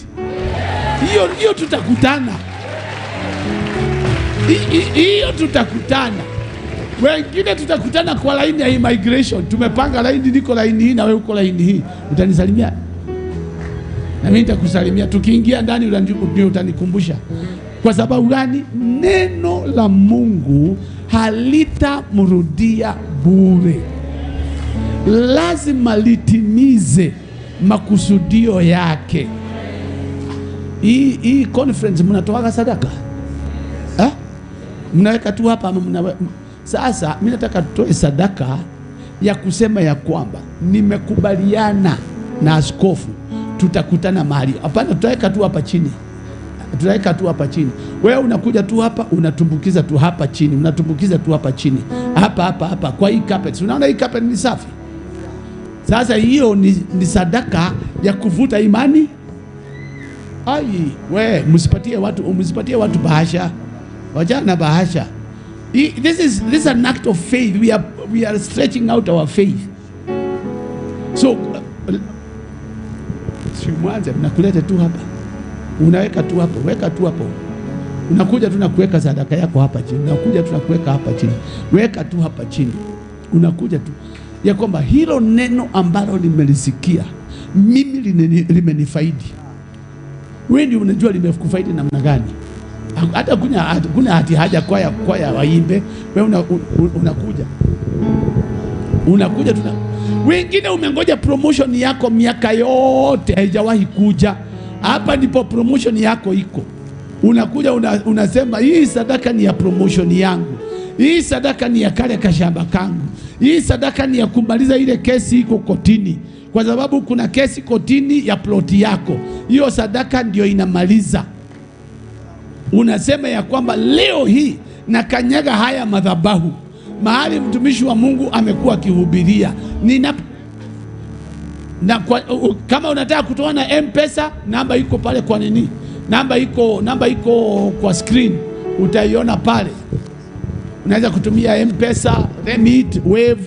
Hiyo tutakutana. Hiyo tutakutana. Wengine tutakutana kwa laini ya immigration. Tumepanga laini, niko laini hii na wewe uko laini hii. Utanisalimia na mimi nitakusalimia. Tukiingia ndani utanikumbusha. Kwa sababu gani? Neno la Mungu halitamrudia bure. Lazima litimize makusudio yake. Hii conference mnatoaga sadaka? Eh? Mnaweka tu hapa ama Sasa mimi nataka tutoe sadaka ya kusema ya kwamba nimekubaliana na askofu tutakutana mahali. Hapana, tutaweka tu hapa chini. Tutaweka tu hapa chini. Wewe unakuja tu hapa, unatumbukiza tu hapa chini, unatumbukiza tu hapa chini. Hapa hapa hapa kwa hii carpet. Unaona hii carpet ni safi. Sasa hiyo ni sadaka ya kuvuta imani. Ai, we msipatie watu bahasha. Wajana bahasha. This is an act of faith. We are stretching out our faith. So si mwanze mnakuleta tu hapa. Unaweka tu hapo, weka tu hapo. Unakuja tu na kuweka sadaka yako hapa chini. Unakuja tu na kuweka hapa chini. Weka tu hapa chini. Unakuja tu ya kwamba hilo neno ambalo nimelisikia mimi limenifaidi. Wewe ndio unajua limekufaidi namna gani. Hata kuna hati haja kwaya waimbe. Wewe unakuja. Unakuja tuna. Wengine umengoja promotion yako miaka yote haijawahi kuja. Hapa ndipo promotion yako iko. Unakuja unasema hii sadaka ni ya promotion yangu. Hii sadaka ni ya kale kashamba kangu. Hii sadaka ni ya kumaliza ile kesi iko kotini. Kwa sababu kuna kesi kotini ya ploti yako. Hiyo sadaka ndio inamaliza. Unasema ya kwamba leo hii nakanyaga haya madhabahu. mahali mtumishi wa Mungu amekuwa akihubiria. Kama unataka kutoa na M-Pesa, namba iko pale kwa nini? Namba iko kwa screen, utaiona pale. Unaweza kutumia M-Pesa, Remit, Wave,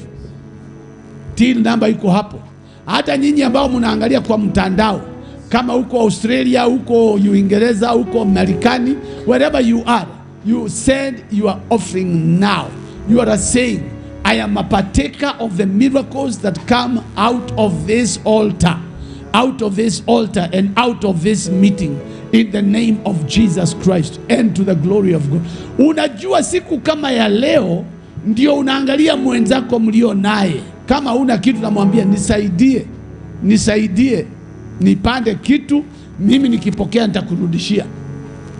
till namba iko hapo. Hata nyinyi ambao mnaangalia kwa mtandao, kama uko Australia, uko Uingereza, uko Marekani, wherever you are, you send your offering now. You are saying, I am a partaker of the miracles that come out of this altar, out of this altar and out of this meeting, in the name of Jesus Christ and to the glory of God. Unajua siku kama ya leo ndio unaangalia mwenzako mlio naye. Kama una kitu namwambia nisaidie, nisaidie, nipande kitu, mimi nikipokea nitakurudishia.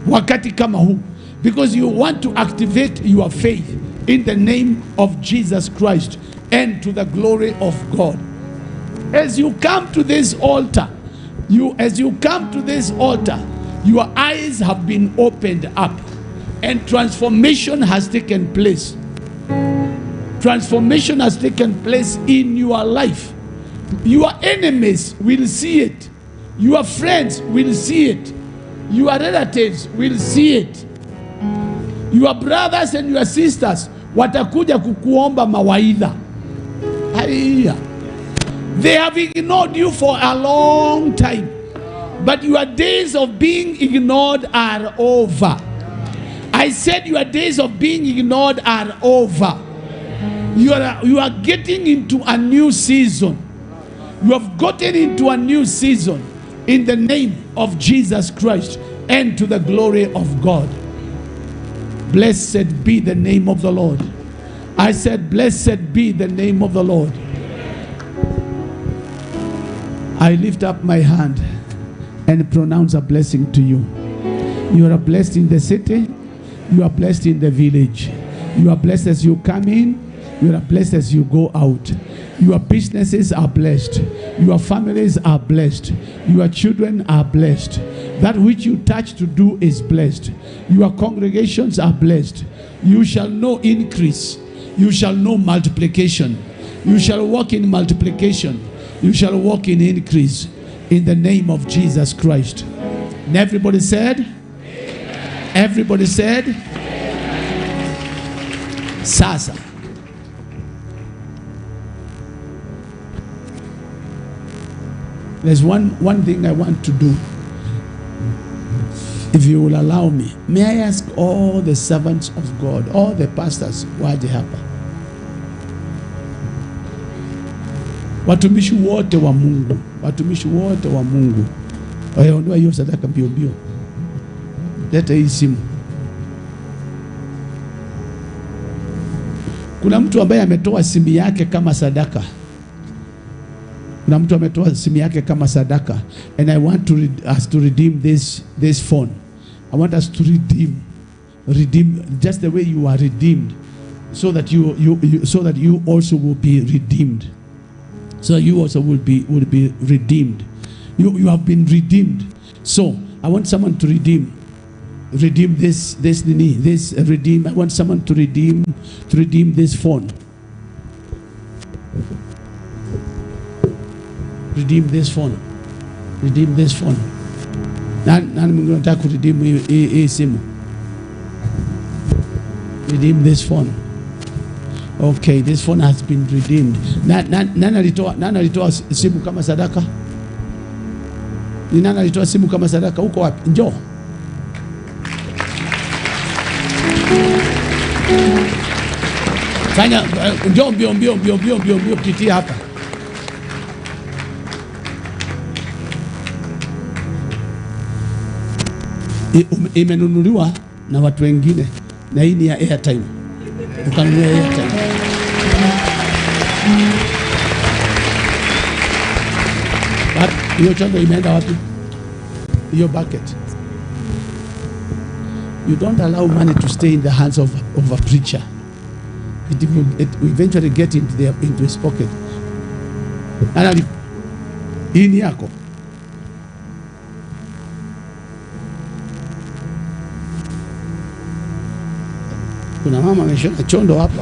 Wakati kama huu, because you want to activate your faith in the name of Jesus Christ and to the glory of God. As you come to this altar, your eyes have been opened up and transformation has taken place. Transformation has taken place in your life. Your enemies will see it. Your friends will see it. Your relatives will see it. Your brothers and your sisters watakuja kukuomba mawaidha. Haiya. They have ignored you for a long time. But your days of being ignored are over. I said your days of being ignored are over. You are getting into a new season. You have gotten into a new season in the name of Jesus Christ and to the glory of God. Blessed be the name of the Lord. I said, blessed be the name of the Lord. I lift up my hand and pronounce a blessing to you. You are blessed in the city. You are blessed in the village. You are blessed as you come in. You are blessed as you go out. Your businesses are blessed. Your families are blessed. Your children are blessed. That which you touch to do is blessed. Your congregations are blessed. You shall know increase. You shall know multiplication. You shall walk in multiplication. You shall walk in increase. In the name of Jesus Christ. And everybody said? Amen. Everybody said? Amen. Sasa. There's one thing I want to do. If you will allow me, may I ask all the servants of God, all the pastors, waje hapa. Watumishi wote wa Mungu, watumishi wote wa Mungu. Ondoa hiyo sadaka mbio mbio. Leta hii simu. Kuna mtu ambaye ametoa simu yake kama sadaka. Kuna mtu ametoa simu yake kama sadaka, and I want to us to redeem this phone. I want us to redeem just the way you are redeemed, so that you so that you also will be redeemed. So you also will be redeemed. You have been redeemed. So I want someone to redeem this redeem. I want someone to redeem this phone. Redeem this phone. Redeem this phone. Nani mwingine anataka kuredeem hii simu? Redeem this phone. Okay, this phone has been redeemed. Nani alitoa simu kama sadaka? Ni nani alitoa simu kama sadaka? Uko wapi? Njoo. Fanya njoo mbio mbio mbio mbio mbio mbio pitia hapa. Imenunuliwa na watu wengine na hii ni ya airtime. Ukanunua airtime. Hiyo chombo imeenda wapi? Hiyo bucket. You don't allow money to stay in the hands of a preacher. It will eventually get into his pocket. Hii ni yako. Kuna mama ameshona chondo hapa.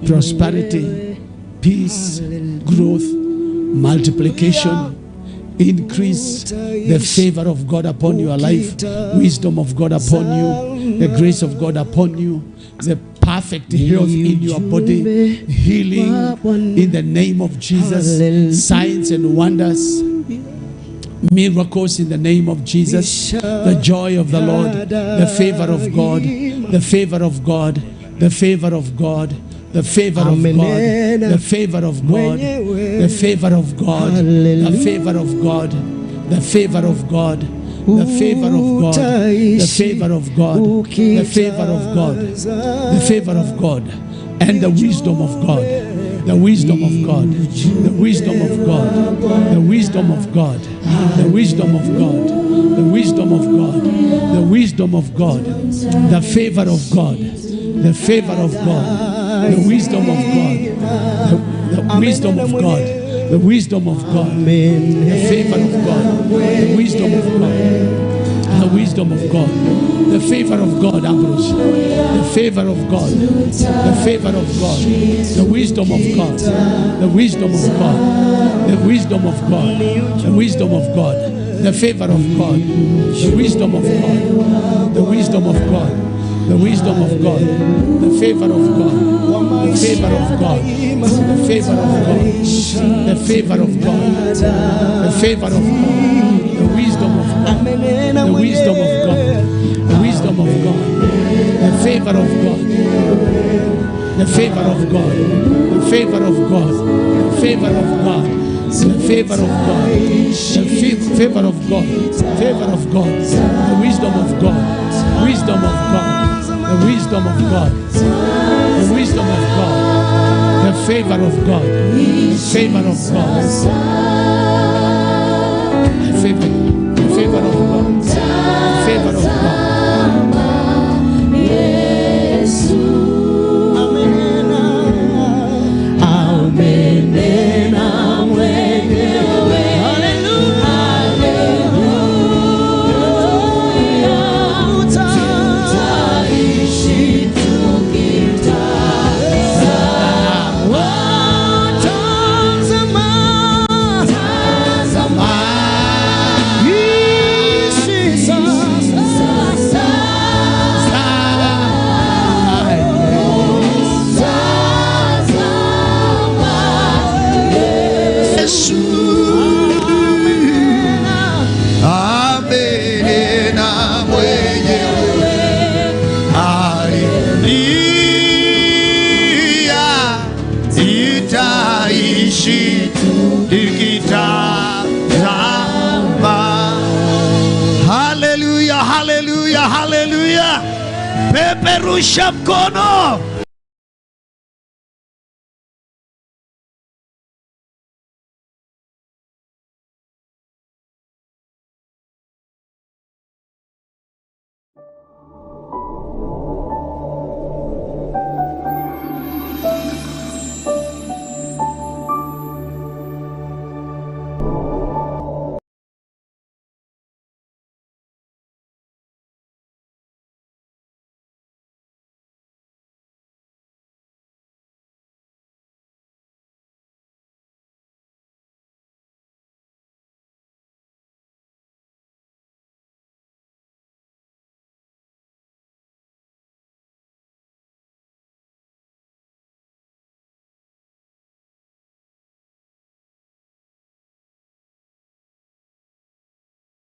Prosperity, peace, growth, multiplication, increase, the favor of God upon your life, wisdom of God upon you, the grace of God upon you, the perfect health in your body, healing in the name of Jesus, signs and wonders, miracles in the name of Jesus, the joy of the Lord, the favor of God, the favor of God, the favor of God, the favor of God, the favor of God, the favor of God, the favor of God, the favor of God, the favor of God, the favor of God, the favor of God, the favor of God, and the wisdom of God, the wisdom of God, the wisdom of God, the wisdom of God, the wisdom of God, the wisdom of God, the wisdom of God, the favor of God, the favor of God, the wisdom of God, the wisdom of God, the wisdom of God, the favor of God, the wisdom of God, the wisdom of God, the favor of God, Ambrose, the favor of God, the favor of God, the wisdom of God, the wisdom of God, the wisdom of God, the wisdom of God, the favor of God, the wisdom of God, the wisdom of God, the wisdom of God, the favor of God, the favor of God, the favor of God, the favor of God, the favor of God, the wisdom of God, the wisdom of God, the wisdom of God, the favor of God, the favor of God, the favor of God, the favor of God, the favor of God, the favor of God, favor of God, the wisdom of God, wisdom of God, the wisdom of God, the wisdom of God, the favor of God, the favor of God, the favor, the favor of God, the favor of God. Hallelujah, hallelujah, hallelujah. Peperusha mkono.